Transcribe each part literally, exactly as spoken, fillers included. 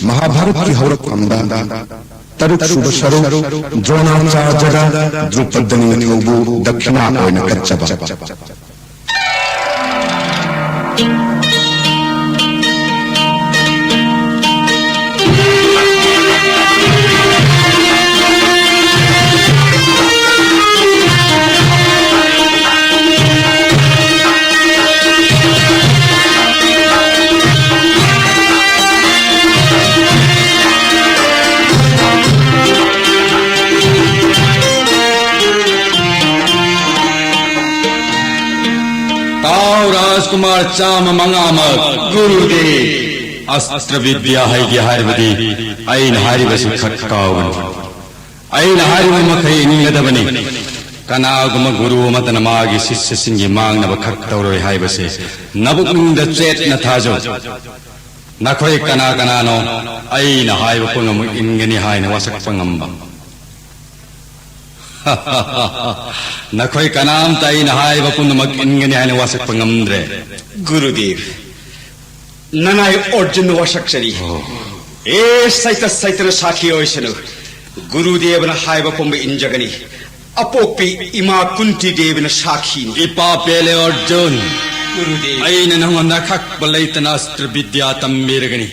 ꯃꯍꯥꯚꯥꯔꯠꯀꯤ ꯍꯧꯔꯛꯐꯝꯗ ꯇꯔꯨꯛ ꯁꯨꯕ ꯁꯔꯨꯛ ꯗ꯭ꯔꯣꯅꯥꯆꯥꯔꯖꯗ ꯗ꯭ꯔꯨꯄꯗ ꯅꯤꯡꯊꯧꯕꯨ ꯗꯛꯈꯤꯅꯥ ꯑꯣꯏꯅ ꯀꯠꯆꯕ꯫ ꯇꯥꯎ ꯔꯥꯖꯀꯨꯃꯥꯔ ꯆꯥꯝꯃ ꯃꯉꯥꯃꯛ꯫ ꯒꯨꯔꯨꯗꯦꯕ꯫ ꯑꯁꯇ꯭ꯔ ꯕꯤꯗ꯭ꯌꯥ ꯍꯩꯒꯦ ꯍꯥꯏꯔꯕꯗꯤ ꯑꯩꯅ ꯍꯥꯏꯔꯤꯕꯁꯤ ꯈꯛ ꯀꯥꯎꯒꯅꯨ꯫ ꯑꯩꯅ ꯍꯥꯏꯔꯤꯕ ꯃꯈꯩ ꯏꯟꯒꯗꯕꯅꯤ꯫ ꯀꯅꯥꯒꯨꯝꯕ ꯒꯨꯔꯨ ꯑꯃꯠꯇꯅ ꯃꯥꯒꯤ ꯁꯤꯁ꯭ꯌꯁꯤꯡꯒꯤ ꯃꯥꯡꯅꯕ ꯈꯛ ꯇꯧꯔꯣꯏ ꯍꯥꯏꯕꯁꯦ ꯅꯕꯨꯛꯅꯤꯡꯗ ꯆꯦꯠꯅ ꯊꯥꯖꯧ꯫ ꯅꯈꯣꯏ ꯀꯅꯥ ꯀꯅꯥꯅꯣ ꯑꯩꯅ ꯍꯥꯏꯕ ꯄꯨꯝꯅꯃꯛ ꯏꯟꯒꯅꯤ ꯍꯥꯏꯅ ꯋꯥꯁꯛꯄ ꯉꯝꯕ? ꯅꯈꯣꯏ ꯀꯅꯥꯝꯇ ꯑꯩꯅ ꯍꯥꯏꯕ ꯄꯨꯝꯅꯃꯛ ꯏꯟꯒꯅꯤ ꯍꯥꯏꯅ ꯋꯥꯁꯛꯄ ꯉꯝꯗ꯭ꯔꯦ꯫ ꯒꯨꯔꯨꯗꯦꯕ, ꯅꯅꯥꯏ ꯑꯔꯖꯨꯟ ꯋꯥꯁꯛꯆꯔꯤ꯫ ꯑꯣ꯫ ꯑꯦ ꯁꯩꯇ ꯁꯩꯇꯅ ꯁꯥꯈꯤ ꯑꯣꯏꯁꯅꯨ꯫ ꯒꯨꯔꯨꯗꯦꯕꯅ ꯍꯥꯏꯕ ꯄꯨꯝꯕ ꯏꯟꯖꯒꯅꯤ꯫ ꯑꯄꯣꯛꯄꯤ ꯏꯃꯥ ꯀꯨꯟꯇꯤ ꯗꯦꯕꯤꯅ ꯁꯥꯈꯤꯅꯤ꯫ ꯏꯄꯥ ꯄꯦꯂꯦ ꯑꯔꯖꯨꯟ, ꯒꯨꯔꯨꯗꯦꯕ꯫ ꯑꯩꯅ ꯅꯉꯣꯟꯗ ꯑꯀꯛꯄ ꯂꯩꯇꯅ ꯑꯁꯇ꯭ꯔ ꯕꯤꯗ꯭ꯌꯥ ꯇꯝꯕꯤꯔꯒꯅꯤ꯫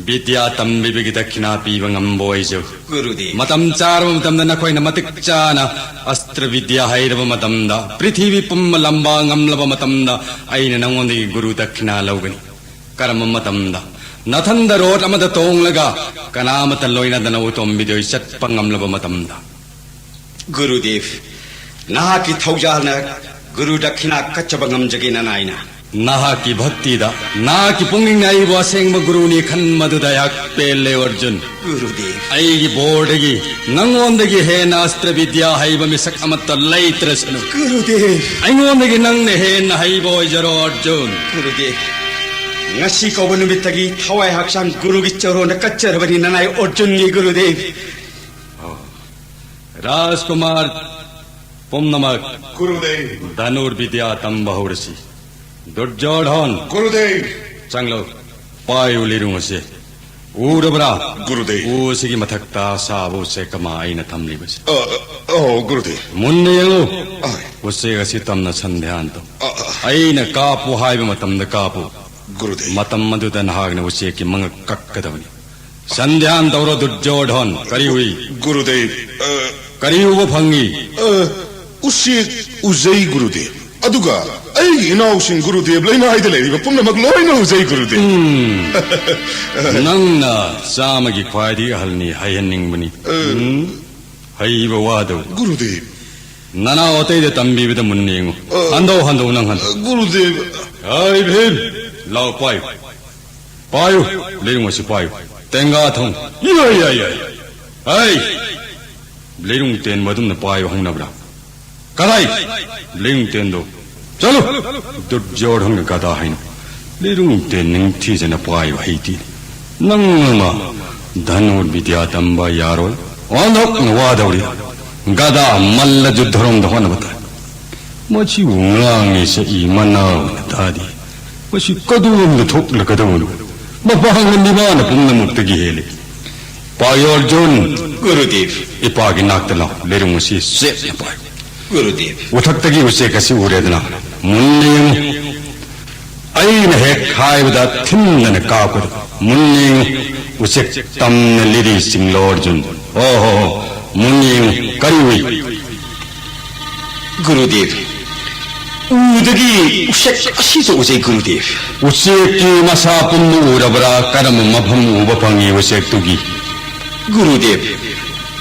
ꯕꯤꯗ꯭ꯌꯥ ꯇꯝꯕꯤꯕꯒꯤ ꯗꯛꯈꯤꯅꯥ ꯄꯤꯕ ꯉꯝꯕ ꯑꯣꯏꯖꯧ꯫ ꯒꯨꯔꯨꯗꯦꯕ꯫ ꯃꯇꯝ ꯆꯥꯔꯕ ꯃꯇꯝꯗ ꯅꯈꯣꯏꯅ ꯃꯇꯤꯛ ꯆꯥꯅ ꯑꯁꯇ꯭ꯔ ꯕꯤꯗ꯭ꯌꯥ ꯍꯩꯔꯕ ꯃꯇꯝꯗ, ꯄ꯭ꯔꯤꯊꯤꯕꯤ ꯄꯨꯝꯕ ꯂꯝꯕꯥ ꯉꯝꯂꯕ ꯃꯇꯝꯗ, ꯑꯩꯅ ꯅꯉꯣꯟꯗꯒꯤ ꯒꯨꯔꯨ ꯗꯛꯈꯤꯅꯥ ꯂꯧꯒꯅꯤ꯫ ꯀꯔꯝꯕ ꯃꯇꯝꯗ? ꯅꯊꯟꯗ ꯔꯣꯠ ꯑꯃꯗ ꯇꯣꯡꯂꯒ ꯀꯅꯥ ꯑꯃꯠꯇ ꯂꯣꯏꯅꯗꯅ ꯎꯇꯣꯝꯕꯤꯗꯣꯏ ꯆꯠꯄ ꯉꯝꯂꯕ ꯃꯇꯝꯗ꯫ ꯒꯨꯔꯨꯗꯦꯕ, ꯅꯍꯥꯛꯀꯤ ꯊꯧꯖꯥꯜꯅ ꯒꯨꯔꯨ ꯗꯛꯈꯤꯅꯥ ꯀꯠꯆꯕ ꯉꯝꯖꯒꯦ ꯅꯅꯥꯏꯅ꯫ ꯅꯍꯥꯛꯀꯤ ꯚꯛꯇꯤꯗ, ꯅꯍꯥꯛꯀꯤ ꯄꯨꯛꯅꯤꯡꯅ ꯑꯩꯕꯨ ꯑꯁꯦꯡꯕ ꯒꯨꯔꯨꯅꯤ ꯈꯟꯕꯗꯨꯗ ꯑꯩꯍꯥꯛ ꯄꯦꯜꯂꯦ ꯑꯔꯖꯨꯟ꯫ ꯒꯨꯔꯨꯗꯦꯕ꯫ ꯑꯩꯒꯤ ꯕꯣꯔꯗꯒꯤ ꯅꯉꯣꯟꯗꯒꯤ ꯍꯦꯟꯅ ꯑꯁꯇ꯭ꯔ ꯕꯤꯗ꯭ꯌꯥ ꯍꯩꯕ ꯃꯤꯁꯛ ꯑꯃꯠꯇ ꯂꯩꯇ꯭ꯔꯁꯅꯨ꯫ ꯒꯨꯔꯨꯗꯦꯕ꯫ ꯑꯩꯉꯣꯟꯗꯒꯤ ꯅꯪꯅ ꯍꯦꯟꯅ ꯍꯩꯕ ꯑꯣꯏꯖꯔꯣ ꯑꯔꯖꯨꯟ꯫ ꯒꯨꯔꯨꯗꯦꯕ, ꯉꯁꯤ ꯀꯧꯕ ꯅꯨꯃꯤꯠꯇꯒꯤ ꯊꯋꯥꯏ ꯍꯛꯆꯥꯡ ꯒꯨꯔꯨꯒꯤ ꯆꯔꯣꯟꯗ ꯀꯠꯆꯔꯕꯅꯤ ꯅꯅꯥꯏ ꯑꯔꯖꯨꯟꯒꯤ ꯒꯨꯔꯨꯗꯦꯕ꯫ ꯔꯥꯖꯀꯨꯃꯥꯔ ꯄꯨꯝꯅꯃꯛ, ꯒꯨꯔꯨꯗꯦꯕ꯫ ꯙꯅꯨꯔꯕꯤꯗ꯭ꯌꯥ ꯇꯝꯕ ꯍꯧꯔꯁꯤ꯫ ꯗꯨꯔꯖꯣꯙꯟ, ꯒꯨꯔꯨꯗꯦꯕ꯫ ꯆꯪꯂꯣ꯫ ꯄꯥꯏꯌꯨ ꯂꯤꯔꯨꯡ ꯑꯁꯤ꯫ ꯎꯔꯕ꯭ꯔꯥ? ꯒꯨꯔꯨꯗꯦꯕ꯫ ꯎ ꯑꯁꯤꯒꯤ ꯃꯊꯛꯇ ꯁꯥꯕ ꯎꯆꯦꯛ ꯑꯃ ꯑꯩꯅ ꯊꯝꯂꯤꯕꯁꯦ꯫ ꯑ, ꯑ, ꯑꯣ, ꯒꯨꯔꯨꯗꯦꯕ꯫ ꯃꯨꯟꯅ ꯌꯦꯡꯉꯨ꯫ ꯑꯥꯏ꯫ ꯎꯆꯦꯛ ꯑꯁꯤ ꯇꯝꯅ ꯁꯟꯙ꯭ꯌꯥꯟ ꯇꯧ꯫ ꯑ, ꯑ, ꯑꯩꯅ ꯀꯥꯞꯄꯨ ꯍꯥꯏꯕ ꯃꯇꯝꯗ ꯀꯥꯞꯄꯨ꯫ ꯒꯨꯔꯨꯗꯦꯕ꯫ ꯃꯇꯝ ꯑꯗꯨꯗ ꯅꯍꯥꯛꯅ ꯎꯆꯦꯛꯀꯤ ꯃꯉꯛ ꯀꯛꯀꯗꯕꯅꯤ꯫ ꯁꯟꯙ꯭ꯌꯥꯟ ꯇꯧꯔꯣ ꯗꯨꯔꯖꯣꯙꯟ꯫ ꯀꯔꯤ ꯎꯏ? ꯒꯨꯔꯨꯗꯦꯕ꯫ ꯑ, ꯀꯔꯤ ꯎꯕ ꯐꯪꯉꯤ? ꯑ, ꯎꯆꯦꯛ ꯎꯖꯩ ꯒꯨꯔꯨꯗꯦꯕ꯫ ꯑꯗꯨꯒ ꯑꯩꯒꯤ ꯏꯅꯥꯎꯁꯤꯡ ꯒꯨꯔꯨꯗꯦꯕ, ꯂꯩꯃꯥꯏꯗ ꯂꯩꯔꯤꯕ ꯄꯨꯝꯅꯃꯛ ꯂꯣꯏꯅ ꯎꯖꯩ ꯒꯨꯔꯨꯗꯦꯕ꯫ ꯎꯝ꯫ ꯅꯪꯅ ꯆꯥꯝꯃꯒꯤ ꯈ꯭ꯋꯥꯏꯗꯒꯤ ꯑꯍꯜꯅꯤ ꯍꯥꯏꯍꯟꯅꯤꯡꯕꯅꯤ꯫ ꯎꯝ꯫ ꯍꯩꯕ ꯋꯥꯗꯧ꯫ ꯒꯨꯔꯨꯗꯦꯕ꯫ ꯅꯅꯥꯎ ꯑꯇꯩꯗ ꯇꯝꯕꯤꯕꯗ ꯃꯨꯟꯅ ꯌꯦꯡꯉꯨ꯫ ꯑ꯫ ꯍꯟꯗꯧ, ꯍꯟꯗꯧ, ꯅꯪ ꯍꯟꯗꯧ꯫ ꯒꯨꯔꯨꯗꯦꯕ꯫ ꯍꯥꯏ ꯚꯤꯝ, ꯂꯥꯎ ꯄꯥꯏꯌꯨ꯫ ꯄꯥꯏꯌꯨ꯫ ꯂꯤꯔꯨꯡ ꯑꯁꯤ ꯄꯥꯏꯌꯨ꯫ ꯇꯦꯡꯒꯥ ꯊꯣꯡ꯫ ꯌꯥꯏ, ꯌꯥꯏ, ꯌꯥꯏ꯫ ꯍꯥꯏ꯫ ꯂꯤꯔꯨꯡ ꯇꯦꯟꯕ ꯑꯗꯨꯝꯅ ꯄꯥꯏꯕ ꯍꯧꯅꯕ꯭ꯔꯥ? ꯀꯗꯥꯏ? ꯂꯤꯔꯨꯡ ꯇꯦꯟꯗꯣ꯫ ꯆꯠꯂꯨ꯫ ꯗꯨꯔꯖꯣꯙꯟꯒ ꯒꯗꯥ ꯍꯥꯏꯅꯨ꯫ ꯂꯤꯔꯨꯡ ꯇꯦꯟ ꯅꯤꯡꯊꯤꯖꯅ ꯄꯥꯏꯕ ꯍꯩꯇꯦ꯫ ꯅꯪ ꯑꯃ ꯙꯅꯨꯔ ꯕꯤꯗ꯭ꯌꯥ ꯇꯝꯕ ꯌꯥꯔꯣꯏ꯫ ꯑꯣꯟꯊꯣꯛꯅ ꯋꯥꯗꯧꯔꯤ꯫ ꯒꯗꯥ ꯃꯜꯂ ꯖꯨꯗ꯭ꯙꯔꯣꯝꯗ ꯍꯣꯠꯅꯕ ꯇꯥꯏ꯫ ꯃꯁꯤꯕꯨ ꯉꯥꯡꯉꯤ ꯁꯛꯏ ꯃꯅꯥ ꯑꯣꯏꯅ ꯇꯥꯗꯦ꯫ ꯃꯁꯤ ꯀꯗꯣꯝꯗ ꯊꯣꯛꯂꯒꯗꯧꯕꯅꯣ? ꯃꯄꯥꯡꯒꯜꯗꯤ ꯃꯥꯅ ꯄꯨꯝꯅꯃꯛꯇꯒꯤ ꯍꯦꯜꯂꯤ꯫ ꯄꯥꯏꯌꯣ ꯑꯔꯖꯨꯟ꯫ ꯒꯨꯔꯨꯗꯦꯕ꯫ ꯏꯄꯥꯒꯤ ꯅꯥꯛꯇ ꯂꯥꯎ꯫ ꯂꯤꯔꯨꯡ ꯑꯁꯤ ꯆꯦꯠꯅ ꯄꯥꯏꯌꯨ꯫ ꯒꯨꯔꯨꯗꯦꯕ꯫ ꯎꯊꯛꯇꯒꯤ ꯎꯆꯦꯛ ꯑꯁꯤ ꯎꯔꯦꯗꯅ, ꯃꯨꯟꯅ ꯌꯦꯡꯉꯨ꯫ ꯑꯩꯅ ꯍꯦꯛ ꯍꯥꯏꯕꯗ ꯊꯤꯟꯗꯅ ꯀꯥꯞꯀꯗꯕ꯫ ꯃꯨꯟꯅ ꯌꯦꯡꯉꯨ꯫ ꯎꯆꯦꯛ ꯇꯝꯅ ꯂꯤꯔꯤ ꯆꯤꯡꯂꯣ ꯑꯔꯖꯨꯟ꯫ ꯑꯣ ꯍꯣ ꯍꯣ꯫ ꯃꯨꯟꯅ ꯌꯦꯡꯉꯨ꯫ ꯀꯔꯤ ꯎꯏ? ꯒꯨꯔꯨꯗꯦꯕ꯫ ꯎꯗꯒꯤ ꯎꯆꯦꯛ ꯑꯁꯤꯁꯨ ꯎꯖꯩ ꯒꯨꯔꯨꯗꯦꯕ꯫ ꯎꯆꯦꯛꯀꯤ ꯃꯁꯥ ꯄꯨꯝꯕ ꯎꯔꯕ꯭ꯔꯥ? ꯀꯔꯝꯕ ꯃꯐꯝ ꯎꯕ ꯐꯪꯉꯤ ꯎꯆꯦꯛꯇꯨꯒꯤ? ꯒꯨꯔꯨꯗꯦꯕ꯫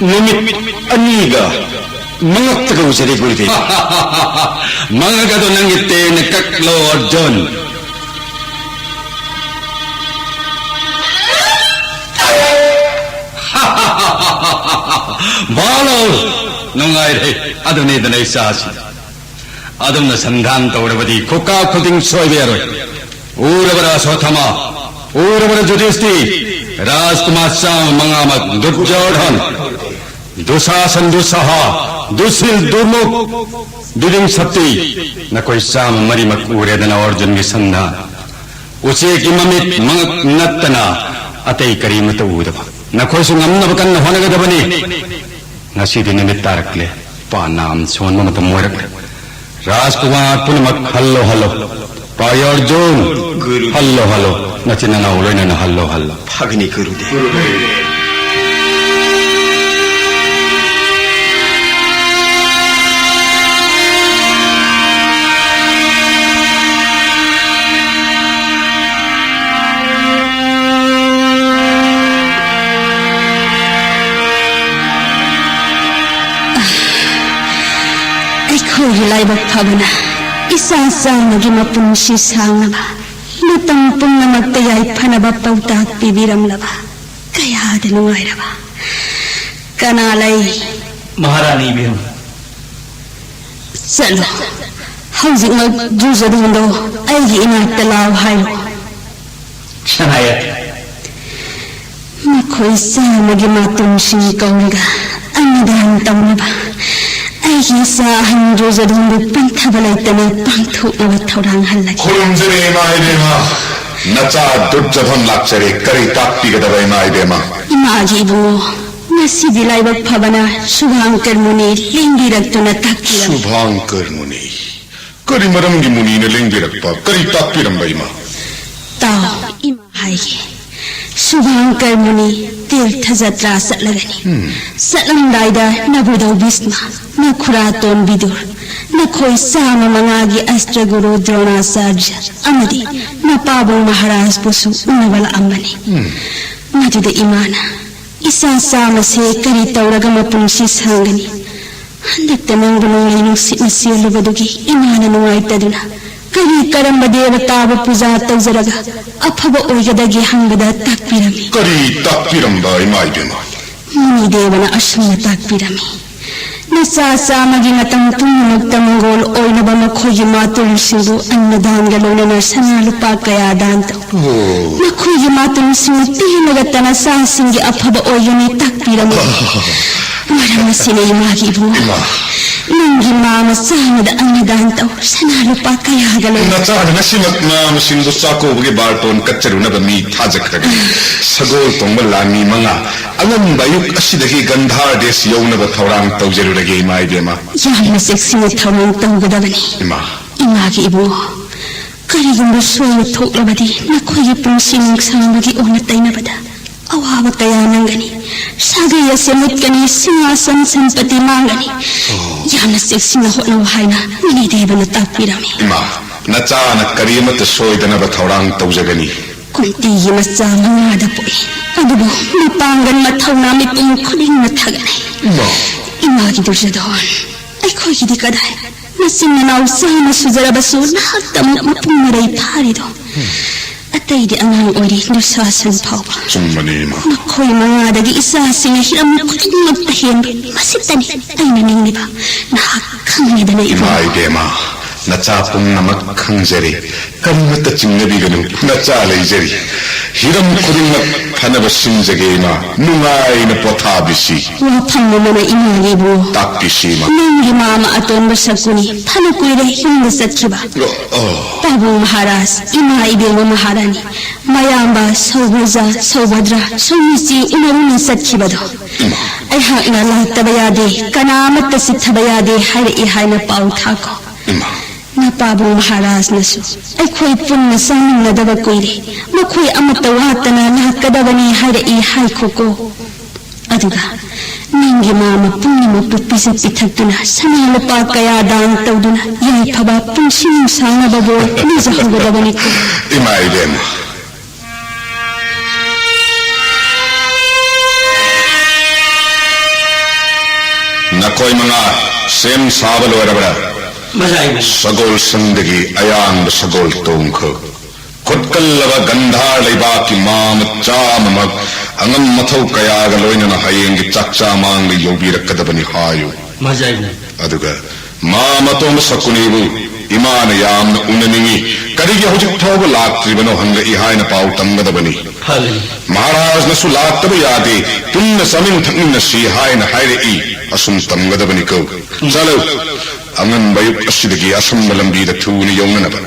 ꯅꯨꯃꯤꯠ ꯑꯅꯤꯒ ꯃꯉꯛꯇꯒ ꯎꯖꯔꯦ ꯒꯨꯔꯨꯗꯦꯕ꯫ ꯃꯉꯛ ꯑꯗꯣ ꯅꯪꯒꯤ ꯇꯦꯟꯅ ꯀꯛꯂꯣ ꯑꯔꯖꯨꯟ꯫ ꯚꯥꯂꯣ! ꯅꯨꯡꯉꯥꯏꯔꯦ꯫ ꯑꯗꯨꯅꯤꯗꯅ ꯏꯆꯥꯁꯤ꯫ ꯑꯗꯨꯝꯅ ꯁꯟꯗꯥꯟ ꯇꯧꯔꯕꯗꯤ ꯈꯨꯀꯥꯞ ꯈꯨꯗꯤꯡ ꯁꯣꯏꯕ ꯌꯥꯔꯣꯏ꯫ ꯎꯔꯕꯔꯥ ꯑꯁꯣꯊꯥꯃ? ꯎꯔꯕꯔꯥ ꯖꯨꯙꯤꯁꯇꯤ? ꯔꯥꯖꯀꯨꯃꯥꯔ ꯆꯥꯝꯃ ꯃꯉꯥꯃꯛ ꯗꯨꯔꯖꯣꯙꯟ, ꯗꯨꯁꯥꯁꯟ, ꯗꯨꯁꯁꯥꯍ, ꯗꯨꯁꯤꯜ, ꯗꯨꯔꯃꯨꯛ, ꯗꯨꯔꯤꯡ ꯁꯛꯇꯤ, ꯅꯈꯣꯏ ꯆꯥꯝꯃ ꯃꯔꯤꯃꯛ ꯎꯔꯦꯗꯅ ꯑꯔꯖꯨꯟꯒꯤ ꯁꯟꯗꯥꯟ꯫ ꯎꯆꯦꯛꯀꯤ ꯃꯃꯤꯠ ꯃꯉꯛ ꯅꯠꯇꯅ ꯑꯇꯩ ꯀꯔꯤꯃꯠꯇ ꯎꯗꯕ꯫ ꯅꯈꯣꯏꯁꯨ ꯉꯝꯅꯕ ꯀꯟꯅ ꯍꯣꯠꯅꯒꯗꯕꯅꯤ꯫ ꯉꯁꯤꯗꯤ ꯅꯨꯃꯤꯠ ꯇꯥꯔꯛꯂꯦ꯫ ꯄꯥ ꯅꯥꯝ ꯁꯣꯟꯕ ꯃꯇꯝ ꯑꯣꯏꯔꯛꯂꯦ꯫ ꯔꯥꯖꯀꯨꯃꯥꯔ ꯄꯨꯝꯅꯃꯛ ꯍꯜꯂꯣ, ꯍꯜꯂꯣ꯫ ꯄꯥ ꯑꯔꯖꯨꯟ, ꯍꯜꯂꯣ, ꯍꯜꯂꯣ꯫ ꯅꯆꯤꯟ ꯅꯅꯥꯎ ꯂꯣꯏꯅꯅ ꯍꯜꯂꯣ, ꯍꯜꯂꯣ꯫ ꯐꯒꯅꯤ ꯒꯨꯔꯨꯗꯦꯕ꯫ ꯑꯩꯈꯣꯏꯒꯤ ꯂꯥꯏꯕꯛ ꯐꯕꯅ ꯏꯆꯥ ꯆꯥꯝꯃꯒꯤ ꯃꯄꯨꯟꯁꯤ ꯁꯥꯡꯅꯕ, ꯃꯇꯝ ꯄꯨꯝꯅꯃꯛꯇ ꯌꯥꯏꯐꯅꯕ ꯄꯥꯎꯇꯥꯛ ꯄꯤꯕꯤꯔꯝꯂꯕ ꯀꯌꯥꯗ ꯅꯨꯡꯉꯥꯏꯔꯕ ꯀꯅꯥ ꯂꯩ? ꯃꯍꯥꯔꯥꯅꯤ ꯏꯕꯦꯝ꯫ ꯆꯠꯂꯣ꯫ ꯍꯧꯖꯤꯛꯃꯛ ꯗꯨꯔꯖꯣꯙꯟꯗꯣ ꯑꯩꯒꯤ ꯏꯅꯥꯛꯇ ꯂꯥꯛꯑꯣ ꯍꯥꯏꯔꯣ꯫ ꯁꯉꯥꯏ꯫ ꯃꯈꯣꯏ ꯆꯥꯝꯃꯒꯤ ꯃꯇꯨꯡꯁꯤꯡ ꯀꯧꯔꯒ ꯑꯟꯅꯗꯥꯟ ꯇꯧꯅꯕ ꯑꯩꯒꯤ ꯏꯆꯥ ꯑꯍꯟ ꯗꯨꯔꯖꯣꯙꯟꯕꯨ ꯄꯟꯊꯕ ꯂꯩꯇꯅ ꯄꯥꯡꯊꯣꯛꯅꯕ ꯊꯧꯔꯥꯡ ꯍꯜꯂꯒꯦ꯫ ꯈꯨꯔꯨꯝꯖꯔꯤ ꯏꯃꯥ ꯏꯕꯦꯝꯃ꯫ ꯅꯆꯥ ꯗꯨꯔꯖꯣꯙꯟ ꯂꯥꯛꯆꯔꯦ꯫ ꯀꯔꯤ ꯇꯥꯛꯄꯤꯒꯗꯕ ꯏꯃꯥ ꯏꯕꯦꯝꯃ? ꯏꯃꯥꯒꯤ ꯏꯕꯨꯡꯉꯣ, ꯉꯁꯤꯗꯤ ꯂꯥꯏꯕꯛ ꯐꯕꯅ ꯁꯨꯚꯥꯡꯀꯔ ꯃꯨꯅꯤ ꯂꯦꯡꯕꯤꯔꯛꯇꯨꯅ ꯇꯥꯛꯄꯤꯔꯝꯃꯤ꯫ ꯁꯨꯚꯥꯡꯀꯔ ꯃꯨꯅꯤ? ꯀꯔꯤ ꯃꯔꯝꯒꯤ ꯃꯨꯅꯤꯅ ꯂꯦꯡꯕꯤꯔꯛꯄ? ꯀꯔꯤ ꯇꯥꯛꯄꯤꯔꯝꯕ ꯏꯃꯥ? ꯇꯥꯎ, ꯏꯃꯥ ꯍꯥꯏꯒꯦ꯫ ꯁꯨꯚꯥꯡꯀꯔ ꯃꯨꯅꯤ ꯇꯤꯔꯊ ꯖꯇ꯭ꯔꯥ ꯆꯠꯂꯒꯅꯤ꯫ ꯆꯠꯂꯝꯗꯥꯏꯗ ꯅꯕꯨꯙꯧ ꯚꯤꯁꯃ, ꯅꯈꯨꯔꯥꯇꯣꯟ ꯕꯤꯗꯨꯔ, ꯅꯈꯣꯏ ꯆꯥꯝꯃ ꯃꯉꯥꯒꯤ ꯑꯁꯇ꯭ꯔ ꯒꯨꯔꯨ ꯗ꯭ꯔꯣꯅꯥꯆꯥꯔ꯭ꯌ ꯑꯃꯗꯤ ꯃꯄꯥꯕꯨꯡ ꯃꯍꯥꯔꯥꯖꯄꯨꯁꯨ ꯎꯅꯕ ꯂꯥꯛꯑꯝꯕꯅꯤ꯫ ꯃꯗꯨꯗ ꯏꯃꯥꯅ ꯏꯆꯥ ꯆꯥꯝꯃꯁꯦ ꯀꯔꯤ ꯇꯧꯔꯒ ꯃꯄꯨꯟꯁꯤ ꯁꯥꯡꯒꯅꯤ? ꯍꯟꯗꯛꯇ ꯅꯪꯕꯨ ꯅꯣꯡꯂꯩ ꯅꯨꯡꯁꯤꯠꯅ ꯆꯦꯜꯂꯨꯕꯗꯨꯒꯤ ꯏꯃꯥꯅ ꯅꯨꯡꯉꯥꯏꯇꯗꯨꯅ ꯀꯔꯤ ꯀꯔꯝꯕ ꯗꯦꯕꯇꯥꯕꯨ ꯄꯨꯖꯥ ꯇꯧꯖꯔꯒ ꯑꯐꯕ ꯑꯣꯏꯒꯗꯒꯦ ꯍꯪꯕꯗ ꯇꯥꯛꯄꯤꯔꯝꯃꯤ꯫ ꯀꯔꯤ ꯇꯥꯛꯄꯤꯔꯝꯕ ꯏꯃꯥ ꯏꯕꯦꯝꯃ? ꯃꯨꯅꯤ ꯗꯦꯕꯅ ꯑꯁꯨꯝꯅ ꯇꯥꯛꯄꯤꯔꯝꯃꯤ꯫ ꯅꯆꯥ ꯆꯥꯝꯃꯒꯤ ꯃꯇꯝ ꯄꯨꯝꯅꯃꯛꯇ ꯃꯪꯒꯣꯜ ꯑꯣꯏꯅꯕ ꯃꯈꯣꯏꯒꯤ ꯃꯥꯇꯨꯜꯁꯤꯡꯕꯨ ꯑꯟꯅ ꯗꯥꯟꯒ ꯂꯣꯏꯅꯅ ꯁꯅꯥ ꯂꯨꯄꯥ ꯀꯌꯥ ꯗꯥꯟ ꯇꯧ꯫ ꯑꯣ꯫ ꯃꯈꯣꯏꯒꯤ ꯃꯥꯇꯨꯜꯁꯤꯡꯅ ꯄꯦꯟꯂꯒꯇ ꯅꯆꯥꯁꯤꯡꯒꯤ ꯑꯐꯕ ꯑꯣꯏꯒꯅꯤ ꯇꯥꯛꯄꯤꯔꯝꯃꯤ꯫ ꯃꯔꯝ ꯑꯁꯤꯅ ꯏꯃꯥꯒꯤ ꯏꯕꯨꯡꯉꯣ꯫ ꯏꯃꯥ꯫ ꯅꯪꯒꯤ ꯃꯥ ꯃꯆꯥ ꯑꯃꯗ ꯑꯟꯅꯗꯥꯟ ꯇꯧ, ꯁꯅꯥ ꯂꯨꯄꯥ ꯀꯌꯥꯒ ꯂꯩ꯫ ꯅꯆꯥꯅ ꯉꯁꯤꯃꯛ ꯃꯥ ꯃꯁꯤꯡꯗꯨ ꯆꯥꯛꯀꯧꯕꯒꯤ ꯕꯥꯔꯇꯣꯟ ꯀꯠꯆꯔꯨꯅꯕ ꯃꯤ ꯊꯥꯖꯈ꯭ꯔꯒꯅꯤ꯫ ꯁꯒꯣꯜ ꯇꯣꯡꯕ ꯂꯥꯟꯃꯤ ꯃꯉꯥ ꯑꯉꯟꯕ ꯑꯌꯨꯛ ꯑꯁꯤꯗꯒꯤ ꯒꯟꯙꯥꯔ ꯗꯦꯁ ꯌꯧꯅꯕ ꯊꯧꯔꯥꯡ ꯇꯧꯖꯔꯨꯔꯒꯦ, ꯏꯃꯥ ꯏꯕꯦꯝꯃ꯫ ꯌꯥꯝꯅ ꯆꯦꯛꯁꯤꯟꯅ ꯊꯧꯔꯥꯡ ꯇꯧꯒꯗꯕꯅꯤ꯫ ꯏꯃꯥ꯫ ꯏꯃꯥꯒꯤ ꯏꯕꯨꯡꯉꯣ, ꯀꯔꯤꯒꯨꯝꯕ ꯁꯣꯏꯕ ꯊꯣꯛꯂꯕꯗꯤ ꯅꯈꯣꯏꯒꯤ ꯄꯨꯟꯁꯤ ꯅꯨꯡꯁꯥꯡꯕꯒꯤ ꯑꯣꯟꯅ ꯇꯩꯅꯕꯗ ꯑꯋꯥꯕ ꯀꯌꯥ ꯅꯪꯒꯅꯤ꯫ ꯁꯥꯒꯩ ꯑꯁꯦ ꯃꯨꯠꯀꯅꯤ, ꯁꯤꯡꯍꯥꯁꯟ ꯁꯝꯄꯇꯤ ꯃꯥꯡꯒꯅꯤ꯫ ꯌꯥꯝꯅ ꯆꯦꯛꯁꯤꯟꯅ ꯍꯣꯠꯅꯧ ꯍꯥꯏꯅ ꯃꯨꯅꯤꯗꯦꯕꯅ ꯇꯥꯛꯄꯤꯔꯝꯃꯤ꯫ ꯏꯃꯥ, ꯅꯆꯥꯅ ꯀꯔꯤ ꯑꯃꯠꯇ ꯁꯣꯏꯗꯅꯕ ꯊꯧꯔꯥꯡ ꯇꯧꯖꯒꯅꯤ꯫ ꯀꯨꯟꯇꯤꯒꯤ ꯃꯆꯥ ꯃꯉꯥꯗ ꯄꯣꯛꯏ, ꯑꯗꯨꯕꯨ ꯃꯄꯥꯡꯒꯜ ꯃꯊꯧꯅꯥ ꯃꯤꯄꯨꯝ ꯈꯨꯗꯤꯡꯅ ꯊꯥꯒꯠꯅꯩ꯫ ꯏꯃꯥ꯫ ꯏꯃꯥꯒꯤ ꯗꯨꯔꯖꯣꯙꯣꯟ, ꯑꯩꯈꯣꯏꯒꯤꯗꯤ ꯀꯗꯥꯏ? ꯃꯆꯤꯟ ꯃꯅꯥꯎ ꯆꯥꯝꯃ ꯁꯨꯖꯔꯕꯁꯨ ꯅꯍꯥꯛꯇꯃꯛ ꯃꯄꯨꯡ ꯃꯔꯩ ꯐꯥꯔꯤꯗꯣ꯫ ꯑꯇꯩꯗꯤ ꯑꯉꯥꯡ ꯑꯣꯏꯔꯤ, ꯗꯨꯁꯥꯁꯟ ꯐꯥꯎꯕ꯫ ꯆꯨꯝꯕꯅꯤ, ꯏꯃꯥ꯫ ꯃꯈꯣꯏ ꯃꯉꯥꯗꯒꯤ ꯏꯆꯥꯁꯤꯡꯅ ꯍꯤꯔꯝ ꯈꯨꯗꯤꯡꯃꯛꯇ ꯍꯦꯟꯕ꯫ ꯃꯁꯤꯇꯅꯤ ꯑꯩꯅ ꯅꯤꯡꯂꯤꯕ꯫ ꯅꯍꯥꯛ ꯈꯪꯂꯦꯗꯅ, ꯏꯃꯥ ꯏꯕꯨꯡꯉꯣ꯫ ꯏꯕꯦꯝꯃ, ꯅꯆꯥ ꯄꯨꯝꯅꯃꯛ ꯈꯪꯖꯔꯦ꯫ ꯀꯔꯤꯃꯠꯇ ꯆꯤꯡꯅꯕꯤꯒꯅꯨ, ꯅꯆꯥ ꯂꯩꯖꯔꯤ꯫ ꯍꯤꯔꯝ ꯈꯨꯗꯤꯡꯃꯛ ꯐꯅꯕ ꯁꯤꯟꯖꯒꯦ, ꯏꯃꯥ꯫ ꯅꯨꯡꯉꯥꯏꯅ ꯄꯣꯊꯥꯕꯤꯁꯤ꯫ ꯋꯥꯐꯝ ꯑꯃꯅ, ꯏꯃꯥꯒꯤ ꯏꯕꯨꯡꯉꯣ꯫ ꯇꯥꯛꯄꯤꯁꯤ, ꯏꯃꯥ꯫ ꯅꯪꯒꯤ ꯃꯥꯃ ꯑꯇꯣꯟꯕ ꯁꯛꯀꯨꯅꯤ ꯐꯅ ꯀꯨꯏꯔꯦ ꯌꯨꯝꯗ ꯆꯠꯈꯤꯕ꯫ ꯑꯣ, ꯑꯣ꯫ ꯄꯥꯕꯨꯡ ꯃꯍꯥꯔꯥꯖ, ꯏꯃꯥ ꯏꯕꯦꯝꯃ ꯃꯍꯥꯔꯥꯅꯤ, ꯃꯌꯥꯝꯕ ꯁꯧꯕ꯭ꯔꯖ, ꯁꯧꯚꯗ꯭ꯔ, ꯁꯧꯃꯤꯆꯤ ꯎꯅꯔꯨꯅ ꯆꯠꯈꯤꯕꯗꯣ꯫ ꯏꯃꯥ꯫ ꯑꯩꯍꯥꯛꯅ ꯂꯥꯛꯇꯕ ꯌꯥꯗꯦ, ꯀꯅꯥ ꯑꯃꯠꯇ ꯆꯤꯠꯊꯕ ꯌꯥꯗꯦ ꯍꯥꯏꯔꯛꯏ ꯍꯥꯏꯅ ꯄꯥꯎ ꯊꯥꯈꯣ꯫ ꯏꯃꯥ꯫ ꯅꯄꯥꯕꯨꯡ ꯃꯍꯥꯔꯥꯖꯅꯁꯨ ꯑꯩꯈꯣꯏ ꯄꯨꯟꯅ ꯆꯥꯃꯤꯟꯅꯗꯕ ꯀꯨꯏꯔꯦ, ꯃꯈꯣꯏ ꯑꯃꯠꯇ ꯋꯥꯠꯇꯅ ꯂꯥꯛꯀꯗꯕꯅꯤ ꯍꯥꯏꯔꯛꯏ ꯍꯥꯏꯈꯣꯀꯣ꯫ ꯑꯗꯨꯒ ꯅꯪꯒꯤ ꯃꯥꯃ ꯄꯨꯝꯅꯃꯛꯄꯨ ꯄꯤꯖ ꯄꯤꯊꯛꯇꯨꯅ, ꯁꯅꯥ ꯂꯨꯄꯥ ꯀꯌꯥ ꯗꯥꯟ ꯇꯧꯗꯨꯅ, ꯌꯥꯏꯐꯕ ꯄꯨꯟꯁꯤ ꯅꯨꯡꯁꯥꯡꯅꯕ ꯕꯣꯔ ꯅꯤꯖꯍꯧꯒꯗꯕꯅꯤꯀꯣ꯫ ꯏꯃꯥ ꯏꯕꯦꯝꯃ, ꯅꯈꯣꯏ ꯃꯉꯥ ꯁꯦꯝ ꯁꯥꯕ ꯂꯣꯏꯔꯕ꯭ꯔꯥ? ꯃꯖꯥꯏꯅ꯫ ꯁꯒꯣꯜꯁꯪꯗꯒꯤ ꯑꯌꯥꯡꯕ ꯁꯒꯣꯜ ꯇꯣꯡꯈꯣ꯫ ꯈꯨꯠꯀꯜꯂꯕ ꯒꯟꯙꯥꯔ ꯂꯩꯕꯥꯛꯀꯤ ꯃꯥ ꯃꯆꯥ ꯑꯃꯃꯛ ꯑꯉꯝ ꯃꯊꯧ ꯀꯌꯥꯒ ꯂꯣꯏꯅꯅ ꯍꯌꯦꯡꯒꯤ ꯆꯥꯛꯆꯥ ꯃꯥꯡꯗ ꯌꯧꯕꯤꯔꯛꯀꯗꯕꯅꯤ ꯍꯥꯏꯌꯨ꯫ ꯃꯖꯥꯏꯅ꯫ ꯑꯗꯨꯒ ꯃꯥ ꯃꯇꯣꯝꯕ ꯁꯀꯨꯅꯤꯕꯨ ꯏꯃꯥꯅ ꯌꯥꯝꯅ ꯎꯅꯅꯤꯡꯏ, ꯀꯔꯤꯒꯤ ꯍꯧꯖꯤꯛ ꯐꯥꯎꯕ ꯂꯥꯛꯇ꯭ꯔꯤꯕꯅꯣ ꯍꯪꯂꯛꯏ ꯍꯥꯏꯅ ꯄꯥꯎ ꯇꯝꯒꯗꯕꯅꯤ꯫ ꯐꯒꯅꯤ꯫ ꯃꯍꯥꯔꯥꯖꯅꯁꯨ ꯂꯥꯛꯇꯕ ꯌꯥꯗꯦ, ꯄꯨꯟꯅ ꯆꯥꯃꯤꯟ ꯊꯛꯃꯤꯟꯅꯁꯤ ꯍꯥꯏꯅ ꯍꯥꯏꯔꯛꯏ꯫ ꯑꯁꯨꯝ ꯇꯝꯒꯗꯕꯅꯤꯀꯣ꯫ ꯆꯠꯂꯨ, ꯑꯉꯟꯕ ꯑꯌꯨꯛ ꯑꯁꯤꯗꯒꯤ ꯑꯁꯝꯕ ꯂꯝꯕꯤꯗ ꯊꯨꯅ ꯌꯧꯅꯅꯕ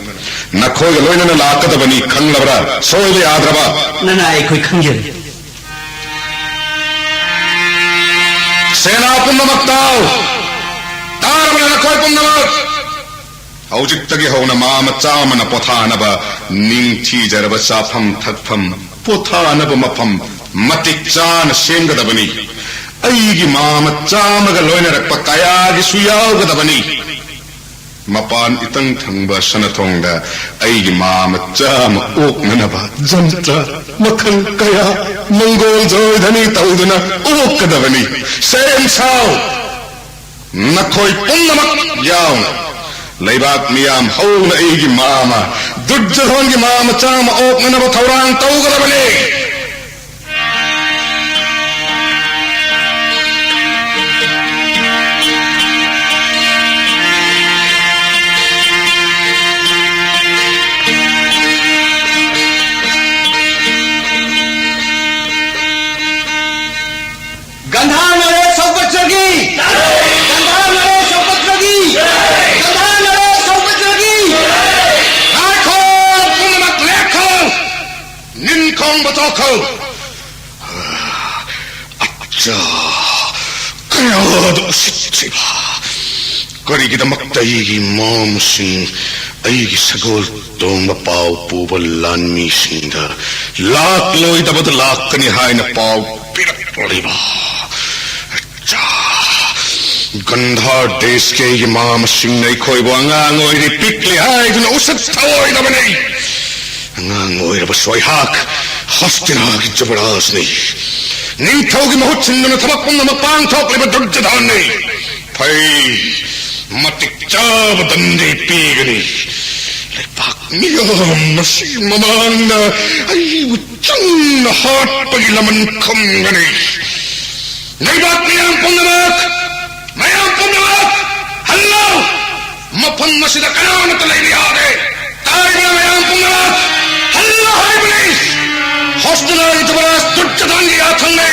ꯅꯈꯣꯏꯒ ꯂꯣꯏꯅꯅ ꯂꯥꯛꯀꯗꯕꯅꯤ, ꯈꯪꯂꯕ꯭ꯔꯥ? ꯁꯣꯏꯕ ꯌꯥꯗ꯭ꯔꯕ꯫ ꯅꯅꯥꯏ ꯑꯩꯈꯣꯏ ꯈꯪꯖꯔꯤ꯫ ꯁꯦꯅꯥ ꯄꯨꯝꯅꯃꯛ ꯇꯥꯎ! ꯇꯥꯔꯕ꯭ꯔꯥ ꯅꯈꯣꯏ ꯄꯨꯝꯅꯃꯛ? ꯍꯧꯖꯤꯛꯇꯒꯤ ꯍꯧꯅ ꯃꯥ ꯃꯆꯥ ꯑꯃꯅ ꯄꯣꯊꯥꯅꯕ ꯅꯤꯡꯊꯤꯖꯔꯕ ꯆꯥꯐꯝ ꯊꯛꯐꯝ, ꯄꯣꯊꯥꯅꯕ ꯃꯐꯝ ꯃꯇꯤꯛ ꯆꯥꯅ ꯁꯦꯝꯒꯗꯕꯅꯤ꯫ ꯑꯩꯒꯤ ꯃꯥ ꯃꯆꯥ ꯑꯃꯒ ꯂꯣꯏꯅꯔꯛꯄ ꯀꯌꯥꯒꯤꯁꯨ ꯌꯥꯎꯒꯗꯕꯅꯤ꯫ ꯃꯄꯥꯟ ꯏꯇꯪ ꯊꯪꯕ ꯁꯅꯊꯣꯡꯗ ꯑꯩꯒꯤ ꯃꯥ ꯃꯆꯥ ꯑꯃ ꯑꯣꯛꯅꯅꯕ ꯖꯟꯇ꯭ꯔ ꯃꯈꯜ ꯀꯌꯥ ꯃꯪꯒꯣꯜ ꯖꯣꯏꯙꯅꯤ ꯇꯧꯗꯨꯅ ꯑꯣꯛꯀꯗꯕꯅꯤ꯫ ꯁꯦꯝ ꯁꯥꯎ! ꯅꯈꯣꯏ ꯄꯨꯝꯅꯃꯛ ꯌꯥꯎꯅ ꯂꯩꯕꯥꯛ ꯃꯤꯌꯥꯝ ꯍꯧꯅ ꯑꯩꯒꯤ ꯃꯥꯃ ꯗꯨꯔꯖꯣꯙꯟꯒꯤ ꯃꯥ ꯃꯆꯥ ꯑꯃ ꯑꯣꯛꯅꯅꯕ ꯊꯧꯔꯥꯡ ꯇꯧꯒꯗꯕꯅꯤ꯫ ꯒꯟꯙꯥꯔ ꯅꯔꯦꯁ ꯁꯧꯒꯠꯆꯒꯤ! ꯒꯟꯙꯥꯔ ꯅꯔꯦꯁ ꯁꯧꯒꯠꯆꯒꯤ! ꯒꯟꯙꯥꯔ ꯅꯔꯦꯁ ꯁꯧꯒꯠꯆꯒꯤ! ꯉꯥꯏꯈꯣ! ꯄꯨꯝꯅꯃꯛ ꯂꯦꯞꯈꯣ! ꯅꯤꯟ ꯈꯣꯡꯕ ꯇꯣꯛꯈꯣ! ꯑꯠꯆꯥ! ꯀꯌꯥꯗ ꯎꯁꯤꯠꯇ꯭ꯔꯤꯕ! ꯀꯔꯤꯒꯤꯗꯃꯛꯇ ꯑꯩꯒꯤ ꯃꯥꯝꯁꯤꯡ, ꯑꯩꯒꯤ ꯁꯒꯣꯜ ꯇꯣꯡꯕ ꯄꯥꯎ ꯄꯨꯕ ꯂꯥꯟꯃꯤꯁꯤꯡꯗ ꯂꯥꯛꯂꯣꯏꯗꯕꯗ ꯂꯥꯛꯀꯅꯤ ꯍꯥꯏꯅ ꯄꯥꯎ ꯄꯤꯔꯛꯂꯤꯕ? ꯆꯥ! ꯒꯟꯙꯥꯔ ꯗꯦꯁꯀꯤ ꯑꯩꯒꯤ ꯃꯥꯝꯁꯤꯡꯅ ꯑꯩꯈꯣꯏꯕꯨ ꯑꯉꯥꯡ ꯑꯣꯏꯔꯤ, ꯄꯤꯛꯂꯤ ꯍꯥꯏꯗꯨꯅ ꯎꯁꯤꯠ ꯊꯑꯣꯏꯗꯕꯅꯤ꯫ ꯑꯉꯥꯡ ꯑꯣꯏꯔꯕꯁꯨ ꯑꯩꯍꯥꯛ ꯍꯁꯇꯤꯅꯥꯒꯤ ꯖꯨꯕꯔꯥꯖꯅꯤ꯫ ꯅꯤꯡꯊꯧꯒꯤ ꯃꯍꯨꯠ ꯁꯤꯟꯗꯨꯅ ꯊꯕꯛ ꯄꯨꯝꯅꯃꯛ ꯄꯥꯡꯊꯣꯛꯂꯤꯕ ꯗꯨꯔꯖꯣꯙꯟꯅꯤ꯫ ꯐꯩ, ꯃꯇꯤꯛ ꯆꯥꯕ ꯗꯟꯗꯤ ꯄꯤꯒꯅꯤ꯫ ꯂꯩꯕꯥꯛ ꯃꯤꯌꯥꯝ ꯑꯁꯤ ꯃꯃꯥꯡꯗ ꯑꯩꯕꯨ ꯆꯨꯝꯅ ꯍꯥꯠꯄꯒꯤ ꯂꯃꯟ ꯈꯨꯝꯒꯅꯤ꯫ ꯂꯩꯕꯥꯛ ꯃꯤꯌꯥꯝ ꯄꯨꯝꯅꯃꯛ, ꯃꯌꯥꯝ ꯄꯨꯝꯅꯃꯛ, ꯍꯜꯂꯣ! ꯃꯐꯝ ꯑꯁꯤꯗ ꯀꯅꯥꯃꯠꯇ ꯂꯩꯕ ꯌꯥꯗꯦ꯫ ꯇꯥꯔꯤꯕ ꯃꯌꯥꯝ ꯄꯨꯝꯅꯃꯛ ꯍꯜꯂꯣ ꯍꯥꯏꯕꯅꯤ꯫ ꯍꯣꯁꯇꯤꯅꯥ ꯌꯨꯕꯔꯥꯖ ꯗꯨꯔꯖꯣꯙꯟꯒꯤ ꯌꯥꯊꯪꯅꯤ꯫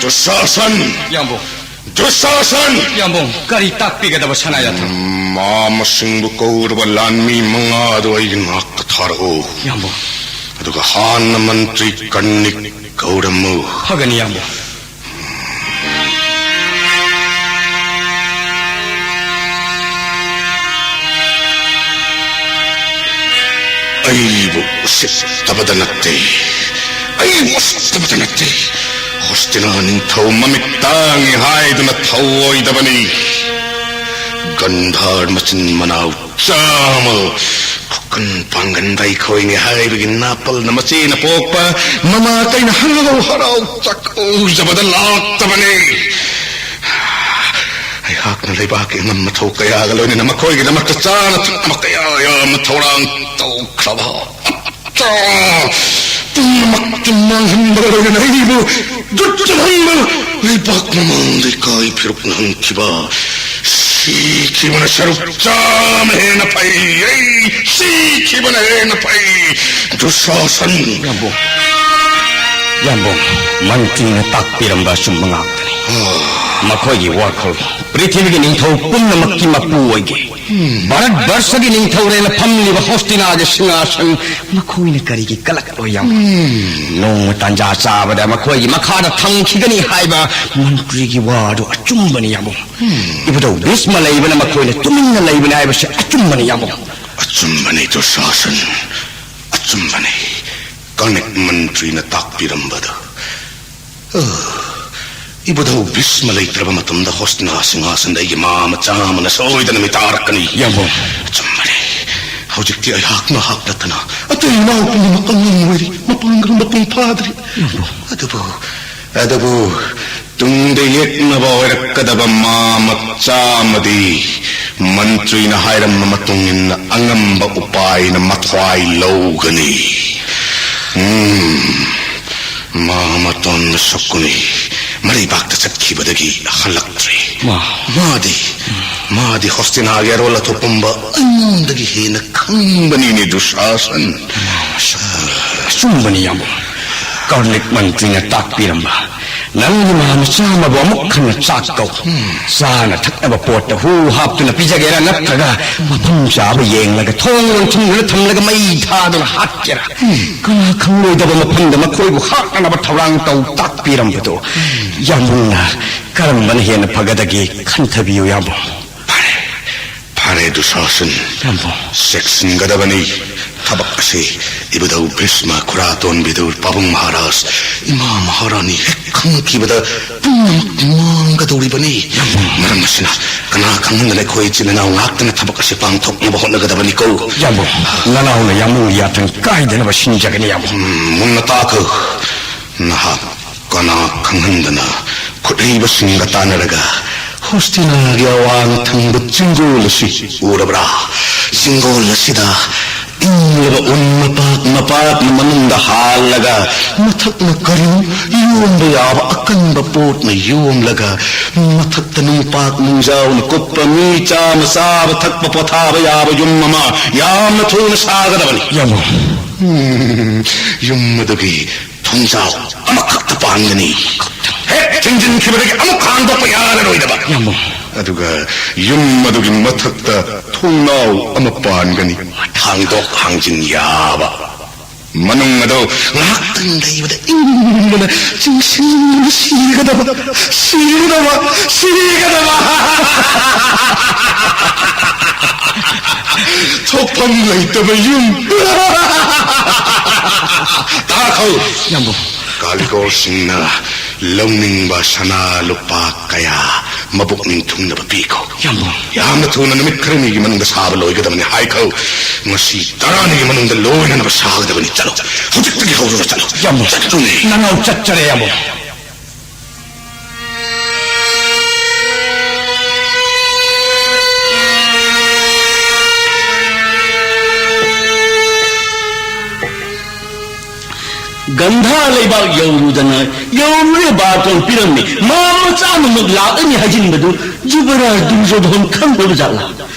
ꯗꯨꯁꯥꯁꯟ! ꯌꯥꯝꯕꯨꯡ꯫ ꯗꯨꯁꯥꯁꯟ! ꯌꯥꯝꯕꯨꯡ, ꯀꯔꯤ ꯇꯥꯛꯄꯤꯒꯗꯕ ꯁꯅꯥ ꯌꯥꯊꯪ? ꯃꯥ ꯃꯁꯤꯡꯕꯨ ꯀꯧꯔꯕ ꯂꯥꯟꯃꯤ ꯃꯉꯥꯗꯨ ꯑꯩꯒꯤ ꯅꯥꯛꯇ ꯊꯥꯔꯛꯎ꯫ ꯌꯥꯝꯕꯨꯡ꯫ ꯑꯗꯨꯒ ꯍꯥꯟꯅ ꯃꯟꯇ꯭ꯔꯤ ꯀꯔꯅꯤꯛ ꯀꯧꯔꯝꯃꯨ꯫ ꯐꯒꯅꯤ ꯌꯥꯝꯕꯨꯡ꯫ ꯑꯩꯕꯨ ꯎꯁꯤꯠꯇꯕꯗ ꯅꯠꯇꯦ, ꯑꯩꯕꯨ ꯎꯁꯤꯠꯇꯕꯗ ꯅꯠꯇꯦ꯫ ꯍꯣꯁꯇꯤꯅꯥ ꯅꯤꯡꯊꯧ ꯃꯃꯤꯠ ꯇꯥꯡꯉꯤ ꯍꯥꯏꯗꯨꯅ ꯊꯧꯑꯣꯏꯗꯕꯅꯤ꯫ ꯒꯟꯙꯥꯔ ꯃꯆꯤꯟ ꯃꯅꯥꯎ ꯆꯥꯝꯃ ꯈꯨꯀꯟ ꯄꯥꯡꯒꯟꯕ ꯑꯩꯈꯣꯏꯅꯤ ꯍꯥꯏꯕꯒꯤ ꯅꯥꯄꯜꯅ ꯃꯆꯦꯅ ꯄꯣꯛꯄ ꯃꯃꯥ ꯀꯩꯅ ꯍꯔꯥꯎ ꯍꯔꯥꯎ ꯆꯥꯛꯀꯧꯖꯕꯗ ꯂꯥꯛꯇꯕꯅꯤ꯫ ꯑꯩꯍꯥꯛꯅ ꯂꯩꯕꯥꯛꯀꯤ ꯑꯉꯝ ꯃꯊꯧ ꯀꯌꯥꯒ ꯂꯣꯏꯅꯅ ꯃꯈꯣꯏꯒꯤꯗꯃꯛꯇ ꯆꯥꯅ ꯊꯛꯅꯕ ꯀꯌꯥ ꯌꯥꯝꯅ ꯊꯧꯔꯥꯡ ꯇꯧꯈ꯭ꯔꯕ ꯄꯨꯝꯅꯃꯛꯇ ꯃꯥꯡꯍꯟꯕꯒ ꯂꯣꯏꯅꯅ ꯑꯩꯕꯨ ꯗꯨꯔꯖꯣꯙꯟꯕꯨ ꯂꯩꯕꯥꯛ ꯃꯃꯥꯡꯗ ꯏꯀꯥꯏ ꯐꯤꯔꯨꯛꯅꯍꯟꯈꯤꯕ ꯁꯤꯈꯤꯕꯅ ꯁꯔꯨꯛ ꯆꯥꯝꯃ ꯍꯦꯟꯅ ꯐꯩ꯫ ꯑꯩ ꯁꯤꯈꯤꯕꯅ ꯍꯦꯟꯅ ꯐꯩ꯫ ꯗꯨꯁꯥꯁꯟ! ꯌꯥꯝꯕꯨꯡ, ꯌꯥꯝꯕꯨꯡ, ꯃꯟꯇ꯭ꯔꯤꯅ ꯇꯥꯛꯄꯤꯔꯝꯕ ꯑꯆꯨꯝꯕ ꯉꯥꯛꯇꯅꯤ꯫ ꯃꯈꯣꯏꯒꯤ ꯋꯥꯈꯜ ꯄ꯭ꯔꯤꯊꯤꯕꯤꯒꯤ ꯅꯤꯡꯊꯧ ꯄꯨꯝꯅꯃꯛꯀꯤ ꯃꯄꯨ ꯑꯣꯏꯒꯦ꯫ ꯚꯥꯔꯠ ꯕꯔꯁꯒꯤ ꯅꯤꯡꯊꯧꯔꯦꯜꯅ ꯐꯝꯂꯤꯕ ꯍꯣꯁꯇꯤꯅꯥꯒꯤ ꯁꯤꯡꯍꯥꯁꯟ ꯃꯈꯣꯏꯅ ꯀꯔꯤꯒꯤ ꯀꯂꯛꯂꯣꯏ ꯌꯥꯝ? ꯅꯣꯡꯃ ꯇꯥꯟꯖꯥ ꯆꯥꯕꯗ ꯃꯈꯣꯏꯒꯤ ꯃꯈꯥꯗ ꯊꯝꯈꯤꯒꯅꯤ ꯍꯥꯏꯕ ꯃꯟꯇ꯭ꯔꯤꯒꯤ ꯋꯥꯗꯨ ꯑꯆꯨꯝꯕꯅꯤ ꯌꯥꯝꯕꯨꯡ꯫ ꯏꯕꯨꯙꯧ ꯚꯤꯁꯃ ꯂꯩꯕꯅ ꯃꯈꯣꯏꯅ ꯇꯨꯃꯤꯟꯅ ꯂꯩꯕꯅꯤ ꯍꯥꯏꯕꯁꯤ ꯑꯆꯨꯝꯕꯅꯤ ꯌꯥꯝꯕꯨꯡ꯫ ꯑꯆꯨꯝꯕꯅꯤ ꯗꯨꯁꯥꯁꯟ, ꯑꯆꯨꯝꯕꯅꯤ꯫ ꯀꯔꯅꯤꯛ ꯃꯟꯇ꯭ꯔꯤꯅ ꯇꯥꯛꯄꯤꯔꯝꯕꯗꯨ꯫ ꯑ, ꯏꯕꯨꯙꯧ ꯚꯤꯁꯃ ꯂꯩꯇ꯭ꯔꯕ ꯃꯇꯝꯗ ꯍꯣꯁꯇꯤꯅꯥ ꯁꯤꯡꯍꯥꯁꯟꯗ ꯑꯩꯒꯤ ꯃꯥ ꯃꯆꯥ ꯑꯃꯅ ꯁꯣꯏꯗꯅ ꯃꯤꯇꯥꯔꯛꯀꯅꯤ꯫ ꯌꯥꯝꯕꯨꯡ꯫ ꯑꯆꯨꯝꯕꯅꯤ꯫ ꯍꯧꯖꯤꯛꯇꯤ ꯑꯩꯍꯥꯛ ꯃꯍꯥꯛ ꯅꯠꯇꯅ ꯑꯇꯩ ꯏꯅꯥꯎ ꯄꯨꯝꯅꯃꯛ ꯑꯉꯥꯡ ꯑꯣꯏꯔꯤ, ꯃꯄꯥꯡꯒꯜ ꯃꯄꯨꯡ ꯐꯥꯗ꯭ꯔꯤ꯫ ꯌꯥꯝꯕꯨꯡ꯫ ꯑꯗꯨꯕꯨ, ꯑꯗꯨꯕꯨ ꯇꯨꯡꯗ ꯌꯦꯛꯅꯕ ꯑꯣꯏꯔꯛꯀꯗꯕ ꯃꯥ ꯃꯆꯥ ꯑꯃꯗꯤ ꯃꯟꯇ꯭ꯔꯤꯅ ꯍꯥꯏꯔꯝꯕ ꯃꯇꯨꯡ ꯏꯟꯅ ꯑꯉꯝꯕ ꯎꯄꯥꯏꯅ ꯃꯊ꯭ꯋꯥꯏ ꯂꯧꯒꯅꯤ꯫ ꯎꯝ, ꯃꯥ ꯃꯇꯣꯟꯗ ꯁꯣꯛꯀꯅꯤ, ꯃꯔꯩꯕꯥꯛꯇ ꯆꯠꯈꯤꯕꯗꯒꯤ ꯍꯜꯂꯛꯇ꯭ꯔꯦ꯫ ꯃꯥ꯫ ꯃꯥꯗꯤ, ꯃꯥꯗꯤ ꯍꯣꯁꯇꯤꯅꯥꯒꯤ ꯑꯔꯣꯜ ꯑꯊꯣꯛ ꯄꯨꯝꯕ ꯑꯩꯉꯣꯟꯗꯒꯤ ꯍꯦꯟꯅ ꯈꯪꯕꯅꯤꯅꯦ, ꯗꯨꯁꯥꯁꯟ꯫ ꯑꯆꯨꯝꯕꯅꯤ, ꯏꯌꯥꯝꯕ꯫ ꯀꯔꯅꯤꯛ ꯃꯟꯇ꯭ꯔꯤꯅ ꯇꯥꯛꯄꯤꯔꯝꯕ, "ꯅꯪꯒꯤ ꯃꯍꯥ ꯃꯆꯥ ꯑꯃꯕꯨ ꯑꯃꯨꯛ ꯍꯟꯅ ꯆꯥꯛ ꯀꯧ꯫ ꯆꯥꯅ ꯊꯛꯅꯕ ꯄꯣꯠꯇ ꯍꯨ ꯍꯥꯞꯇꯨꯅ ꯄꯤꯖꯒꯦꯔꯥ, ꯅꯠꯇ꯭ꯔꯒ ꯃꯐꯝ ꯆꯥꯕ ꯌꯦꯡꯂꯒ ꯊꯣꯡ ꯂꯣꯟꯁꯤꯟꯗꯨꯅ ꯊꯝꯂꯒ ꯃꯩ ꯊꯥꯗꯨꯅ ꯍꯥꯠꯀꯦꯔꯥ? ꯀꯅꯥ ꯈꯪꯂꯣꯏꯗꯕ ꯃꯐꯝꯗ ꯃꯈꯣꯏꯕꯨ ꯍꯥꯠꯅꯅꯕ ꯊꯧꯔꯥꯡ ꯇꯧ" ꯇꯥꯛꯄꯤꯔꯝꯕꯗꯣ ꯌꯥꯝꯕꯨꯡꯅ ꯀꯔꯝꯕꯅ ꯍꯦꯟꯅ ꯐꯒꯗꯒꯦ ꯈꯟꯊꯕꯤꯌꯨ, ꯌꯥꯝꯕꯨꯡ꯫ ꯐꯔꯦ, ꯐꯔꯦ, ꯗꯨꯁꯥꯁꯟ꯫ ꯌꯥꯝꯕꯨꯡ꯫ ꯆꯦꯛꯁꯤꯟꯒꯗꯕꯅꯤ꯫ ꯊꯕꯛ ꯑꯁꯤ ꯏꯕꯨꯙꯧ ꯚꯤꯁꯃ, ꯈꯨꯔꯥꯇꯣꯟ ꯕꯤꯗꯨꯔ, ꯄꯥꯕꯨꯡ ꯃꯍꯥꯔꯥꯖ, ꯏꯃꯥ ꯃꯍꯥꯔꯥꯅꯤ ꯍꯦꯛ ꯈꯪꯈꯤꯕꯗ ꯄꯨꯝꯅꯃꯛ ꯃꯥꯡꯒꯗꯧꯔꯤꯕꯅꯤ꯫ ꯃꯔꯝ ꯑꯁꯤꯅ ꯀꯅꯥ ꯈꯪꯍꯟꯗꯅ ꯑꯩꯈꯣꯏ ꯏꯆꯤꯜ ꯏꯅꯥꯎ ꯉꯥꯛꯇꯅ ꯊꯕꯛ ꯑꯁꯤ ꯄꯥꯡꯊꯣꯛꯅꯕ ꯍꯣꯠꯅꯒꯗꯕꯅꯤꯀꯣ꯫ ꯌꯥꯝꯕꯨꯡ, ꯅꯅꯥꯎꯅ ꯌꯥꯝꯕꯨꯡꯒꯤ ꯌꯥꯊꯪ ꯀꯥꯏꯗꯅꯕ ꯁꯤꯟꯖꯒꯅꯤ, ꯌꯥꯝꯕꯨꯡ꯫ ꯎꯝ, ꯃꯨꯟꯅ ꯇꯥꯈꯣ꯫ ꯅꯍꯥꯛ ꯀꯅꯥ ꯈꯪꯍꯟꯗꯅ ꯈꯨꯠꯍꯩꯕꯁꯤꯡꯒ ꯇꯥꯟꯅꯔꯒ ꯍꯣꯁꯇꯤꯅꯥꯒꯤ ꯑꯋꯥꯡ ꯊꯪꯕ ꯆꯤꯡꯒꯣꯜ ꯑꯁꯤ ꯎꯔꯕ꯭ꯔꯥ? ꯆꯤꯡꯒꯣꯜ ꯑꯁꯤꯗ ꯏꯪꯂꯕ ꯎꯟ ꯃꯄꯥꯛ ꯃꯄꯥꯛꯅ ꯃꯅꯨꯡꯗ ꯍꯥꯜꯂꯒ, ꯃꯊꯛꯅ ꯀꯔꯤꯅꯣ ꯌꯣꯝꯕ ꯌꯥꯕ ꯑꯀꯟꯕ ꯄꯣꯠꯅ ꯌꯣꯝꯂꯒ, ꯃꯊꯛꯇ ꯅꯨꯡꯄꯥꯛ ꯅꯨꯡꯖꯥꯎꯅ ꯀꯨꯞꯄ ꯃꯤ ꯆꯥꯝꯃ ꯆꯥꯕ ꯊꯛꯄ ꯄꯣꯊꯥꯕ ꯌꯥꯕ ꯌꯨꯝ ꯑꯃ ꯌꯥꯝꯅ ꯊꯨꯅ ꯁꯥꯒꯗꯕꯅꯤ꯫ ꯌꯥꯝꯕꯨꯡ꯫ ꯎꯝ, ꯌꯨꯝ ꯑꯗꯨꯒꯤ ꯊꯣꯡꯖꯥꯎ ꯑꯃꯈꯛꯇ ꯄꯥꯟꯒꯅꯤ꯫ ꯍꯦꯛ ꯊꯤꯡꯖꯤꯟꯈꯤꯕꯗꯒꯤ ꯑꯃꯨꯛ ꯍꯥꯡꯗꯣꯛꯄ ꯌꯥꯔꯔꯣꯏꯗꯕ꯫ ꯌꯥꯝꯕꯨꯡ꯫ ꯑꯗꯨꯒ ꯌꯨꯝ ꯑꯗꯨꯒꯤ ꯃꯊꯛꯇ ꯊꯣꯡꯅꯥꯎ ꯑꯃ ꯄꯥꯟꯒꯅꯤ꯫ ꯍꯥꯡꯗꯣꯛ ꯍꯥꯡꯖꯤꯟ ꯌꯥꯕ꯫ ꯃꯅꯨꯡ ꯑꯗꯨ ꯉꯥꯏꯍꯥꯛꯇꯪ ꯂꯩꯕꯗ ꯏꯪꯕꯅ ꯆꯤꯡꯁꯤꯟꯗꯨꯅ ꯁꯤꯒꯗꯕ, ꯁꯤꯒꯗꯕ, ꯁꯤꯒꯗꯕ꯫ ꯊꯣꯛꯐꯝ ꯂꯩꯇꯕ ꯌꯨꯝ꯫ ꯇꯥꯈꯣ꯫ ꯌꯥꯝꯕꯨꯡ꯫ ꯀꯥꯂꯤꯒꯣꯔꯁꯤꯡꯅ ꯂꯧꯅꯤꯡꯕ ꯁꯅꯥ ꯂꯨꯄꯥ ꯀꯌꯥ ꯃꯕꯨꯛ ꯅꯤꯡꯊꯨꯡꯅꯕ ꯄꯤꯈꯣ꯫ ꯌꯥꯝꯕꯨꯡ꯫ ꯌꯥꯝꯅ ꯊꯨꯅ, ꯅꯨꯃꯤꯠ ꯈꯔꯅꯤꯒꯤ ꯃꯅꯨꯡꯗ ꯁꯥꯕ ꯂꯣꯏꯒꯗꯕꯅꯤ ꯍꯥꯏꯈꯣ꯫ ꯉꯁꯤ ꯇꯔꯥꯅꯤꯒꯤ ꯃꯅꯨꯡꯗ ꯂꯣꯏꯅꯅꯕ ꯁꯥꯒꯗꯕꯅꯤ꯫ ꯆꯠꯂꯣ, ꯍꯧꯖꯤꯛꯇꯒꯤ ꯍꯧꯔꯒ ꯆꯠꯂꯣ꯫ ꯌꯥꯝꯕꯨꯡ꯫ ꯆꯠꯂꯨꯅꯦ꯫ ꯅꯅꯥꯎ ꯆꯠꯆꯔꯦ, ꯌꯥꯝꯕꯨꯡ꯫ ꯒꯟꯙꯥ ꯂꯩꯕꯥꯛ ꯌꯧꯔꯨꯗꯅ, ꯌꯧꯔꯨꯔꯦ, ꯕꯥꯔꯇꯣꯟ ꯄꯤꯔꯝꯃꯤ꯫ ꯃꯥ ꯃꯆꯥ ꯑꯃꯃꯨꯛ ꯂꯥꯛꯂꯅꯤ ꯍꯥꯏꯖꯤꯟꯕꯗꯨ ꯖꯨꯕꯔꯥꯖ ꯗꯨꯔꯖꯣꯙꯣꯟ ꯈꯪꯗꯕ ꯖꯥꯠꯂꯥ?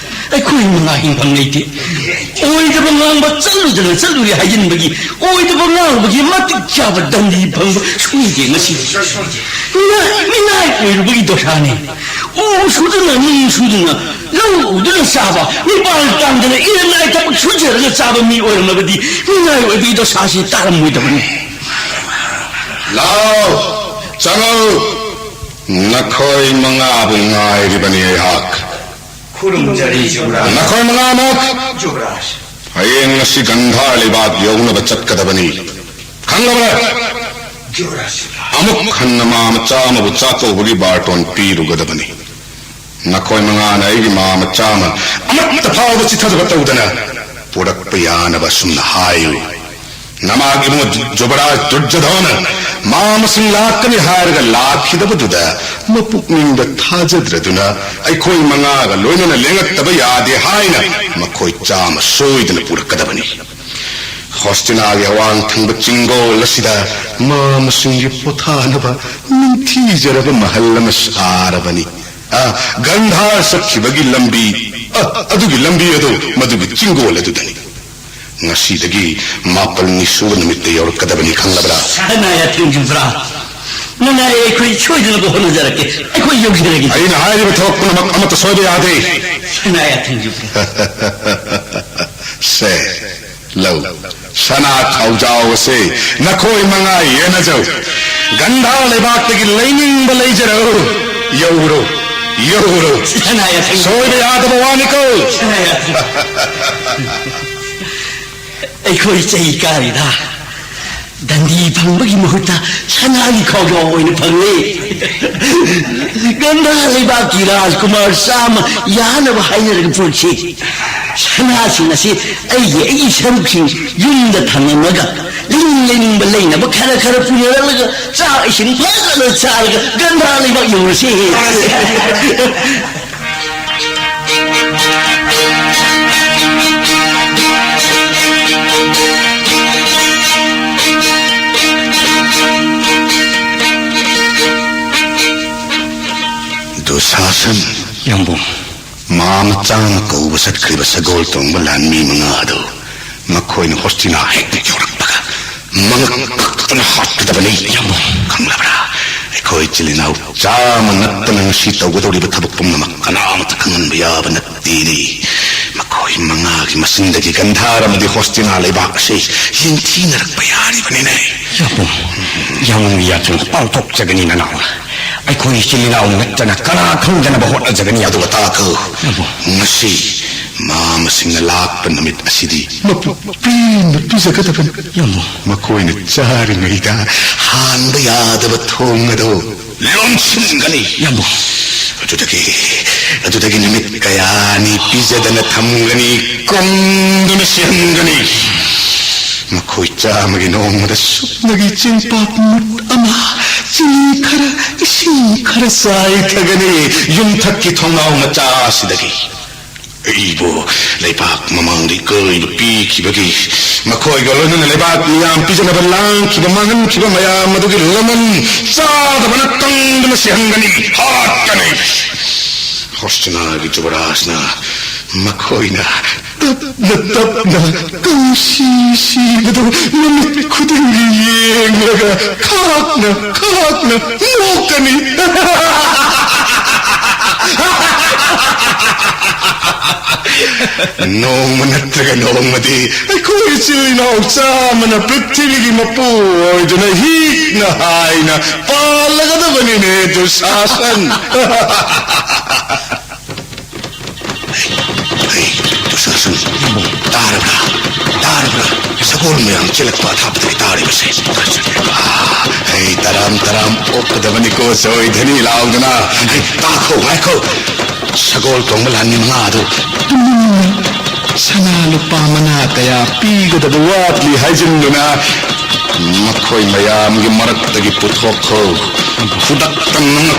ꯑꯩꯈꯣꯏ ꯃꯉꯥ ꯍꯤꯡꯐꯝ ꯂꯩꯇꯦ꯫ ꯑꯣꯏꯗꯕ ꯉꯥꯡꯕ ꯆꯠꯂꯨꯗꯅ ꯆꯠꯂꯨꯔꯦ ꯍꯥꯏꯖꯤꯟꯕꯒꯤ, ꯑꯣꯏꯗꯕ ꯉꯥꯡꯕꯒꯤ ꯃꯇꯤꯛ ꯆꯥꯕ ꯗꯟꯗꯤ ꯐꯪꯕ ꯁꯣꯏꯗꯦ ꯉꯁꯤꯗꯤ꯫ ꯃꯤꯅꯥꯏ, ꯃꯤꯅꯥꯏ ꯑꯣꯏꯔꯨꯕꯒꯤ ꯗꯣꯁꯥꯅꯤ꯫ ꯎ ꯁꯨꯗꯨꯅ, ꯅꯨꯡ ꯁꯨꯗꯨꯅ, ꯂꯧ ꯎꯗꯨꯅ ꯆꯥꯕ, ꯃꯤꯄꯥꯜ ꯇꯥꯡꯗꯅ ꯏꯔꯟ ꯅꯥꯏ ꯊꯕꯛ ꯁꯨꯖꯔꯒ ꯆꯥꯕ ꯃꯤ ꯑꯣꯏꯔꯝꯂꯕꯗꯤ ꯃꯤꯅꯥꯏ ꯑꯣꯏꯕꯒꯤ ꯗꯣꯁꯥꯁꯤ ꯇꯥꯔꯝꯃꯣꯏꯗꯕꯅꯤ꯫ ꯂꯥꯎ, ꯆꯪꯉꯛꯎ꯫ ꯅꯈꯣꯏ ꯃꯉꯥꯕꯨ ꯉꯥꯏꯔꯤꯕꯅꯤ ꯑꯩꯍꯥꯛ꯫ ꯈꯨꯔꯨꯝꯖꯔꯤ ꯌꯨꯕꯔꯥꯖ꯫ ꯅꯈꯣꯏ ꯃꯉꯥꯃꯛ ꯌꯨꯕꯔꯥꯖ꯫ ꯍꯌꯦꯡ ꯉꯁꯤ ꯒꯟꯙꯥꯔ ꯂꯩꯕꯥꯛ ꯌꯧꯅꯕ ꯆꯠꯀꯗꯕꯅꯤ꯫ ꯈꯪꯂꯕ꯭ꯔꯥ? ꯌꯨꯕꯔꯥꯖ꯫ ꯑꯃꯨꯛ ꯍꯟꯅ ꯃꯥ ꯃꯆꯥ ꯑꯃꯕꯨ ꯆꯥꯛꯀꯧꯕꯒꯤ ꯕꯥꯔꯇꯣꯟ ꯄꯤꯔꯨꯒꯗꯕꯅꯤ꯫ ꯅꯈꯣꯏ ꯃꯉꯥꯅ ꯑꯩꯒꯤ ꯃꯥ ꯃꯆꯥ ꯑꯃ ꯑꯃꯠꯇ ꯐꯥꯎꯕ ꯆꯤꯠꯊꯗꯕ ꯇꯧꯗꯅ ꯄꯨꯔꯛꯄ ꯌꯥꯅꯕ ꯑꯁꯨꯝꯅ ꯍꯥꯏꯌꯨ꯫ ꯅꯃꯥꯒꯤ ꯏꯕꯨꯡ ꯖꯨꯕꯔꯥꯖ ꯗꯨꯔꯖꯣꯙꯅ ꯃꯥ ꯃꯁꯤꯡ ꯂꯥꯛꯀꯅꯤ ꯍꯥꯏꯔꯒ ꯂꯥꯛꯈꯤꯗꯕꯗꯨꯗ ꯃꯄꯨꯛꯅꯤꯡꯗ ꯊꯥꯖꯗ꯭ꯔꯗꯨꯅ ꯑꯩꯈꯣꯏ ꯃꯉꯥꯒ ꯂꯣꯏꯅꯅ ꯂꯦꯡꯉꯛꯇꯕ ꯌꯥꯗꯦ ꯍꯥꯏꯅ ꯃꯈꯣꯏ ꯆꯥꯝꯃ ꯁꯣꯏꯗꯅ ꯄꯨꯔꯛꯀꯗꯕꯅꯤ꯫ ꯍꯣꯁꯇꯤꯅꯥꯒꯤ ꯑꯋꯥꯡ ꯊꯪꯕ ꯆꯤꯡꯒꯣꯜ ꯑꯁꯤꯗ ꯃꯥ ꯃꯁꯤꯡꯒꯤ ꯄꯣꯊꯥꯅꯕ ꯅꯤꯡꯊꯤꯖꯔꯕ ꯃꯍꯜ ꯑꯃ ꯁꯥꯔꯕꯅꯤ꯫ ꯑ, ꯒꯟꯙꯥꯔ ꯆꯠꯈꯤꯕꯒꯤ ꯂꯝꯕꯤ, ꯑ, ꯑꯗꯨꯒꯤ ꯂꯝꯕꯤ ꯑꯗꯨ ꯃꯗꯨꯒꯤ ꯆꯤꯡꯒꯣꯜ ꯑꯗꯨꯗꯅꯤ꯫ ꯉꯁꯤꯗꯒꯤ ꯃꯥꯄꯜꯅꯤ ꯁꯨꯕ ꯅꯨꯃꯤꯠꯇ ꯌꯧꯔꯛꯀꯗꯕꯅꯤ, ꯈꯪꯂꯕ꯭ꯔꯥ? ꯁꯅꯥ ꯌꯥꯊꯪ ꯌꯨꯕ꯭ꯔꯥ? ꯅꯅꯥꯏ ꯑꯩꯈꯣꯏ ꯁꯣꯏꯗꯅꯕ ꯍꯣꯠꯅꯖꯔꯛꯀꯦ꯫ ꯑꯩꯈꯣꯏ ꯌꯧꯖꯔꯒꯦ꯫ ꯑꯩꯅ ꯍꯥꯏꯔꯤꯕ ꯊꯕꯛ ꯄꯨꯝꯅꯃꯛ ꯑꯃꯠꯇ ꯁꯣꯏꯕ ꯌꯥꯗꯦ꯫ ꯁꯅꯥ ꯌꯥꯊꯪ ꯌꯨꯕ꯭ꯔꯥ? ꯁꯦ, ꯂꯧ꯫ ꯁꯅꯥ ꯈꯥꯎꯖꯥꯎ ꯑꯁꯦ ꯅꯈꯣꯏ ꯃꯉꯥ ꯌꯦꯟꯅꯖꯧ꯫ ꯒꯟꯙꯥ ꯂꯩꯕꯥꯛꯇꯒꯤ ꯂꯩꯅꯤꯡꯕ ꯂꯩꯖꯔꯧ꯫ ꯌꯧꯔꯣ, ꯌꯧꯔꯣ꯫ ꯁꯅꯥ ꯌꯥꯊꯪ꯫ ꯁꯣꯏꯕ ꯌꯥꯗꯕ ꯋꯥꯅꯤꯀꯣ꯫ ꯁꯅꯥ ꯌꯥꯊꯪ꯫ ꯑꯩꯈꯣꯏ ꯆꯍꯤ ꯀꯥꯔꯤꯗ ꯗꯟꯗꯤ ꯐꯪꯕꯒꯤ ꯃꯍꯨꯠꯇ ꯁꯅꯥꯒꯤ ꯈꯥꯎꯖꯥꯎ ꯑꯣꯏꯅ ꯐꯪꯂꯦ꯫ ꯒꯟꯙꯥ ꯂꯩꯕꯥꯛꯀꯤ ꯔꯥꯖꯀꯨꯃꯥꯔ ꯆꯥꯝꯃ ꯌꯥꯅꯕ ꯍꯥꯏꯅꯔꯒ ꯄꯨꯔꯛꯁꯤ꯫ ꯁꯅꯥꯁꯤꯡ ꯑꯁꯤ ꯑꯩꯒꯤ, ꯑꯩꯒꯤ ꯁꯔꯨꯛꯁꯤꯡ ꯌꯨꯝꯗ ꯊꯝꯂꯝꯃꯒ ꯂꯩꯅꯤꯡ ꯂꯩꯅꯤꯡꯕ ꯂꯩꯅꯕ ꯈꯔ ꯈꯔ ꯄꯨꯅꯔꯛꯂꯒ ꯆꯥꯛ ꯏꯁꯤꯡ ꯐꯖꯅ ꯆꯥꯔꯒ ꯒꯟꯙꯥ ꯂꯩꯕꯥꯛ ꯌꯧꯔꯁꯤ꯫ ꯌꯥꯝꯕꯨꯡ꯫ ꯃꯥ ꯃꯆꯥꯅ ꯀꯧꯕ ꯆꯠꯈ꯭ꯔꯤꯕ ꯁꯒꯣꯜ ꯇꯣꯡꯕ ꯂꯥꯟꯃꯤ ꯃꯉꯥ ꯑꯗꯨ ꯃꯈꯣꯏꯅ ꯍꯣꯁꯇꯤꯅꯥ ꯍꯦꯛ ꯌꯧꯔꯛꯄꯒ ꯃꯉꯛ ꯀꯛꯇꯨꯅ ꯍꯥꯠꯀꯗꯕꯅꯤ꯫ ꯌꯥꯝꯕꯨꯡ꯫ ꯈꯪꯂꯕ꯭ꯔꯥ? ꯑꯩꯈꯣꯏ ꯏꯆꯤꯜ ꯏꯅꯥꯎ ꯆꯥꯝꯃ ꯅꯠꯇꯅ ꯉꯁꯤ ꯇꯧꯒꯗꯧꯔꯤꯕ ꯊꯕꯛ ꯄꯨꯝꯅꯃꯛ ꯀꯅꯥꯃꯠꯇ ꯈꯪꯍꯟꯕ ꯌꯥꯕ ꯅꯠꯇꯦꯅꯦ꯫ ꯃꯈꯣꯏ ꯃꯉꯥꯒꯤ ꯃꯁꯤꯡꯗꯒꯤ ꯒꯟꯙꯥꯔ ꯑꯃꯗꯤ ꯍꯣꯁꯇꯤꯅꯥ ꯂꯩꯕꯥꯛ ꯑꯁꯤ ꯌꯦꯡꯊꯤꯅꯔꯛꯄ ꯌꯥꯔꯤꯕꯅꯤꯅꯦ꯫ ꯌꯥꯕꯨꯡ, ꯌꯥꯕꯨꯡꯒꯤ ꯌꯥꯊꯪ ꯄꯥꯡꯊꯣꯛꯆꯒꯅꯤ ꯅꯅꯥꯎ꯫ ꯑꯩꯈꯣꯏ ꯏꯆꯤꯜ ꯏꯅꯥꯎ ꯅꯠꯇꯅ ꯀꯅꯥ ꯈꯪꯗꯅꯕ ꯍꯣꯠꯅꯖꯒꯅꯤ꯫ ꯑꯗꯨꯒ ꯇꯥꯈꯣ, ꯌꯥꯕꯨꯡ꯫ ꯉꯁꯤ ꯃꯥ ꯃꯁꯤꯡꯅ ꯂꯥꯛꯄ ꯅꯨꯃꯤꯠ ꯑꯁꯤꯗꯤ ꯃꯄꯨ ꯄꯦꯟꯅ ꯄꯤꯖꯒꯗꯕꯅꯤ꯫ ꯌꯥꯕꯨꯡ꯫ ꯃꯈꯣꯏꯅ ꯆꯥꯔꯤꯉꯩꯗ ꯍꯥꯟꯕ ꯌꯥꯗꯕ ꯊꯣꯡ ꯑꯗꯨ ꯂꯣꯟꯁꯤꯟꯒꯅꯤ꯫ ꯌꯥꯝꯕꯨꯡ꯫ ꯑꯗꯨꯗꯒꯤ, ꯑꯗꯨꯗꯒꯤ ꯅꯨꯃꯤꯠ ꯀꯌꯥꯅꯤ ꯄꯤꯖꯗꯅ ꯊꯝꯒꯅꯤ, ꯀꯨꯝꯗꯨꯅ ꯁꯤꯍꯟꯒꯅꯤ꯫ ꯃꯈꯣꯏ ꯆꯥꯝꯃꯒꯤ ꯅꯣꯡꯃꯗ ꯁꯨꯞꯅꯒꯤ ꯆꯦꯡꯄꯥꯛ ꯃꯨꯠ ꯑꯃ, ꯆꯤꯅꯤ ꯈꯔ, ꯏꯁꯤꯡ ꯈꯔ ꯆꯥꯏꯊꯒꯅꯤ꯫ ꯌꯨꯝꯊꯛꯀꯤ ꯊꯣꯡꯅꯥꯎ ꯃꯆꯥ ꯑꯁꯤꯗꯒꯤ ꯑꯩꯕꯨ ꯂꯩꯕꯥꯛ ꯃꯃꯥꯡꯗ ꯏꯀꯥꯏꯕ ꯄꯤꯈꯤꯕꯒꯤ, ꯃꯈꯣꯏꯒ ꯂꯣꯏꯅꯅ ꯂꯩꯕꯥꯛ ꯃꯤꯌꯥꯝ ꯄꯤꯖꯅꯕ ꯂꯥꯡꯈꯤꯕ, ꯃꯥꯡꯍꯟꯈꯤꯕ ꯃꯌꯥꯝ ꯑꯗꯨꯒꯤ ꯂꯃꯟ ꯆꯥꯗꯕꯅ ꯀꯪꯗꯨꯅ ꯁꯤꯍꯟꯒꯅꯤ, ꯍꯥꯠꯀꯅꯤ꯫ ꯍꯣꯁꯇꯤꯅꯥꯒꯤ ꯖꯨꯕꯔꯥꯖꯅ ꯃꯈꯣꯏꯅ ꯇꯞꯅ ꯇꯞꯅ ꯀꯪꯁꯤ ꯁꯤꯕꯗꯨ ꯅꯨꯃꯤꯠ ꯈꯨꯗꯤꯡꯒꯤ ꯌꯦꯡꯂꯒ ꯈꯥꯛꯅ ꯈꯥꯛꯅ ꯅꯣꯛꯀꯅꯤ꯫ ꯅꯣꯡꯃ ꯅꯠꯇ꯭ꯔꯒ ꯅꯣꯡꯃꯗꯤ ꯑꯩꯈꯣꯏ ꯏꯆꯤꯜ ꯏꯅꯥꯎ ꯆꯥꯝꯃꯅ ꯄ꯭ꯔꯤꯊꯤꯕꯤꯒꯤ ꯃꯄꯨ ꯑꯣꯏꯗꯨꯅ ꯍꯤꯛꯅ ꯍꯥꯏꯅ ꯄꯥꯜꯂꯒꯗꯕꯅꯤꯅꯦ, ꯗꯨꯁꯥꯁꯟ꯫ ꯍꯩ, ꯗꯨꯁꯥꯁꯟ, ꯇꯥꯔꯕ꯭ꯔꯥ? ꯇꯥꯔꯕ꯭ꯔꯥ? ꯁꯒꯣꯜ ꯃꯌꯥꯝ ꯆꯦꯜꯂꯛꯄ ꯑꯊꯥꯞꯄꯗꯒꯤ ꯇꯥꯔꯤꯕꯁꯦ꯫ ꯑꯥ, ꯍꯩ, ꯇꯔꯥꯝ ꯇꯔꯥꯝ ꯑꯣꯛꯀꯗꯕꯅꯤꯀꯣ, ꯁꯣꯏꯗꯅꯤ ꯂꯥꯎꯗꯅ꯫ ꯍꯩ, ꯇꯥꯈꯣ, ꯉꯥꯏꯈꯣ꯫ ꯁꯒꯣꯜ ꯇꯣꯡꯕ ꯂꯥꯟꯃꯤ ꯃꯉꯥ ꯑꯗꯨ ꯇꯨꯃꯤꯟꯅ ꯁꯅꯥ ꯂꯨꯄꯥ ꯃꯅꯥ ꯀꯌꯥ ꯄꯤꯒꯗꯕ ꯋꯥꯠꯂꯤ ꯍꯥꯏꯖꯤꯟꯗꯨꯅ ꯃꯈꯣꯏ ꯃꯌꯥꯝꯒꯤ ꯃꯔꯛꯇꯒꯤ ꯄꯨꯊꯣꯛꯈꯣ꯫ ꯈꯨꯗꯛꯇ ꯅꯪꯅ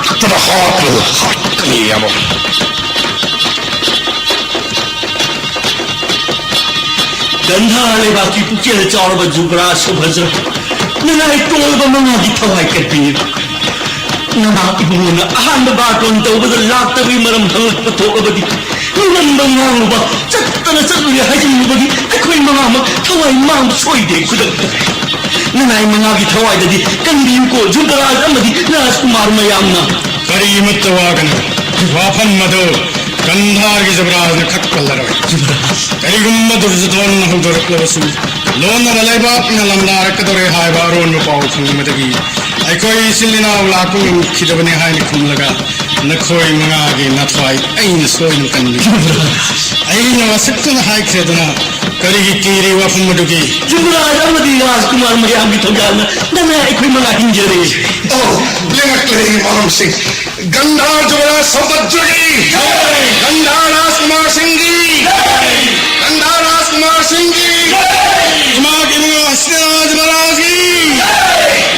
ꯀꯛꯇꯅ ꯍꯥꯠꯂꯨ꯫ ꯍꯥꯠꯀꯅꯤ ꯌꯥꯕ꯫ ꯒꯟꯙꯥ ꯂꯩꯕꯥꯛꯀꯤ ꯄꯨꯛꯆꯦꯜ ꯆꯥꯎꯔꯕ ꯖꯨꯕ꯭ꯔꯥꯖ ꯁꯨꯚꯗ꯭ꯔ, ꯅꯅꯥꯏ ꯇꯣꯜꯕ ꯃꯉꯥꯒꯤ ꯊꯋꯥꯏ ꯀꯠꯄꯤꯔꯤꯕ ꯅꯅꯥ ꯏꯕꯨꯡꯉꯣꯅ ꯑꯍꯥꯟꯕ ꯕꯥꯔꯇꯣꯟ ꯇꯧꯕꯗ ꯂꯥꯛꯇꯕꯒꯤ ꯃꯔꯝ ꯍꯪꯂꯛꯄ ꯊꯣꯛꯂꯕꯗꯤ, ꯉꯝꯕ ꯉꯥꯡꯂꯨꯕ, ꯆꯠꯇꯅ ꯆꯠꯂꯨꯔꯦ ꯍꯥꯏꯖꯤꯜꯂꯨꯕꯒꯤ ꯑꯩꯈꯣꯏ ꯃꯉꯥꯃꯛ ꯊꯋꯥꯏ ꯃꯥꯡꯕ ꯁꯣꯏꯗꯦ ꯈꯨꯗꯛꯇ꯫ ꯅꯅꯥꯏ ꯃꯉꯥꯒꯤ ꯊꯋꯥꯏꯗꯗꯤ ꯀꯟꯕꯤꯌꯨꯀꯣ ꯖꯨꯕꯔꯥꯖ ꯑꯃꯗꯤ ꯔꯥꯖꯀꯨꯃꯥꯔ ꯃꯌꯥꯝꯅ꯫ ꯀꯔꯤꯃꯠꯇ ꯋꯥꯒꯅꯨ꯫ ꯋꯥꯐꯝ ꯑꯗꯨ ꯒꯟꯙꯥꯔꯒꯤ ꯖꯨꯕꯔꯥꯖꯅ ꯈꯛ ꯀꯜꯂꯔꯣꯏ꯫ ꯀꯔꯤꯒꯨꯝꯕ ꯗꯨꯔꯖꯣꯙꯟꯅ ꯍꯧꯗꯣꯔꯛꯂꯕꯁꯨ, ꯂꯣꯟꯅꯕ ꯂꯩꯕꯥꯛꯅ ꯂꯝꯗꯥꯔꯛꯀꯗꯧꯔꯦ ꯍꯥꯏꯕ ꯑꯔꯣꯟꯕ ꯄꯥꯎ ꯐꯪꯕꯗꯒꯤ ꯑꯩꯈꯣꯏ ꯏꯆꯤꯜ ꯏꯅꯥꯎ ꯂꯥꯛꯄ ꯉꯝꯈꯤꯗꯕꯅꯤ ꯍꯥꯏꯅ ꯈꯨꯝꯂꯒ, ꯅꯈꯣꯏ ꯃꯉꯥꯒꯤ ꯅꯊ꯭ꯋꯥꯏ ꯑꯩꯅ ꯁꯣꯏꯗꯅ ꯀꯟꯕꯤ꯫ ꯑꯩꯅ ꯋꯥꯁꯛꯇꯨꯅ ꯍꯥꯏꯈ꯭ꯔꯦꯗꯅ, ꯀꯔꯤꯒꯤ ꯀꯤꯔꯤ ꯋꯥꯐꯝ ꯑꯗꯨꯒꯤ? ꯖꯨꯕꯔꯥꯖ ꯑꯃꯗꯤ ꯔꯥꯖꯀꯨꯃꯥꯔ ꯃꯌꯥꯝꯒꯤ ꯊꯧꯖꯥꯜꯅ ꯅꯅꯥꯏ ꯑꯩꯈꯣꯏ ꯃꯉꯥ ꯍꯤꯡꯖꯔꯦ꯫ ꯑꯣ, ꯂꯦꯡꯉꯛꯂꯦ ꯃꯔꯝꯁꯤꯡ꯫ ꯒꯟꯙꯥꯔ ꯖꯨꯕꯔꯥꯖ ꯁꯝꯕꯠꯖꯨꯒꯤ ꯖꯩ! ꯒꯟꯙꯥꯔ ꯔꯥꯖꯀꯨꯃꯥꯔ ꯁꯤꯡꯒꯤ ꯖꯩ! ꯒꯟꯙꯥꯔ ꯔꯥꯖꯀꯨꯃꯥꯔ ꯁꯤꯡꯒꯤ ꯖꯩ! ꯏꯃꯥꯒꯤ ꯏꯕꯨꯡꯉꯣ ꯍꯁꯤꯔꯥꯖ ꯃꯍꯥꯔꯥꯖꯒꯤ ꯖꯩ!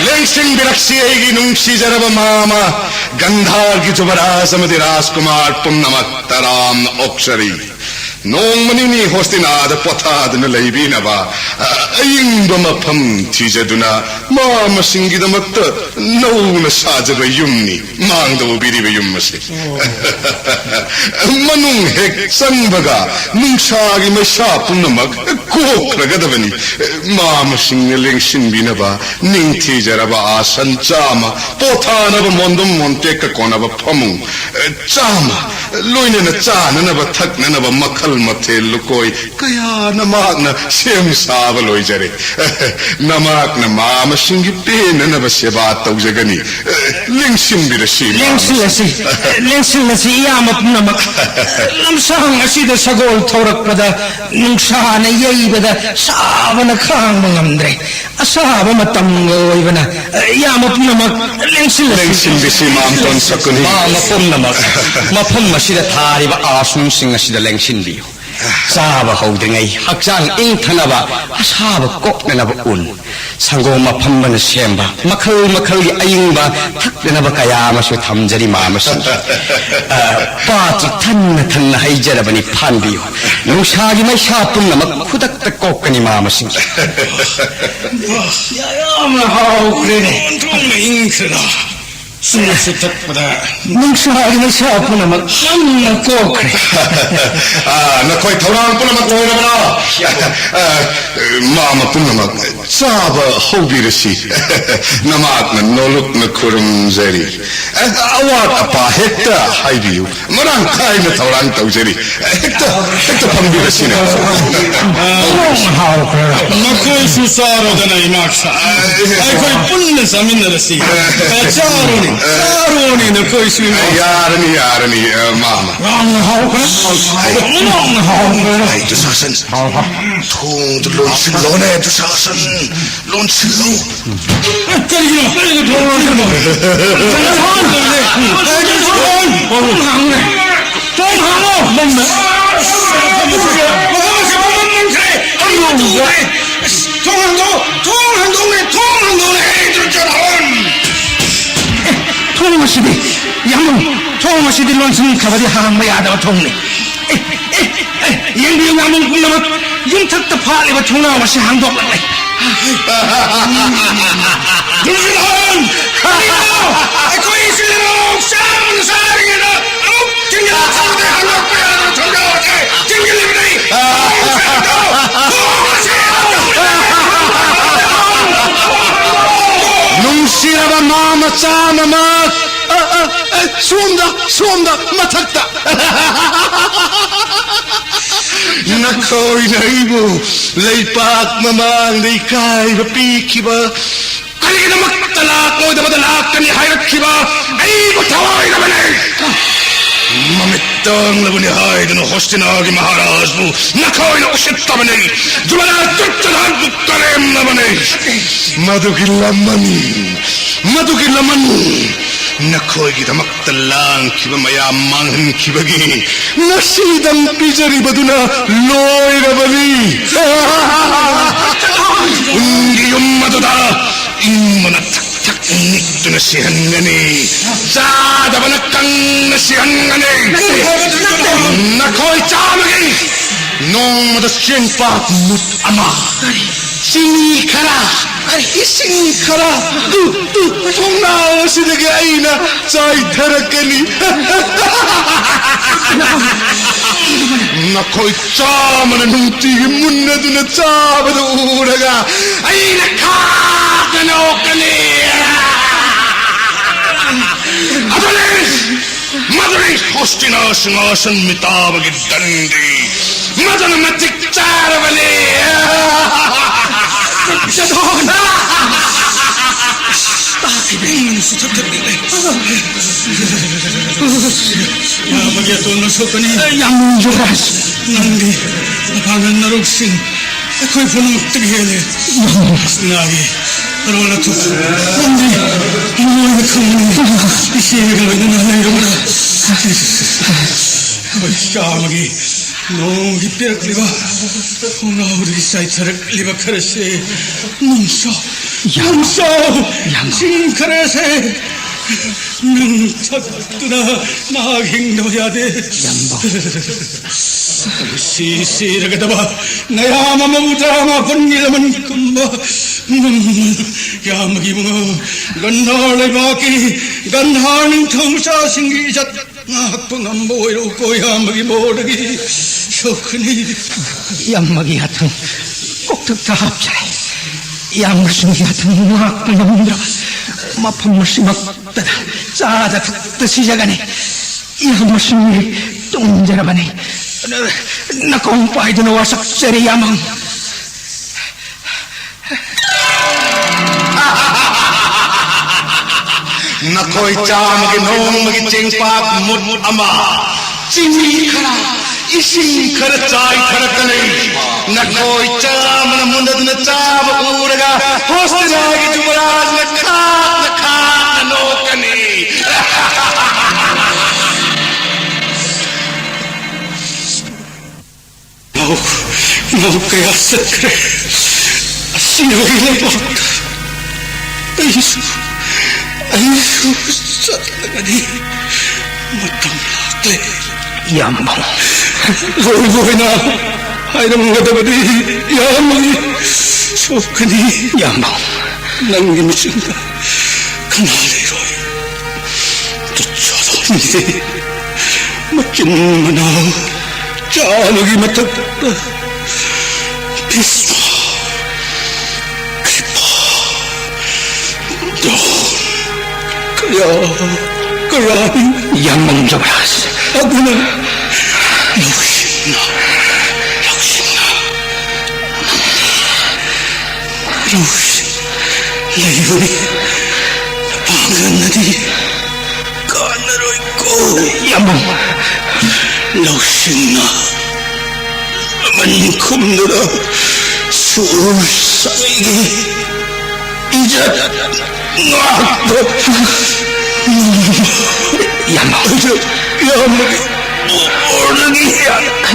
ꯂꯦꯡꯁꯤꯟꯕꯤꯔꯛꯁꯤ ꯑꯩꯒꯤ ꯅꯨꯡꯁꯤꯖꯔꯕ ꯃꯥꯃ ꯒꯟꯙꯥꯔꯒꯤ ꯖꯨꯕꯔꯥꯖ ꯑꯃꯗꯤ ꯔꯥꯖꯀꯨꯃꯥꯔ ꯄꯨꯝꯅꯃꯛ ꯇꯔꯥꯝꯅ ꯑꯣꯛꯆꯔꯤ꯫ ꯅꯣꯡꯃ ꯅꯤꯅꯤ ꯍꯣꯁꯇꯤꯅꯥꯗ ꯄꯣꯊꯥꯗꯨꯅ ꯂꯩꯕꯤꯅꯕ, ꯑ, ꯑꯏꯪꯕ ꯃꯐꯝ ꯊꯤꯖꯗꯨꯅ ꯃꯥꯃꯁꯤꯡꯒꯤꯗꯃꯛꯇ ꯅꯧꯅ ꯁꯥꯖꯕ ꯌꯨꯝꯅꯤ꯫ ꯃꯥꯡꯗ ꯎꯕꯤꯔꯤꯕ ꯌꯨꯝ ꯑꯁꯤ꯫ ꯃꯅꯨꯡ ꯍꯦꯛ ꯆꯪꯕꯒ ꯅꯨꯡꯁꯥꯒꯤ ꯃꯩꯁꯥ ꯄꯨꯝꯅꯃꯛ ꯀꯣꯛꯈ꯭ꯔꯒꯗꯕꯅꯤ꯫ ꯃꯥꯃꯁꯤꯡꯅ ꯂꯦꯡꯁꯤꯟꯕꯤꯅꯕ ꯅꯤꯡꯊꯤꯖꯔꯕ ꯑꯥꯁꯟ ꯆꯥꯝꯃ, ꯄꯣꯊꯥꯅꯕ ꯃꯣꯟꯗꯨꯝ ꯃꯣꯟꯇꯦꯛꯀ ꯀꯣꯟꯅꯕ ꯐꯃꯨꯡ ꯆꯥꯝꯃ, ꯂꯣꯏꯅꯅ ꯆꯥꯅꯅꯕ ꯊꯛꯅꯅꯕ ꯃꯈꯜ ꯃꯊꯦꯜ ꯂꯨꯀꯣꯏ ꯀꯌꯥꯅ ꯃꯍꯥꯛꯅ ꯁꯦꯝ ꯁꯥꯕ ꯂꯣꯏꯖꯔꯦ꯫ ꯅꯃꯥꯛꯅ ꯃꯥꯃꯁꯤꯡꯒꯤ ꯄꯦꯟꯅꯅꯕ ꯁꯦꯕꯥ ꯇꯧꯖꯒꯅꯤ꯫ ꯂꯦꯡꯁꯤꯟꯕꯤꯔꯁꯤ, ꯃꯥꯃꯁꯤꯡ꯫ ꯂꯦꯡꯁꯤꯜꯂꯁꯤ, ꯂꯦꯡꯁꯤꯜꯂꯁꯤ, ꯏꯌꯥꯝꯕ ꯄꯨꯝꯅꯃꯛ꯫ ꯂꯝꯁꯥꯡ ꯑꯁꯤꯗ ꯁꯒꯣꯜ ꯊꯧꯔꯛꯄꯗ ꯅꯨꯡꯁꯥꯅ ꯌꯩꯕꯗ ꯁꯥꯕꯅ ꯈꯥꯡꯕ ꯉꯝꯗ꯭ꯔꯦ꯫ ꯑꯁꯥꯕ ꯃꯇꯝꯒ ꯑꯣꯏꯕꯅ, ꯏꯌꯥꯝꯕ ꯄꯨꯝꯅꯃꯛ ꯂꯦꯡꯁꯤꯜꯂꯁꯤ꯫ ꯂꯦꯡꯁꯤꯟꯕꯤꯁꯤ, ꯃꯥꯝꯇꯣꯟ ꯁꯀꯨꯅꯤ꯫ ꯃꯥꯝꯃ ꯄꯨꯝꯅꯃꯛ ꯃꯐꯝ ꯑꯁꯤꯗ ꯊꯥꯔꯤꯕ ꯑꯥꯁꯨꯡꯁꯤꯡ ꯑꯁꯤꯗ ꯂꯦꯡꯁꯤꯟꯕꯤꯌꯨ꯫ ꯆꯥꯕ ꯍꯧꯗ꯭ꯔꯤꯉꯩ ꯍꯛꯆꯥꯡ ꯏꯪꯊꯅꯕ, ꯑꯁꯥꯕ ꯀꯣꯛꯅꯅꯕ ꯎꯟ, ꯁꯪꯒꯣꯝ ꯑꯐꯝꯕꯅ ꯁꯦꯝꯕ ꯃꯈꯜ ꯃꯈꯜꯒꯤ ꯑꯏꯪꯕ ꯊꯛꯅꯅꯕ ꯀꯌꯥ ꯑꯃꯁꯨ ꯊꯝꯖꯔꯤ, ꯃꯥꯝꯃꯁꯤꯡ꯫ ꯑ, ꯄꯥꯇ꯭ꯔ ꯊꯟꯅ ꯊꯟꯅ ꯍꯩꯖꯔꯕꯅꯤ, ꯐꯥꯟꯕꯤꯌꯨ꯫ ꯅꯨꯡꯁꯥꯒꯤ ꯃꯩꯁꯥ ꯄꯨꯝꯅꯃꯛ ꯈꯨꯗꯛꯇ ꯀꯣꯛꯀꯅꯤ, ꯃꯥꯝꯃꯁꯤꯡ꯫ ꯌꯥꯝꯅ ꯍꯥꯎꯈ꯭ꯔꯦꯅꯦ꯫ ꯑꯣꯟꯊꯣꯛꯅ ꯏꯪꯈ꯭ꯔꯦꯗ꯫ ꯏꯁꯤꯡ ꯑꯁꯤ ꯊꯛꯄꯗ ꯅꯨꯡꯁꯥꯒꯤ ꯃꯩꯁꯥ ꯄꯨꯝꯅꯃꯛ ꯍꯟꯅ ꯀꯣꯛꯈ꯭ꯔꯦ꯫ ꯑꯥ, ꯅꯈꯣꯏ ꯊꯧꯔꯥꯡ ꯄꯨꯝꯅꯃꯛ ꯂꯣꯏꯔꯕ꯭ꯔꯣ? ꯑꯥ, ꯃꯥꯃ ꯄꯨꯝꯅꯃꯛ ꯆꯥꯕ ꯍꯧꯕꯤꯔꯁꯤ꯫ ꯅꯃꯥꯛꯅ ꯅꯣꯂꯨꯛꯅ ꯈꯨꯔꯨꯝꯖꯔꯤ꯫ ꯑꯦ, ꯑꯋꯥꯠ ꯑꯄꯥ ꯍꯦꯛꯇ ꯍꯥꯏꯕꯤꯌꯨ꯫ ꯃꯔꯥꯡ ꯀꯥꯏꯅ ꯊꯧꯔꯥꯡ ꯇꯧꯖꯔꯤ꯫ ꯍꯦꯛꯇ, ꯍꯦꯛꯇ ꯐꯝꯕꯤꯔꯁꯤꯅꯦ꯫ ꯍꯥꯎꯈ꯭ꯔꯦ꯫ ꯃꯈꯣꯏꯁꯨ ꯆꯥꯔꯣꯗꯅ, ꯏꯃꯥꯛꯁꯥ꯫ ꯑꯩꯈꯣꯏ ꯄꯨꯟꯅ ꯆꯥꯃꯤꯟꯅꯔꯁꯤ꯫ ꯆꯥꯔꯣꯅꯦ, ꯆꯥꯔꯣꯅꯦ, ꯅꯈꯣꯏꯁꯨ, ꯏꯃꯥꯛꯁꯥ꯫ ꯌꯥꯔꯅꯤ, ꯌꯥꯔꯅꯤ, ꯑ, ꯃꯥꯃ꯫ ꯌꯥꯝꯅ ꯍꯥꯎꯈ꯭ꯔꯦ꯫ ꯌꯥꯝꯅ ꯍꯥꯎꯈ꯭ꯔꯦ꯫ ꯑꯩ ꯗꯨꯁꯥꯁꯟ, ꯊꯣꯡꯗꯨ ꯂꯣꯟꯁꯤꯜꯂꯣꯅꯦ, ꯗꯨꯁꯥꯁꯟ꯫ ꯂꯣꯟꯁꯤꯜꯂꯨ꯫ ꯀꯔꯤꯒꯤꯅꯣ? ꯀꯔꯤꯒꯤꯅꯣ ꯊꯣꯡ ꯂꯣꯟꯁꯤꯟꯕ? ꯀꯔꯤꯒꯤꯅꯣ ꯊꯣꯡ ꯂꯣꯟꯁꯤꯟꯕ? ꯊꯣꯡ ꯍꯥꯡꯉꯨꯅꯦ꯫ ꯊꯣꯡ ꯍꯥꯡꯉꯣ꯫ ꯃꯐꯝ ꯑꯁꯤ ꯃꯝꯃꯟꯈ꯭ꯔꯦ꯫ ꯊꯣꯡ ꯍꯥꯡꯗꯣꯛꯑꯣ꯫ ꯊꯣꯡ ꯍꯥꯡꯗꯣꯛꯑꯣꯅꯦ꯫ ꯊꯣꯡ ꯍꯥꯡꯗꯣꯛꯑꯣꯅꯦ꯫ ꯍꯦ, ꯗꯨꯔꯖꯣꯙꯟ! ꯊꯣꯡ ꯑꯁꯤꯗꯤ, ꯌꯥꯝꯕꯨꯡ, ꯊꯣꯡ ꯑꯁꯤꯗꯤ ꯂꯣꯟꯁꯤꯟꯈ꯭ꯔꯕꯗꯤ ꯍꯥꯡꯕ ꯌꯥꯗꯕ ꯊꯣꯡꯅꯤ꯫ ꯑꯦ, ꯑꯦ, ꯑꯦ, ꯌꯦꯡꯕꯤꯌꯨ, ꯌꯥꯝꯕꯨꯡ ꯄꯨꯝꯅꯃꯛ, ꯌꯨꯝꯊꯛꯇ ꯐꯥꯠꯂꯤꯕ ꯊꯣꯡꯅꯥꯎ ꯑꯁꯤ ꯍꯥꯡꯗꯣꯛꯂꯛꯂꯦ꯫ ꯗꯨꯔꯖꯣꯙꯟ! ꯀꯔꯤꯅꯣ? ꯑꯩꯈꯣꯏ ꯏꯆꯤꯜ ꯏꯅꯥꯎ ꯆꯥꯕꯅ ꯆꯥꯔꯤꯉꯩꯗ ꯑꯃꯨꯛ ꯊꯤꯡꯖꯤꯜꯂ ꯊꯝꯕꯗ ꯍꯥꯡꯗꯣꯛꯄ ꯌꯥꯗꯕ ꯊꯣꯡꯅꯥꯎ ꯑꯁꯤ ꯊꯤꯡꯖꯤꯜꯂꯤꯕꯅꯤ꯫ ꯊꯣꯡ ꯑꯁꯤ ꯍꯥꯡꯗꯣꯛꯂꯛꯂꯦ! ꯅꯨꯡꯁꯤꯔꯕ ꯃꯥ ꯃꯆꯥ ꯃꯃꯥ, ꯑ, ꯑ, ꯑ, ꯁꯣꯝꯗ, ꯁꯣꯝꯗ, ꯃꯊꯛꯇ꯫ ꯅꯈꯣꯏꯅ ꯑꯩꯕꯨ ꯂꯩꯄꯥꯛ ꯃꯃꯥꯡꯗ ꯏꯀꯥꯏꯕ ꯄꯤꯈꯤꯕ, ꯀꯔꯤꯒꯤꯗꯃꯛꯇ ꯂꯥꯛꯂꯣꯏꯗꯕꯗ ꯂꯥꯛꯀꯅꯤ ꯍꯥꯏꯔꯛꯈꯤꯕ ꯑꯩꯕꯨ ꯊꯋꯥꯏꯗꯕꯅꯤ꯫ ꯃꯃꯤꯠ ꯇꯥꯡꯂꯕꯅꯤ ꯍꯥꯏꯗꯨꯅ ꯍꯣꯁꯇꯤꯅꯥꯒꯤ ꯃꯍꯥꯔꯥꯖꯕꯨ ꯅꯈꯣꯏꯅ ꯎꯁꯤꯠꯇꯕꯅꯤ꯫ ꯖꯨꯕꯂꯥ ꯗꯨꯔꯖꯣꯙꯟꯕꯨ ꯀꯔꯦꯝꯅꯕꯅꯤ꯫ ꯃꯗꯨꯒꯤ ꯂꯃꯟ, ꯃꯗꯨꯒꯤ ꯂꯃꯟ ꯅꯈꯣꯏꯒꯤꯗꯃꯛꯇ ꯂꯥꯡꯈꯤꯕ ꯃꯌꯥꯝ ꯃꯥꯡꯍꯟꯈꯤꯕꯒꯤ ꯉꯁꯤꯗꯪ ꯄꯤꯖꯔꯤꯕꯗꯨꯅ ꯂꯣꯏꯔꯕꯅꯤ꯫ ꯎꯟꯒꯤ ꯌꯨꯝ ꯑꯗꯨꯗ ꯏꯪꯕꯅ ꯊꯛ ꯊꯛ ꯅꯤꯛꯇꯨꯅ ꯁꯤꯍꯟꯒꯅꯤ꯫ ꯆꯥꯗꯕꯅ ꯀꯪꯅ ꯁꯤꯍꯟꯒꯅꯤ꯫ ꯅꯈꯣꯏ ꯆꯥꯕꯒꯤ ꯅꯣꯡꯃꯗ ꯆꯦꯡꯄꯥꯛ ꯃꯨꯠ ꯑꯃ꯫ ꯏꯁꯤꯡ ꯈꯔ, ꯏꯁꯤꯡ ꯈꯔ ꯊꯣꯡꯅꯥꯎ ꯑꯁꯤꯗꯒꯤ ꯑꯩꯅ ꯆꯥꯏꯊꯔꯛꯀꯅꯤ꯫ ꯅꯈꯣꯏ ꯆꯥꯝꯃꯅ ꯅꯨꯡꯇꯤꯒꯤ ꯃꯨꯟꯅꯗꯨꯅ ꯆꯥꯕꯗꯨ ꯎꯔꯒ ꯑꯩꯅ ꯈꯥꯛꯇꯅ ꯑꯣꯛꯀꯅꯤ꯫ ꯑꯗꯨꯅꯤ, ꯃꯗꯨꯅꯤ ꯍꯣꯁꯇꯤꯅꯥ ꯁꯤꯡꯍꯥꯁꯟ ꯃꯤꯇꯥꯕꯒꯤ ꯗꯟꯗꯤ꯫ ꯃꯗꯨꯅ ꯃꯇꯤꯛ ꯆꯥꯔꯕꯅꯤ꯫ ꯆꯠꯂꯣ꯫ ꯇꯥꯈꯤꯕ ꯏꯪꯅꯁꯨ ꯊꯛꯊꯛꯅꯤꯡꯂꯦ꯫ ꯌꯥꯝꯕꯒꯤ ꯑꯇꯣꯟꯕ ꯁꯣꯛꯀꯅꯤ꯫ ꯌꯥꯝ ꯌꯨꯕ꯭ꯔꯥꯖ꯫ ꯅꯪꯗꯤ ꯑꯐꯥꯡꯒꯟ ꯅꯔꯣꯛꯁꯤꯡ ꯑꯩꯈꯣꯏ ꯄꯨꯝꯅꯃꯛꯇꯒꯤ ꯍꯦꯜꯂꯦ꯫ ꯉꯥꯒꯤ ꯑꯔꯣꯜ ꯑꯊꯨꯞ ꯅꯪꯗꯤ ꯃꯣꯏꯅ ꯈꯪꯕꯅꯤ꯫ ꯏꯆꯦꯒ ꯂꯣꯏꯅꯅ ꯂꯩꯔꯨꯕ꯭ꯔꯥ? ꯑꯩꯈꯣꯏ ꯆꯥꯝꯃꯒꯤ ꯅꯣꯡꯃꯒꯤ ꯄꯤꯔꯛꯂꯤꯕ ꯈꯣꯡꯒ꯭ꯔꯥꯎꯗꯒꯤ ꯆꯥꯏꯊꯔꯛꯂꯤꯕ ꯈꯔꯁꯦ ꯅꯪꯁꯨ, ꯌꯥꯝ, ꯅꯪꯁꯨ ꯌꯥꯝ꯫ ꯁꯤꯡ ꯈꯔꯁꯦ ꯅꯪ ꯊꯛꯇꯨꯅ ꯃꯍꯥꯛ ꯍꯤꯡꯗꯕ ꯌꯥꯗꯦ꯫ ꯌꯥꯝꯕ꯫ ꯁꯤ ꯁꯤꯔꯒꯗꯕ ꯅꯌꯥꯝ ꯑꯃꯕꯨ ꯇꯔꯥꯃꯥꯄꯟꯒꯤ ꯂꯃꯟ ꯀꯨꯝꯕ ꯉꯝ-, ꯌꯥꯝꯕꯒꯤ ꯃꯉꯥ ꯒꯟꯙꯥꯔ ꯂꯩꯕꯥꯛꯀꯤ ꯒꯟꯙꯥꯔ ꯅꯤꯡꯊꯧ ꯃꯆꯥꯁꯤꯡꯒꯤ ꯏꯖꯠ ꯉꯥꯛꯄ ꯉꯝꯕ ꯑꯣꯏꯔꯣꯀꯣ, ꯏꯌꯥꯝꯕꯒꯤ ꯃꯣꯔꯗꯒꯤ ꯁꯣꯛꯀꯅꯤ꯫ ꯏꯌꯥꯝꯕꯒꯤ ꯍꯥꯊꯨꯡ ꯀꯣꯛꯊꯛꯇ ꯍꯥꯞꯆꯔꯦ꯫ ꯏꯌꯥꯝꯕꯁꯤꯡꯒꯤ ꯍꯥꯊꯨꯡ ꯉꯥꯛꯄ ꯉꯝꯗ꯭ꯔꯕ ꯃꯐꯝ ꯑꯁꯤꯃꯛꯇꯗ ꯆꯥꯗ ꯊꯛꯇ ꯁꯤꯖꯒꯅꯤ꯫ ꯏꯌꯥꯝꯕꯁꯤꯡꯒꯤ ꯇꯣꯡꯖꯔꯕꯅꯤ꯫ ꯅꯀꯣꯡ ꯄꯥꯏꯗꯨꯅ ꯋꯥꯁꯛꯆꯔꯤ, ꯏꯌꯥꯝꯕ꯫ ꯅꯈꯣꯏ ꯆꯥꯝꯃꯒꯤ ꯅꯣꯡꯃꯒꯤ ꯆꯦꯡꯄꯥꯛ ꯃꯨꯠ ꯑꯃ, ꯆꯤꯅꯤ ꯈꯔ, ꯏꯁꯤꯡ ꯈꯔ ꯆꯥꯏꯊꯔꯛꯀꯅꯤ꯫ ꯅꯈꯣꯏ ꯆꯥꯝꯃꯅ ꯃꯨꯟꯅꯗꯨꯅ ꯆꯥꯕ ꯎꯔꯒ ꯍꯣꯁꯇꯤꯅꯥꯒꯤ ꯖꯨꯕꯔꯥꯖꯅ ꯈꯥꯛꯅ ꯈꯥꯛꯅ ꯅꯣꯛꯀꯅꯤ꯫ ꯅꯥꯎ, ꯅꯥꯎ ꯀꯌꯥ ꯆꯠꯈ꯭ꯔꯦ꯫ ꯑꯁꯤꯕꯒꯤ ꯂꯩꯕꯥꯛꯇ ꯑꯩꯁꯨ, ꯑꯩꯁꯨ ꯆꯠꯂꯒꯅꯤ꯫ ꯃꯇꯝ ꯂꯥꯛꯂꯦ꯫ ꯏꯌꯥꯝꯕ꯫ ꯂꯣꯏ ꯂꯣꯏꯅ ꯍꯥꯏꯔꯝꯒꯗꯕꯗꯤ ꯏꯌꯥꯝꯕꯒꯤ ꯁꯣꯛꯀꯅꯤ꯫ ꯏꯌꯥꯝꯕ꯫ ꯅꯪꯒꯤ ꯃꯤꯆꯪꯗ ꯀꯅꯥ ꯂꯩꯔꯣꯏ? ꯇꯨꯠꯁꯣꯗꯣꯟꯒꯤ ꯃꯆꯤꯟ ꯃꯅꯥꯎ ꯆꯥꯕꯒꯤ ꯃꯊꯛꯇ ꯚꯤꯁꯃ, ꯀ꯭ꯔꯤꯄꯥ, ꯗ꯭ꯔꯣꯟ, ꯀꯌꯥ ꯀꯌꯥꯅꯤ꯫ ꯌꯥꯝꯃꯝ ꯖꯕꯔꯥꯖ꯫ ꯑꯗꯨꯅ ꯂꯧꯁꯤꯡꯅ, ꯂꯧꯁꯤꯡꯅ ꯂꯧꯁꯤꯡ ꯂꯩꯕꯅꯤ꯫ ꯄꯥꯡꯒꯜꯅꯗꯤ ꯀꯥꯟꯅꯔꯣꯏꯀꯣ꯫ ꯌꯥꯝꯃꯝ꯫ ꯂꯧꯁꯤꯡꯅ ꯃꯃꯟ ꯈꯨꯝꯗꯨꯅ ꯁꯨꯔ ꯁꯥꯏꯒꯤ ꯏꯖꯠ ꯉꯥꯛꯄ꯫ ꯌꯥꯝꯃꯝ꯫ ꯌꯥꯝꯃꯒꯤ ꯕꯣꯔꯗꯒꯤ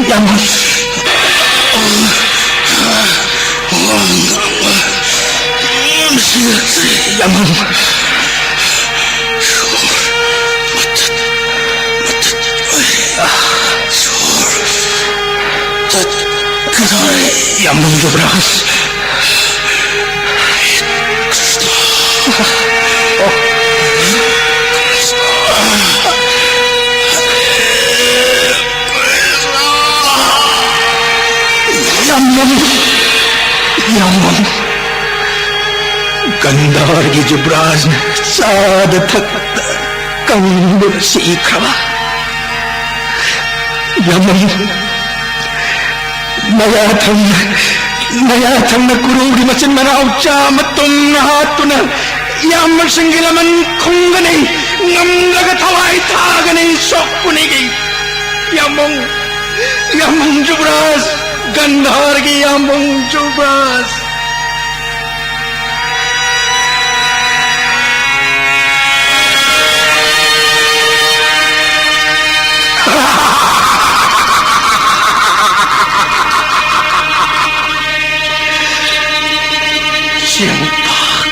ꯌꯥꯝꯃꯝ꯫ ꯋꯥ ꯉꯥꯡꯕ ꯉꯝꯁꯤꯜꯂꯛꯇ꯭ꯔꯦ꯫ ꯌꯥꯝꯃꯝ꯫ ꯁꯣꯔ ꯃꯊꯠ ꯃꯊꯠ ꯑꯣꯏꯔꯦ꯫ ꯁꯣꯔ ꯇꯠꯀꯗꯧꯔꯦ꯫ ꯌꯥꯝꯃꯝ ꯖꯕꯔꯥꯖ꯫ ꯀ꯭ꯔꯤꯁꯅ꯫ ꯌꯥꯝꯃꯝ, ꯌꯥꯝꯃꯝ꯫ ꯒꯟꯙꯥꯔꯒꯤ ꯖꯨꯕꯔꯥꯖꯅ ꯆꯥꯗ ꯊꯛꯇ ꯀꯪꯗꯨꯅ ꯁꯤꯈ꯭ꯔꯕ꯫ ꯌꯥꯝꯃꯝ꯫ ꯃꯌꯥ ꯊꯪꯅ, ꯃꯌꯥ ꯊꯪꯅ ꯀꯨꯔꯨꯒꯤ ꯃꯆꯤꯟ ꯃꯅꯥꯎ ꯆꯥꯃ ꯇꯨꯝꯅ ꯍꯥꯠꯇꯨꯅ ꯏꯌꯥꯝꯕꯁꯤꯡꯒꯤ ꯂꯃꯟ ꯈꯨꯝꯒꯅꯤ, ꯉꯝꯂꯒ ꯊꯋꯥꯏ ꯊꯥꯒꯅꯤ, ꯁꯣꯛꯄꯅꯤꯒꯤ ꯌꯥꯝꯕꯨꯡ, ꯌꯥꯝꯕꯨꯡ ꯖꯨꯕ꯭ꯔꯥꯖ, ꯒꯟꯙꯥꯔꯒꯤ ꯌꯥꯝꯕꯨꯡ ꯖꯨꯕ꯭ꯔꯥꯖ꯫ ꯆꯦꯡꯄꯥꯛ,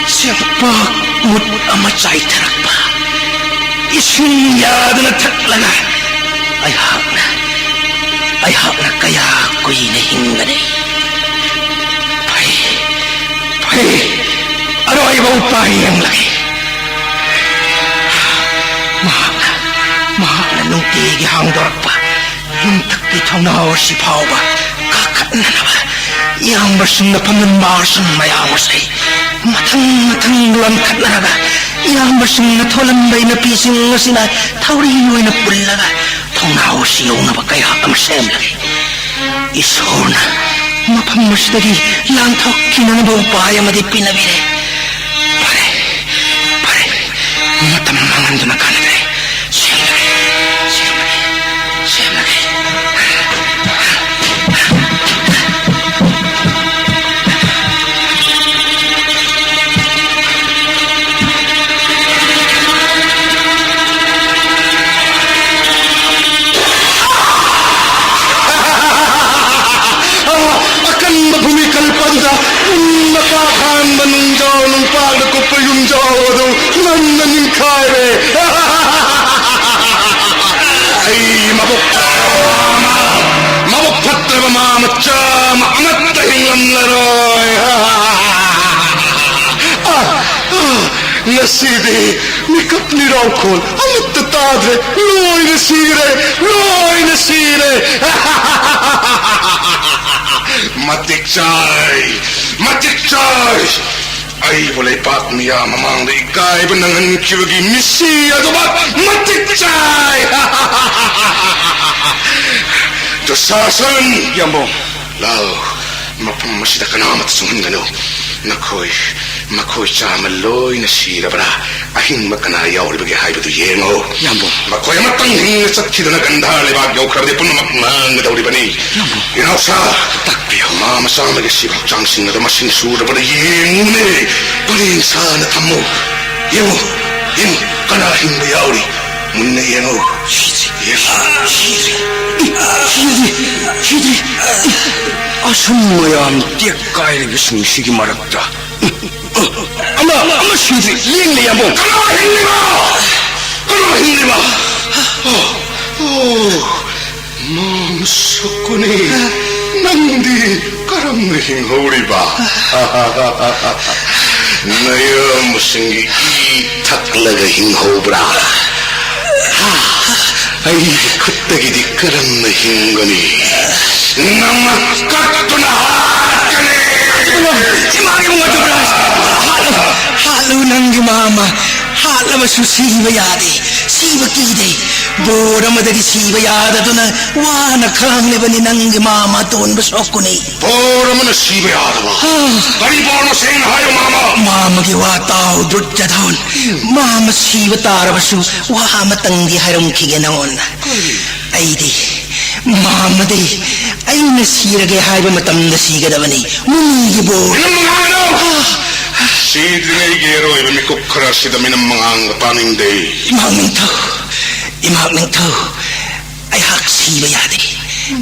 ꯆꯦꯡꯄꯥꯛ ꯃꯨꯠ ꯑꯃ ꯆꯥꯏꯊꯔꯛꯄ꯫ ꯏꯁꯤꯡ ꯌꯥꯗꯅ ꯊꯛꯂꯒ ꯑꯩꯍꯥꯛꯅ, ꯑꯩꯍꯥꯛꯅ ꯀꯌꯥ ꯀꯨꯏꯅ ꯍꯤꯡꯒꯅꯤ? ꯑꯩ ꯑꯔꯣꯏꯕ ꯎꯄꯥꯏ ꯌꯦꯡꯂꯒꯦ꯫ ꯃꯍꯥꯛꯅ, ꯃꯍꯥꯛꯅ ꯅꯨꯡꯇꯤꯒꯤ ꯍꯥꯡꯗꯣꯔꯛꯄ ꯌꯨꯝꯊꯛꯀꯤ ꯊꯣꯡꯅꯥꯎ ꯑꯁꯤ ꯐꯥꯎꯕ ꯀꯥꯈꯠꯅꯅꯕ ꯏꯌꯥꯝꯕꯁꯤꯡꯅ ꯐꯝꯂꯝꯕ ꯑꯥꯁꯟ ꯃꯌꯥꯝ ꯑꯁꯤ ꯃꯊꯪ ꯃꯊꯪ ꯂꯣꯟꯈꯠꯅꯔꯒ, ꯏꯌꯥꯝꯕꯁꯤꯡꯅ ꯊꯣꯜꯂꯝꯕ ꯏꯅꯄꯤꯁꯤꯡ ꯑꯁꯤꯅ ꯊꯧꯔꯤ ꯑꯣꯏꯅ ꯄꯨꯜꯂꯒ ꯊꯣꯡꯅꯥꯎ ꯑꯁꯤ ꯌꯧꯅꯕ ꯀꯌꯥꯠ ꯑꯃ ꯁꯦꯝꯂꯒꯦ꯫ ꯏꯁꯣꯔꯅ ꯃꯐꯝ ꯑꯁꯤꯗꯒꯤ ꯂꯥꯟꯊꯣꯛꯈꯤꯅꯅꯕ ꯎꯄꯥꯏ ꯑꯃꯗꯤ ꯄꯤꯅꯕꯤꯔꯦ꯫ ꯐꯔꯦ, ꯐꯔꯦ, ꯃꯇꯝ ꯃꯥꯡꯍꯟꯗꯨꯅ ꯀꯥꯟꯅꯗ꯭ꯔꯦ꯫ ꯁꯦꯝꯂꯒꯦ, ꯁꯦꯝꯂꯒꯦ, ꯁꯦꯝꯂꯒꯦ꯫ ꯑꯀꯟꯕ ꯚꯨꯃꯤꯀꯜꯄ ꯑꯗꯨꯗ ꯄꯨꯟꯅ ꯀꯥꯈꯥꯟꯕ ꯅꯨꯡꯖꯥꯎ ꯅꯨꯡꯄꯥꯛꯅ ꯀꯨꯞꯄ ꯌꯨꯝꯖꯥꯎ ꯑꯗꯨ ꯉꯝꯅ ꯅꯤꯡꯈꯥꯏꯔꯦ꯫ ꯑꯩ ꯃꯕꯨꯛ ꯐꯠꯇ꯭ꯔꯕ ꯃꯃꯥ, ꯃꯕꯨꯛ ꯐꯠꯇ꯭ꯔꯕ ꯃꯃꯥ ꯃꯆꯥ ꯑꯃ ꯑꯃꯠꯇ ꯍꯤꯡꯂꯝꯂꯔꯣꯏ꯫ ꯑ, ꯑ, ꯉꯁꯤꯗꯤ ꯃꯤꯀꯞ ꯃꯤꯔꯥꯎꯈꯣꯜ ꯑꯃꯠꯇ ꯇꯥꯗ꯭ꯔꯦ꯫ ꯂꯣꯏꯅ ꯁꯤꯔꯦ, ꯂꯣꯏꯅ ꯁꯤꯔꯦ꯫ ꯃꯇꯤꯛ ꯆꯥꯏ, ꯃꯇꯤꯛ ꯆꯥꯏ꯫ ꯑꯩꯕꯨ ꯂꯩꯄꯥꯛ ꯃꯤꯌꯥꯝ ꯃꯃꯥꯡꯗ ꯏꯀꯥꯏꯕ ꯅꯪꯍꯟꯈꯤꯕꯒꯤ ꯃꯤꯁꯤ ꯑꯗꯨꯃꯛ ꯃꯇꯤꯛ ꯆꯥꯏ꯫ ꯗꯨꯁꯥꯁꯟ! ꯌꯥꯝꯕꯣ꯫ ꯂꯥꯎ, ꯃꯐꯝ ꯑꯁꯤꯗ ꯀꯅꯥꯃꯠꯇ ꯆꯪꯍꯟꯒꯅꯨ꯫ ꯅꯈꯣꯏ, ꯃꯈꯣꯏ ꯆꯥꯝꯃ ꯂꯣꯏꯅ ꯁꯤꯔꯕ꯭ꯔꯥ? ꯑꯍꯤꯡꯕ ꯀꯅꯥ ꯌꯥꯎꯔꯤꯕꯒꯦ ꯍꯥꯏꯕꯗꯨ ꯌꯦꯡꯉꯨ꯫ ꯌꯥꯝꯕꯣ꯫ ꯃꯈꯣꯏ ꯑꯃꯇꯪ ꯍꯤꯡꯅ ꯆꯠꯈꯤꯗꯅ ꯒꯟꯙꯥꯔ ꯂꯩꯕꯥꯛ ꯌꯧꯈ꯭ꯔꯕꯗꯤ ꯄꯨꯝꯅꯃꯛ ꯃꯥꯡꯒꯗꯧꯔꯤꯕꯅꯤ꯫ ꯌꯥꯝꯕꯣ꯫ ꯏꯅꯥꯎꯁꯥ, ꯇꯥꯛꯄꯤꯌꯨ꯫ ꯃꯃꯥ ꯃꯆꯥ ꯑꯃꯒꯤ ꯁꯤꯕ ꯍꯛꯆꯥꯡꯁꯤꯡ ꯑꯗꯨ ꯃꯁꯤꯡ ꯁꯨꯗꯕꯗ ꯌꯦꯡꯉꯨꯅꯦ꯫ ꯄꯔꯦꯡ ꯁꯥꯅ ꯊꯝꯃꯨ꯫ ꯌꯦꯡꯉꯨ, ꯌꯦꯡꯉꯨ, ꯀꯅꯥ ꯍꯤꯡꯕ ꯌꯥꯎꯔꯤ? ꯃꯨꯟꯅ ꯌꯦꯡꯉꯨ꯫ ꯁꯤꯗ꯭ꯔꯤ, ꯌꯦꯡꯉꯨ꯫ ꯁꯤꯗ꯭ꯔꯤ, ꯁꯤꯗ꯭ꯔꯤ, ꯁꯤꯗ꯭ꯔꯤ꯫ ꯑꯁꯨꯝ ꯃꯌꯥꯝ ꯇꯦꯛ ꯀꯥꯏꯔꯤꯕꯁꯤꯡꯁꯤꯒꯤ ꯃꯔꯛꯇ ꯑꯃ, ꯑꯃ ꯁꯤꯗ꯭ꯔꯤ, ꯂꯦꯡꯂꯦ, ꯌꯥꯝꯕꯣ꯫ ꯀꯅꯥ ꯍꯤꯡꯂꯤꯕ? ꯀꯅꯥ ꯍꯤꯡꯂꯤꯕ? ꯑꯣ, ꯑꯣ, ꯃꯥꯝ ꯁꯣꯀꯨꯅꯤ, ꯅꯪꯗꯤ ꯀꯔꯝꯅ ꯍꯤꯡꯍꯧꯔꯤꯕ? ꯅꯌꯥꯝꯕꯁꯤꯡꯒꯤ ꯏ ꯊꯛꯂꯒ ꯍꯤꯡꯍꯧꯕ꯭ꯔꯥ? ꯑꯩꯒꯤ ꯈꯨꯠꯇꯒꯤꯗꯤ ꯀꯔꯝꯅ ꯍꯤꯡꯒꯅꯤ? ꯅꯪꯅ ꯀꯠꯇꯨꯅ ꯍꯥꯠꯀꯅꯤ! ꯏꯃꯥ, ꯏꯕꯨꯡꯉꯣ ꯖꯨꯕꯔꯥꯖ! ꯍꯥꯠꯂꯨ, ꯍꯥꯠꯂꯨ ꯅꯪꯒꯤ ꯃꯥꯃ꯫ ꯍꯥꯠꯂꯕꯁꯨ ꯁꯤꯕ ꯌꯥꯗꯦ, ꯁꯤꯕ ꯀꯤꯗꯦ꯫ ꯕꯣꯔ ꯑꯃꯗꯒꯤ ꯁꯤꯕ ꯌꯥꯗꯗꯨꯅ ꯋꯥꯅ ꯈꯥꯡꯂꯤꯕꯅꯤ ꯅꯪꯒꯤ ꯃꯥꯃ ꯑꯇꯣꯟꯕ ꯁꯣꯀꯨꯅꯤ꯫ ꯕꯣꯔ ꯑꯃꯅ ꯁꯤꯕ ꯌꯥꯗꯕ? ꯑꯥ꯫ ꯀꯔꯤ ꯕꯣꯔꯅꯣ, ꯁꯦꯡꯅ ꯍꯥꯏꯌꯨ, ꯃꯥꯃ꯫ ꯃꯥꯃꯒꯤ ꯋꯥ ꯇꯥꯎ, ꯗꯨꯔꯖꯗꯣꯟ꯫ ꯃꯥꯃ ꯁꯤꯕ ꯇꯥꯔꯕꯁꯨ ꯋꯥ ꯑꯃꯇꯪꯗꯤ ꯍꯥꯏꯔꯝꯈꯤꯒꯦ ꯅꯉꯣꯟꯗ꯫ ꯀꯔꯤ? ꯑꯩꯗꯤ, ꯃꯥꯃꯗꯤ ꯑꯩꯅ ꯁꯤꯔꯒꯦ ꯍꯥꯏꯕ ꯃꯇꯝꯗ ꯁꯤꯒꯗꯕꯅꯤ꯫ ꯃꯨꯅꯤꯒꯤ ꯕꯣꯔ꯫ ꯏꯅꯝꯃ ꯉꯥꯡꯒꯅꯨ! ꯑꯥ꯫ ꯁꯤꯗ꯭ꯔꯤꯉꯩꯒꯤ ꯑꯔꯣꯏꯕ ꯃꯤꯀꯨꯞ ꯈꯔ ꯑꯁꯤꯗ ꯃꯤꯅꯝ ꯃꯉꯥꯡꯒ ꯇꯥꯅꯤꯡꯗꯦ꯫ ꯏꯃꯥ ꯅꯤꯡꯊꯧ, ꯏꯃꯥ ꯅꯤꯡꯊꯧ, ꯑꯩꯍꯥꯛ ꯁꯤꯕ ꯌꯥꯗꯦ꯫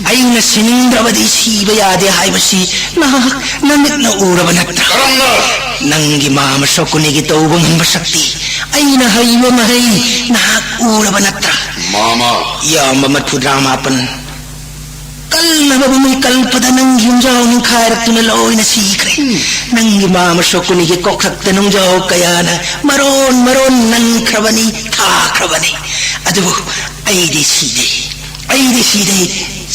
ꯑꯩꯅ ꯁꯤꯅꯤꯡꯗ꯭ꯔꯕꯗꯤ ꯁꯤꯕ ꯌꯥꯗꯦ ꯍꯥꯏꯕꯁꯤ ꯅꯍꯥꯛ ꯅꯃꯤꯠꯅ ꯎꯔꯕ ꯅꯠꯇ꯭ꯔꯥ? ꯀꯔꯝꯅ? ꯅꯪꯒꯤ ꯃꯥꯃ ꯁꯣꯀꯨꯅꯤꯒꯤ ꯇꯧꯕ ꯉꯝꯕ ꯁꯛꯇꯤ, ꯑꯩꯅ ꯍꯩꯕ ꯃꯍꯩ ꯅꯍꯥꯛ ꯎꯔꯕ ꯅꯠꯇ꯭ꯔꯥ? ꯃꯥꯃ꯫ ꯌꯥꯝꯕ ꯃꯔꯐꯨꯇꯔꯥ ꯃꯥꯄꯟ꯫ ꯀꯜꯅꯕ ꯃꯃꯩ ꯀꯜꯄꯗ ꯅꯪꯒꯤ ꯌꯨꯝꯖꯥꯎ ꯅꯤꯡꯈꯥꯏꯔꯛꯇꯨꯅ ꯂꯣꯏꯅ ꯁꯤꯈ꯭ꯔꯦ꯫ ꯎꯝ꯫ ꯅꯪꯒꯤ ꯃꯥꯃ ꯁꯣꯀꯨꯅꯤꯒꯤ ꯀꯣꯛꯊꯛꯇ ꯅꯨꯡꯖꯥꯎ ꯀꯌꯥꯅ ꯃꯔꯣꯟ ꯃꯔꯣꯟ ꯅꯟꯈ꯭ꯔꯕꯅꯤ, ꯊꯥꯈ꯭ꯔꯕꯅꯤ꯫ ꯑꯗꯨꯕꯨ ꯑꯩꯗꯤ ꯁꯤꯗꯦ, ꯑꯩꯗꯤ ꯁꯤꯗꯦ,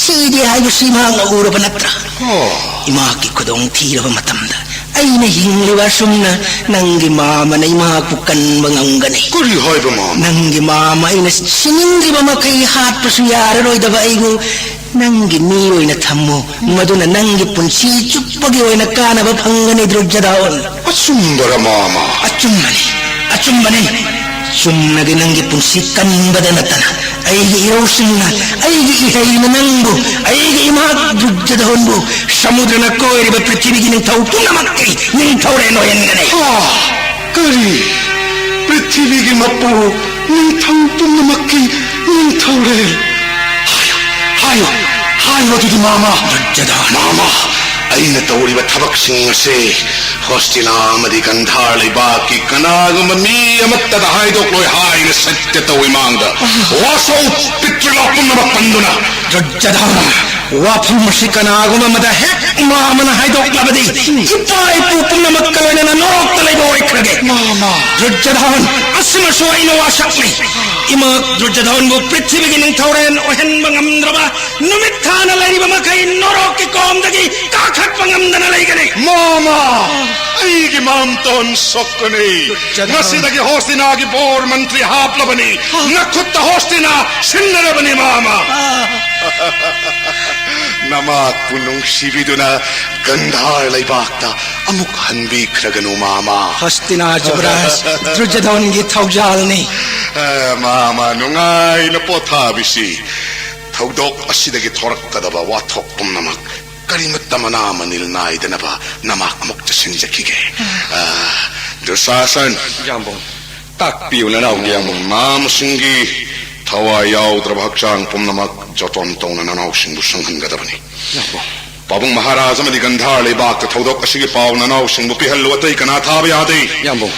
ꯁꯤꯗꯦ ꯍꯥꯏꯕꯁꯤ ꯃꯍꯥꯛꯅ ꯎꯔꯕ ꯅꯠꯇ꯭ꯔꯥ? ꯑꯣ꯫ ꯏꯃꯥꯒꯤ ꯈꯨꯗꯣꯡ ꯊꯤꯔꯕ ꯃꯇꯝꯗ ꯑꯩꯅ ꯍꯤꯡꯂꯤꯕ ꯑꯁꯨꯝꯅ ꯅꯪꯒꯤ ꯃꯥꯃꯅ ꯏꯃꯥꯕꯨ ꯀꯟꯕ ꯉꯝꯒꯅꯤ꯫ ꯀꯔꯤ ꯍꯥꯏꯕ ꯃꯥꯃ? ꯅꯪꯒꯤ ꯃꯥꯃ ꯑꯩꯅ ꯁꯤꯅꯤꯡꯗ꯭ꯔꯤꯕ ꯃꯈꯩ ꯍꯥꯠꯄꯁꯨ ꯌꯥꯔꯔꯣꯏꯗꯕ ꯑꯩꯕꯨ ꯅꯪꯒꯤ ꯃꯤ ꯑꯣꯏꯅ ꯊꯝꯃꯨ, ꯃꯗꯨꯅ ꯅꯪꯒꯤ ꯄꯨꯟꯁꯤ ꯆꯨꯞꯄꯒꯤ ꯑꯣꯏꯅ ꯀꯥꯟꯅꯕ ꯐꯪꯒꯅꯤ, ꯗꯨꯔꯖꯗꯥꯎꯟ꯫ ꯑꯆꯨꯝꯕꯔ, ꯃꯥꯃ? ꯑꯆꯨꯝꯕꯅꯤ, ꯑꯆꯨꯝꯕꯅꯤ꯫ ꯆꯨꯝꯅꯒꯤ ꯅꯪꯒꯤ ꯄꯨꯟꯁꯤ ꯀꯟꯕꯗ ꯅꯠꯇꯅ, ꯑꯩꯒꯤ ꯏꯔꯧꯁꯤꯡꯅ, ꯑꯩꯒꯤ ꯏꯍꯩꯅ ꯅꯪꯕꯨ, ꯑꯩꯒꯤ ꯏꯃꯥ ꯗꯨꯔꯖꯗꯥꯎꯟꯕꯨ ꯁꯃꯨꯗ꯭ꯔꯅ ꯀꯣꯏꯔꯤꯕ ꯄ꯭ꯔꯤꯊꯤꯕꯤꯒꯤ ꯅꯤꯡꯊꯧ ꯄꯨꯝꯅꯃꯛꯀꯤ ꯅꯤꯡꯊꯧꯔꯦꯜ ꯑꯣꯏꯍꯟꯒꯅꯤ꯫ ꯍꯥ? ꯀꯔꯤ? ꯄ꯭ꯔꯤꯊꯤꯕꯤꯒꯤ ꯃꯄꯨ, ꯅꯤꯡꯊꯧ ꯄꯨꯝꯅꯃꯛꯀꯤ ꯅꯤꯡꯊꯧꯔꯦꯜ? ꯍꯥꯏꯌꯨ, ꯍꯥꯏꯌꯨ, ꯍꯥꯏꯌꯨ ꯑꯗꯨꯗꯤ, ꯃꯥꯃ꯫ ꯗꯨꯔꯖꯗꯥꯟ꯫ ꯃꯥꯃ, ꯑꯩꯅ ꯇꯧꯔꯤꯕ ꯊꯕꯛꯁꯤꯡ ꯑꯁꯤ ꯍꯣꯁꯇꯤꯅꯥ ꯑꯃꯗꯤ ꯒꯟꯙꯥꯔ ꯂꯩꯕꯥꯛꯀꯤ ꯀꯅꯥꯒꯨꯝꯕ ꯃꯤ ꯑꯃꯠꯇꯗ ꯍꯥꯏꯗꯣꯛꯂꯣꯏ ꯍꯥꯏꯅ ꯁꯠꯇ ꯇꯧꯏ ꯃꯥꯡꯗ꯫ ꯋꯥꯁꯧ, ꯄꯤꯇ꯭ꯔꯤꯂꯣꯛ ꯄꯨꯝꯅꯃꯛ ꯄꯟꯗꯨꯅ꯫ ꯗꯨꯔꯖꯗꯥꯟ꯫ ꯋꯥꯐꯝ ꯑꯁꯤ ꯀꯅꯥꯒꯨꯝꯕ ꯑꯃꯗ ꯍꯦꯛ ꯃꯥꯃꯅ ꯍꯥꯏꯗꯣꯛꯂꯕꯗꯤ, ꯏꯄꯥ ꯏꯄꯨ ꯄꯨꯝꯅꯃꯛꯀ ꯂꯣꯏꯅꯅ ꯅꯣꯔꯣꯛꯇ ꯂꯩꯕ ꯑꯣꯏꯈ꯭ꯔꯒꯦ꯫ ꯃꯥꯃ꯫ ꯗꯨꯔꯖꯣꯙꯟ, ꯑꯁꯤꯃꯁꯨ ꯑꯩꯅ ꯋꯥꯁꯛꯅꯤ꯫ ꯏꯃꯥ ꯗꯨꯔꯖꯣꯙꯟꯕꯨ ꯄ꯭ꯔꯤꯊꯤꯕꯤꯒꯤ ꯅꯤꯡꯊꯧꯔꯦꯜ ꯑꯣꯏꯍꯟꯕ ꯉꯝꯗ꯭ꯔꯕ ꯅꯨꯃꯤꯠ ꯊꯥꯅ ꯂꯩꯔꯤꯕ ꯃꯈꯩ ꯅꯣꯔꯣꯛꯀꯤ ꯀꯣꯝꯗꯒꯤ ꯀꯥꯈꯠꯄ ꯉꯝꯗꯅ ꯂꯩꯒꯅꯤ꯫ ꯃꯥꯃ, ꯑꯩꯒꯤ ꯃꯥꯝꯇꯣꯟ ꯁꯣꯛꯀꯅꯤ꯫ ꯗꯨꯔꯖꯣꯙꯟ꯫ ꯉꯁꯤꯗꯒꯤ ꯍꯣꯁꯇꯤꯅꯥꯒꯤ ꯕꯣꯔ ꯃꯟꯇ꯭ꯔꯤ ꯍꯥꯞꯂꯕꯅꯤ꯫ ꯅꯈꯨꯠꯇ ꯍꯣꯁꯇꯤꯅꯥ ꯁꯤꯟꯅꯔꯕꯅꯤ, ꯃꯥꯃ꯫ ꯅꯃꯥꯛꯄꯨ ꯅꯨꯡꯁꯤꯕꯤꯗꯨꯅ ꯒꯟꯙꯥꯔ ꯂꯩꯕꯥꯛꯇ ꯑꯃꯨꯛ ꯍꯟꯕꯤꯈ꯭ꯔꯒꯅꯨ, ꯃꯥꯃ꯫ ꯍꯣꯁꯇꯤꯅꯥ ꯖꯨꯕꯔꯥꯖ, ꯗꯨꯔꯖꯣꯙꯟꯒꯤ ꯊꯧꯖꯥꯜꯅꯤ꯫ ꯑ, ꯃꯥꯃ, ꯅꯨꯡꯉꯥꯏꯅ ꯄꯣꯊꯥꯕꯤꯁꯤ꯫ ꯊꯧꯗꯣꯛ ꯑꯁꯤꯗꯒꯤ ꯊꯣꯔꯛꯀꯗꯕ ꯋꯥꯊꯣꯛ ꯄꯨꯝꯅꯃꯛ ꯀꯔꯤꯃꯠꯇ ꯃꯅꯥ ꯃꯅꯤꯜ ꯅꯥꯏꯗꯅꯕ ꯅꯃꯥꯛ ꯑꯃꯨꯛ ꯆꯠꯁꯤꯟꯖꯈꯤꯒꯦ꯫ ꯑ, ꯗꯨꯁꯥꯁꯟ꯫ ꯌꯥꯝꯕꯨꯡ, ꯇꯥꯛꯄꯤꯌꯨ ꯅꯅꯥꯎꯒꯤ ꯌꯥꯝꯕꯨꯡ꯫ ꯃꯥꯃꯁꯤꯡꯒꯤ ꯊꯋꯥꯏ ꯌꯥꯎꯗ꯭ꯔꯕ ꯍꯛꯆꯥꯡ ꯄꯨꯝꯅꯃꯛ ꯖꯣꯇꯣꯟ ꯇꯧꯅ ꯅꯅꯥꯎꯁꯤꯡꯕꯨ ꯁꯪꯍꯟꯒꯗꯕꯅꯤ꯫ ꯌꯥꯝꯕꯨꯡ꯫ ꯄꯥꯕꯨꯡ ꯃꯍꯥꯔꯥꯖ ꯑꯃꯗꯤ ꯒꯟꯙꯥꯔ ꯂꯩꯕꯥꯛꯇ ꯊꯧꯗꯣꯛ ꯑꯁꯤꯒꯤ ꯄꯥꯎ ꯅꯅꯥꯎꯁꯤꯡꯕꯨ ꯄꯤꯍꯜꯂꯨ, ꯑꯇꯩ ꯀꯅꯥ ꯊꯥꯕ ꯌꯥꯗꯦ꯫ ꯌꯥꯝꯕꯨꯡ꯫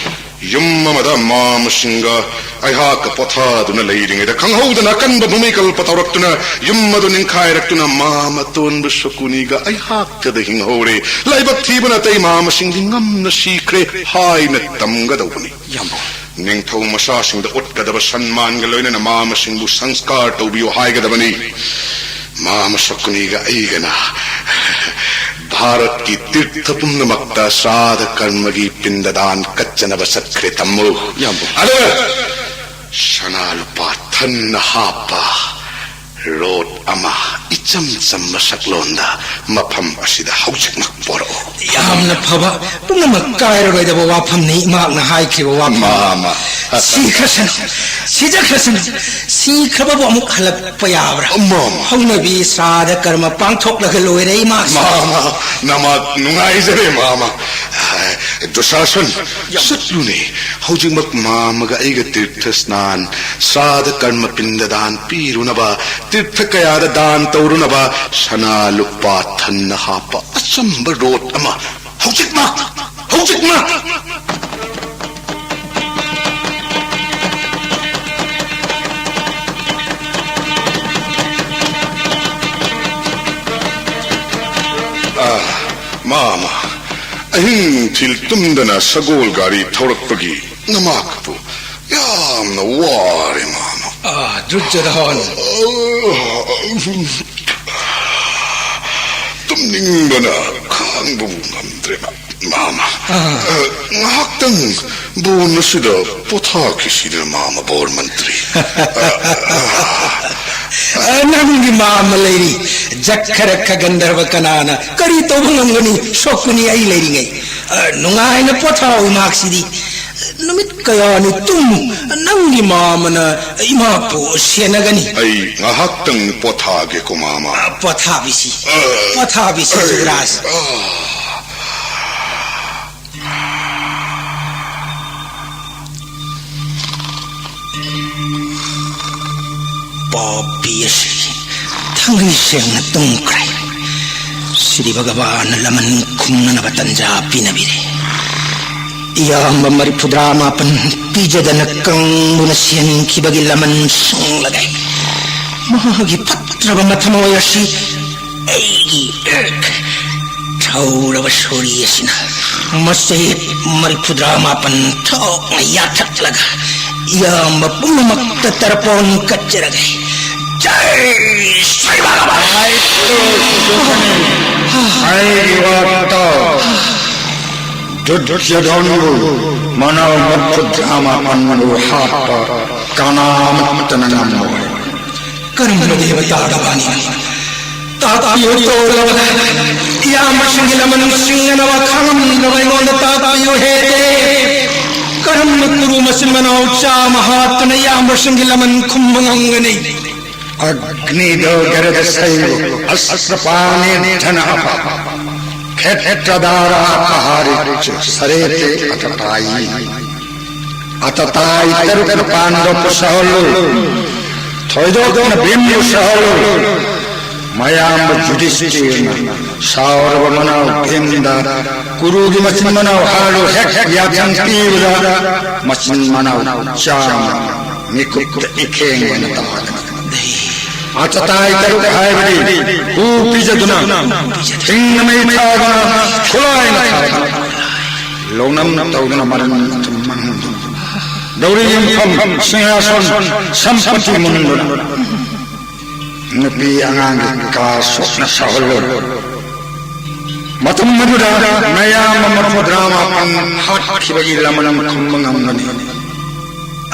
ꯌꯨꯝ ꯑꯃꯗ ꯃꯥꯃꯁꯤꯡꯒ ꯑꯩꯍꯥꯛꯀ ꯄꯣꯊꯥꯗꯨꯅ ꯂꯩꯔꯤꯉꯩꯗ ꯈꯪꯍꯧꯗꯅ ꯑꯀꯟꯕ ꯚꯨꯃꯤꯀꯜꯄ ꯇꯧꯔꯛꯇꯨꯅ ꯌꯨꯝ ꯑꯗꯨ ꯅꯤꯡꯈꯥꯏꯔꯛꯇꯨꯅ ꯃꯥꯃ ꯑꯇꯣꯟꯕ ꯁꯀꯨꯅꯤꯒ ꯑꯩꯍꯥꯛꯇꯗ ꯍꯤꯡꯍꯧꯔꯦ꯫ ꯂꯥꯏꯕꯛ ꯊꯤꯕꯅ ꯑꯇꯩ ꯃꯥꯃꯁꯤꯡꯗꯤ ꯉꯝꯅ ꯁꯤꯈ꯭ꯔꯦ ꯍꯥꯏꯅ ꯇꯝꯒꯗꯧꯕꯅꯤ꯫ ꯌꯥꯝꯕꯨꯡ꯫ ꯅꯤꯡꯊꯧ ꯃꯆꯥꯁꯤꯡꯗ ꯎꯠꯀꯗꯕ ꯁꯟꯃꯥꯟꯒ ꯂꯣꯏꯅꯅ ꯃꯥꯃꯁꯤꯡꯕꯨ ꯁꯪꯁꯀꯥꯔ ꯇꯧꯕꯤꯌꯨ ꯍꯥꯏꯒꯗꯕꯅꯤ꯫ ꯃꯥꯃ ꯁꯀꯨꯅꯤꯒ ꯑꯩꯒꯅ ꯚꯥꯔꯠꯀꯤ ꯇꯤꯔꯊ ꯄꯨꯝꯅꯃꯛꯇ ꯁ꯭ꯔꯥꯗ ꯀꯔꯃꯒꯤ ꯄꯤꯟꯗꯗꯥꯟ ꯀꯠꯆꯅꯕ ꯆꯠꯈ꯭ꯔꯦ, ꯇꯝꯃꯨ꯫ ꯌꯥꯝꯕꯨꯡ꯫ ꯑꯗꯨꯒ ꯁꯅꯥ ꯂꯨꯄꯥ ꯊꯟꯅ ꯍꯥꯞꯄ ꯔꯣꯠ ꯑꯃ ꯏꯆꯝ ꯆꯝꯕ ꯁꯛꯂꯣꯟꯗ ꯃꯐꯝ ꯑꯁꯤꯗ ꯍꯧꯖꯤꯛꯃꯛ ꯄꯣꯔꯛꯎ꯫ ꯌꯥꯝꯅ ꯐꯕ꯫ ꯄꯨꯝꯅꯃꯛ ꯀꯥꯏꯔꯔꯣꯏꯗꯕ ꯋꯥꯐꯝꯅꯤ ꯏꯃꯥꯛꯅ ꯍꯥꯏꯈꯤꯕ ꯋꯥꯐꯝ꯫ ꯃꯥꯃ꯫ ꯁꯤꯈ꯭ꯔꯁꯅꯨ, ꯁꯤꯖꯈ꯭ꯔꯁꯅꯨ, ꯁꯤꯈ꯭ꯔꯕꯕꯨ ꯑꯃꯨꯛ ꯍꯜꯂꯛꯄ ꯌꯥꯕ꯭ꯔꯥ? ꯃꯥꯃ꯫ ꯍꯧꯅꯕꯤ ꯁ꯭ꯔꯥꯗ ꯀꯔꯃ ꯄꯥꯡꯊꯣꯛꯂꯒ ꯂꯣꯏꯔꯦ ꯏꯃꯥꯛꯁꯨ꯫ ꯃꯥꯃ, ꯅꯃꯥꯛ ꯅꯨꯡꯉꯥꯏꯖꯔꯦ, ꯃꯥꯃ꯫ ꯑ, ꯗꯨꯁꯥꯁꯟ, ꯌꯥꯝ- ꯆꯠꯂꯨꯅꯦ꯫ ꯍꯧꯖꯤꯛꯃꯛ ꯃꯥꯃꯒ ꯑꯩꯒ ꯇꯤꯔꯊ ꯁ꯭ꯅꯥꯟ, ꯁ꯭ꯔꯥꯗ ꯀꯔꯃ ꯄꯤꯟꯗ ꯗꯥꯟ ꯄꯤꯔꯨꯅꯕ, ꯇꯤꯔꯊ ꯀꯌꯥꯗ ꯗꯥꯟ ꯇꯧꯔꯨꯅꯕ ꯁꯅꯥ ꯂꯨꯄꯥ ꯊꯟꯅ ꯍꯥꯞꯄ ꯑꯆꯝꯕ ꯔꯣꯠ ꯑꯃ ꯍꯧꯖꯤꯛꯃꯛ, ꯍꯧꯖꯤꯛꯃꯛ! ꯑꯍꯤꯡ ꯅꯨꯡꯊꯤꯜ ꯇꯨꯝꯗꯅ ꯁꯒꯣꯜ ꯒꯥꯔꯤ ꯊꯧꯔꯛꯄꯒꯤ ꯅꯃꯥꯛꯄꯨ ꯌꯥꯝꯅ ꯋꯥꯔꯦ, ꯃꯥꯃ꯫ ꯑꯥ, ꯗꯨꯔꯖꯣꯙꯟ꯫ ꯇꯨꯝꯅꯤꯡꯕꯅ ꯈꯥꯡꯕꯕꯨ ꯉꯝꯗ꯭ꯔꯦ, ꯃꯥꯃ꯫ ꯑꯥ꯫ ꯑ, ꯉꯥꯏꯍꯥꯛꯇꯪ ꯕꯣꯟ ꯑꯁꯤꯗ ꯄꯣꯊꯥꯈꯤꯁꯤꯗꯅ, ꯃꯥꯃ ꯕꯣꯔ ꯃꯟꯇ꯭ꯔꯤ꯫ ꯑ, ꯅꯪꯒꯤ ꯃꯥꯃ ꯂꯩꯔꯤ꯫ ꯖꯛꯈꯔꯛꯈ ꯒꯟꯙꯔꯕ ꯀꯅꯥꯅ ꯀꯔꯤ ꯇꯧꯕ ꯉꯝꯒꯅꯤ? ꯁꯣꯛꯀꯅꯤ ꯑꯩ ꯂꯩꯔꯤꯉꯩ꯫ ꯑ, ꯅꯨꯡꯉꯥꯏꯅ ꯄꯣꯊꯥꯎ ꯏꯃꯥꯛꯁꯤꯗꯤ꯫ ꯅꯨꯃꯤꯠ ꯀꯌꯥꯅꯤ ꯇꯨꯝꯃꯨ꯫ ꯅꯪꯒꯤ ꯃꯥꯃꯅ ꯏꯃꯥꯕꯨ ꯁꯦꯟꯅꯒꯅꯤ꯫ ꯑꯩ ꯉꯥꯏꯍꯥꯛꯇꯪ ꯄꯣꯊꯥꯒꯦꯀꯣ, ꯃꯥꯃ꯫ ꯑ, ꯄꯣꯊꯥꯕꯤꯁꯤ꯫ ꯑ, ꯄꯣꯊꯥꯕꯤꯁꯤ, ꯑ, ꯌꯨꯕꯔꯥꯖ꯫ ꯑ꯫ ꯄꯥꯄꯤ ꯑꯁꯤ ꯊꯥꯡꯒꯩ ꯁꯦꯡꯅ ꯇꯨꯝꯈ꯭ꯔꯦ꯫ ꯁꯤꯗꯤ ꯚꯒꯕꯥꯟꯅ ꯂꯃꯟ ꯈꯨꯝꯅꯅꯕ ꯇꯟꯖꯥ ꯄꯤꯅꯕꯤꯔꯦ꯫ ꯏꯌꯥꯝꯕ ꯃꯔꯤꯐꯨꯇꯔꯥ ꯃꯥꯄꯟ ꯄꯤꯖꯗꯅ ꯀꯪꯗꯨꯅ ꯁꯤꯍꯟꯈꯤꯕꯒꯤ ꯂꯃꯟ ꯁꯪꯂꯒꯦ꯫ ꯃꯍꯥꯛꯀꯤ ꯐꯠꯇ꯭ꯔꯕ ꯃꯊꯃꯣꯏ ꯑꯁꯤ ꯑꯩꯒꯤ ꯊꯧꯔꯕ ꯁꯣꯔꯤ ꯑꯁꯤꯅ ꯃꯆꯦꯠ ꯃꯔꯤꯐꯨꯇꯔꯥ ꯃꯥꯄꯟ ꯊꯣꯛꯅ ꯌꯥꯊꯠꯂꯒ ꯏꯌꯥꯝꯕ ꯄꯨꯝꯅꯃꯛꯇ ꯇꯔꯄꯣꯟ ꯀꯠꯆꯔꯒꯦ꯫ ꯖꯩ ꯁ꯭ꯔꯤ ꯚꯒꯕꯥꯟ! ꯑꯩꯒꯤ ꯋꯥ ꯇꯥꯎ꯫ ꯗꯨꯔꯖꯣꯙꯟꯕꯨ ꯃꯅꯥꯎ ꯃꯔꯤꯐꯨꯇꯔꯥ ꯃꯥꯄꯟꯕꯨ ꯍꯥꯠꯄ ꯀꯅꯥꯃꯠꯇꯅ ꯉꯝꯃꯣꯏ꯫ ꯀꯔꯝꯕ ꯗꯦꯕꯇꯥꯒꯤ ꯕꯥꯅꯤꯅꯣ? ꯇꯥꯛꯄꯤꯌꯨ, ꯇꯣꯜꯂꯕ ꯏꯌꯥꯝꯕꯁꯤꯡꯒꯤ ꯂꯃꯟꯁꯤꯡꯅ ꯋꯥꯈꯜ ꯉꯝꯗ꯭ꯔꯕ ꯑꯩꯉꯣꯟꯗ ꯇꯥꯛꯄꯤꯌꯨ, ꯍꯦ ꯗꯦꯕ꯫ ꯀꯔꯝꯅ ꯀꯨꯔꯨ ꯃꯆꯤꯟ ꯃꯅꯥꯎ ꯆꯥꯝꯃ ꯍꯥꯠꯇꯨꯅ ꯏꯌꯥꯝꯕꯁꯤꯡꯒꯤ ꯂꯃꯟ ꯈꯨꯝꯕ ꯉꯝꯒꯅꯤ? ꯑꯒ꯭ꯅꯤꯗꯣ ꯒꯔꯗ ꯁꯩꯕꯨ ꯑꯁ꯭ꯔꯄꯥꯅꯤ ꯙꯅ ꯑꯄ ꯈꯦꯠꯇ꯭ꯔꯗꯥꯔ ꯑꯄꯍꯥꯔꯤꯆ ꯁꯔꯦꯇꯦ ꯑꯇꯇꯥꯌꯤ꯫ ꯑꯇꯇꯥꯏ ꯇꯔꯨꯛꯅ ꯄꯥꯟꯗꯣꯞꯄ ꯁꯍꯜꯂꯨ, ꯊꯣꯏꯗꯣꯛꯅ ꯚꯤꯝꯕꯨ ꯁꯍꯜꯂꯨ꯫ ꯃꯌꯥꯝꯕ ꯌꯨꯙꯤꯁꯇꯤꯔꯅ ꯁꯥꯎꯔꯕ ꯃꯅꯥꯎ ꯚꯤꯝꯗ ꯀꯨꯔꯨꯒꯤ ꯃꯆꯤꯟ ꯃꯅꯥꯎ ꯍꯥꯠꯂꯨ ꯍꯦꯛ ꯌꯥꯊꯪ ꯄꯤꯕꯗ ꯃꯆꯤꯟ ꯃꯅꯥꯎ ꯆꯥꯝꯃ ꯃꯤꯀꯨꯞꯇ ꯏꯈꯦꯡ ꯑꯣꯏꯅ ꯇꯥꯒꯅꯤ꯫ ꯑꯆꯇꯥꯏ ꯇꯔꯨꯛ ꯍꯥꯏꯕꯗꯤ ꯍꯨ ꯄꯤꯖꯗꯨꯅ, ꯍꯤꯡꯅ ꯃꯩ ꯊꯥꯗꯨꯅ, ꯈꯨꯠꯂꯥꯏꯅ ꯊꯥꯗꯨꯅ, ꯂꯧꯅꯝ ꯇꯧꯗꯨꯅ ꯃꯔꯟ ꯑꯗꯨꯝ ꯃꯥꯡꯍꯟꯗꯨꯅ, ꯒꯧꯔꯤ ꯌꯨꯝꯐꯝ, ꯁꯤꯡꯍꯥꯁꯣꯟ, ꯁꯝꯄꯇꯤ ꯃꯨꯟꯗꯨꯅ, ꯅꯨꯄꯤ ꯑꯉꯥꯡꯒꯤ ꯀꯥ ꯁꯣꯛꯅ ꯁꯥꯍꯜꯂꯨ꯫ ꯃꯇꯝ ꯑꯗꯨꯗ ꯃꯌꯥꯝ ꯑꯃ ꯐꯨꯗ꯭ꯔꯥ ꯃꯥꯄꯟ ꯍꯥꯠꯈꯤꯕꯒꯤ ꯂꯃꯟ ꯈꯨꯝꯕ ꯉꯝꯒꯅꯤ꯫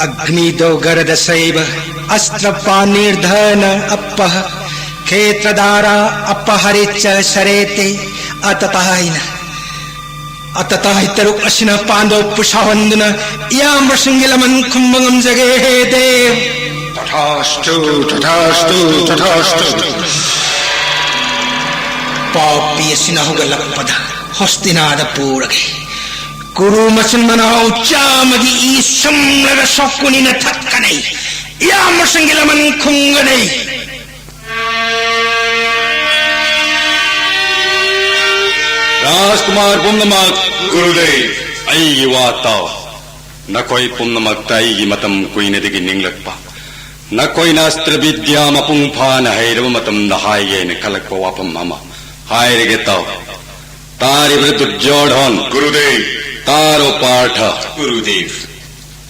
अग्नि दो गरद सैव अस्त्र पाणिर्धन अप्पह क्षेत्रधारा अपहरिच सरेते अततायन꯫ ꯑꯇꯇꯥꯏ ꯇꯔꯨꯛ ꯑꯁꯤꯅ ꯄꯥꯟꯗꯕ ꯄꯨꯁꯥꯍꯟꯗꯨꯅ ꯏꯌꯥꯝꯕꯁꯤꯡꯒꯤ ꯂꯃꯟ ꯈꯨꯝꯕ ꯉꯝꯖꯒꯦ, ꯍꯦ ꯗꯦꯕ꯫ ꯇꯊꯥꯁꯇꯨ, ꯇꯊꯥꯁꯇꯨ, ꯇꯊꯥꯁꯇꯨ꯫ ꯄꯥꯄꯤ ꯑꯁꯤꯅ ꯍꯧꯒꯠꯂꯛꯄꯗ ꯍꯣꯁꯇꯤꯅꯥꯗ ꯄꯨꯔꯒꯦ꯫ ꯀꯨꯔꯨ ꯃꯆꯤꯟ ꯃꯅꯥꯎ ꯆꯥꯝꯃꯒꯤ ꯏ ꯁꯨꯝꯂꯒ ꯁꯣꯛꯀꯨꯅꯤꯅ ꯊꯛꯀꯅꯤ꯫ ꯏꯌꯥꯝꯕꯁꯤꯡꯒꯤ ꯂꯃꯟ ꯈꯨꯝꯒꯅꯤ꯫ ꯔꯥꯖꯀꯨꯃꯥꯔ ꯄꯨꯝꯅꯃꯛ, ꯒꯨꯔꯨꯗꯦꯕ꯫ ꯑꯩꯒꯤ ꯋꯥ ꯇꯥꯎ꯫ ꯅꯈꯣꯏ ꯄꯨꯝꯅꯃꯛꯇ ꯑꯩꯒꯤ ꯃꯇꯝ ꯀꯨꯏꯅꯗꯒꯤ ꯅꯤꯡꯂꯛꯄ, ꯅꯈꯣꯏꯅ ꯑꯁꯇ꯭ꯔ ꯕꯤꯗ꯭ꯌꯥ ꯃꯄꯨꯡ ꯐꯥꯅ ꯍꯩꯔꯕ ꯃꯇꯝꯗ ꯍꯥꯏꯒꯦ ꯍꯥꯏꯅ ꯈꯜꯂꯛꯄ ꯋꯥꯐꯝ ꯑꯃ ꯍꯥꯏꯔꯒꯦ ꯇꯥꯎ꯫ ꯇꯥꯔꯤꯕ꯭ꯔꯥ ꯗꯨꯔꯖꯣꯙꯟ? ꯒꯨꯔꯨꯗꯦꯕ꯫ ꯇꯥꯔꯣ ꯄꯥꯔꯊ꯫ ꯒꯨꯔꯨꯗꯦꯕ꯫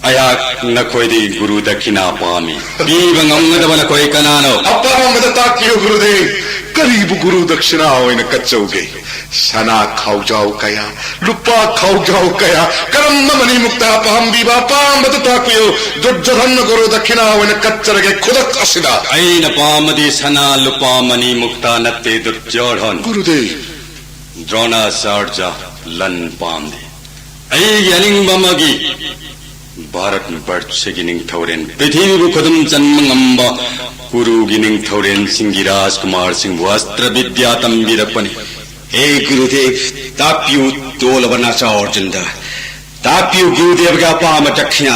ꯑꯩꯍꯥꯛ ꯅꯈꯣꯏꯗꯒꯤ ꯒꯨꯔꯨ ꯗꯛꯈꯤꯅꯥ ꯄꯥꯝꯃꯤ꯫ ꯄꯤꯕ ꯉꯝꯒꯗꯕ ꯅꯈꯣꯏ ꯀꯅꯥꯅꯣ? ꯑꯄꯥꯝꯕꯗ ꯇꯥꯛꯄꯤꯌꯨ ꯒꯨꯔꯨꯗꯦꯕ꯫ ꯀꯔꯤꯕꯨ ꯒꯨꯔꯨ ꯗꯛꯁꯤꯅꯥ ꯑꯣꯏꯅ ꯀꯠꯆꯧꯒꯦ? ꯁꯅꯥ ꯈꯥꯎꯖꯥꯎ ꯀꯌꯥ, ꯂꯨꯄꯥ ꯈꯥꯎꯖꯥꯎ ꯀꯌꯥ, ꯀꯔꯝꯕ ꯃꯅꯤ ꯃꯨꯛꯇꯥ ꯄꯥꯝꯕꯤꯕ? ꯑꯄꯥꯝꯕꯗ ꯇꯥꯛꯄꯤꯌꯨ꯫ ꯗꯨꯔꯖꯣꯙꯟꯅ ꯒꯨꯔꯨ ꯗꯛꯈꯤꯅꯥ ꯑꯣꯏꯅ ꯀꯠꯆꯔꯒꯦ ꯈꯨꯗꯛ ꯑꯁꯤꯗ꯫ ꯑꯩꯅ ꯄꯥꯝꯕꯗꯤ ꯁꯅꯥ ꯂꯨꯄꯥ ꯃꯅꯤ ꯃꯨꯛꯇꯥ ꯅꯠꯇꯦ ꯗꯨꯔꯖꯣꯙꯟ꯫ ꯒꯨꯔꯨꯗꯦꯕ꯫ ꯗ꯭ꯔꯣꯅꯥꯆꯥꯔꯖ ꯂꯟ ꯄꯥꯝꯗꯦ꯫ ꯑꯩꯒꯤ ꯑꯅꯤꯡꯕ ꯑꯃꯒꯤ ꯚꯥꯔꯠ ꯕꯔꯁꯒꯤ ꯅꯤꯡꯊꯧꯔꯦꯜ, ꯄ꯭ꯔꯤꯊꯤꯕꯤꯕꯨ ꯈꯨꯗꯨꯝ ꯆꯟꯕ ꯉꯝꯕ ꯀꯨꯔꯨꯒꯤ ꯅꯤꯡꯊꯧꯔꯦꯜꯁꯤꯡꯒꯤ ꯔꯥꯖꯀꯨꯃꯥꯔꯁꯤꯡꯕꯨ ꯑꯁꯇ꯭ꯔ ꯕꯤꯗ꯭ꯌꯥ ꯇꯝꯕꯤꯔꯛꯄꯅꯤ꯫ ꯍꯦ ꯒꯨꯔꯨꯗꯦꯕ, ꯇꯥꯛꯄꯤꯌꯨ ꯇꯣꯜꯂꯕ ꯅꯆꯥ ꯑꯔꯖꯨꯟꯗ꯫ ꯇꯥꯛꯄꯤꯌꯨ ꯒꯨꯔꯨꯗꯦꯕꯒꯤ ꯑꯄꯥꯝꯕ ꯗꯛꯈꯤꯅꯥ꯫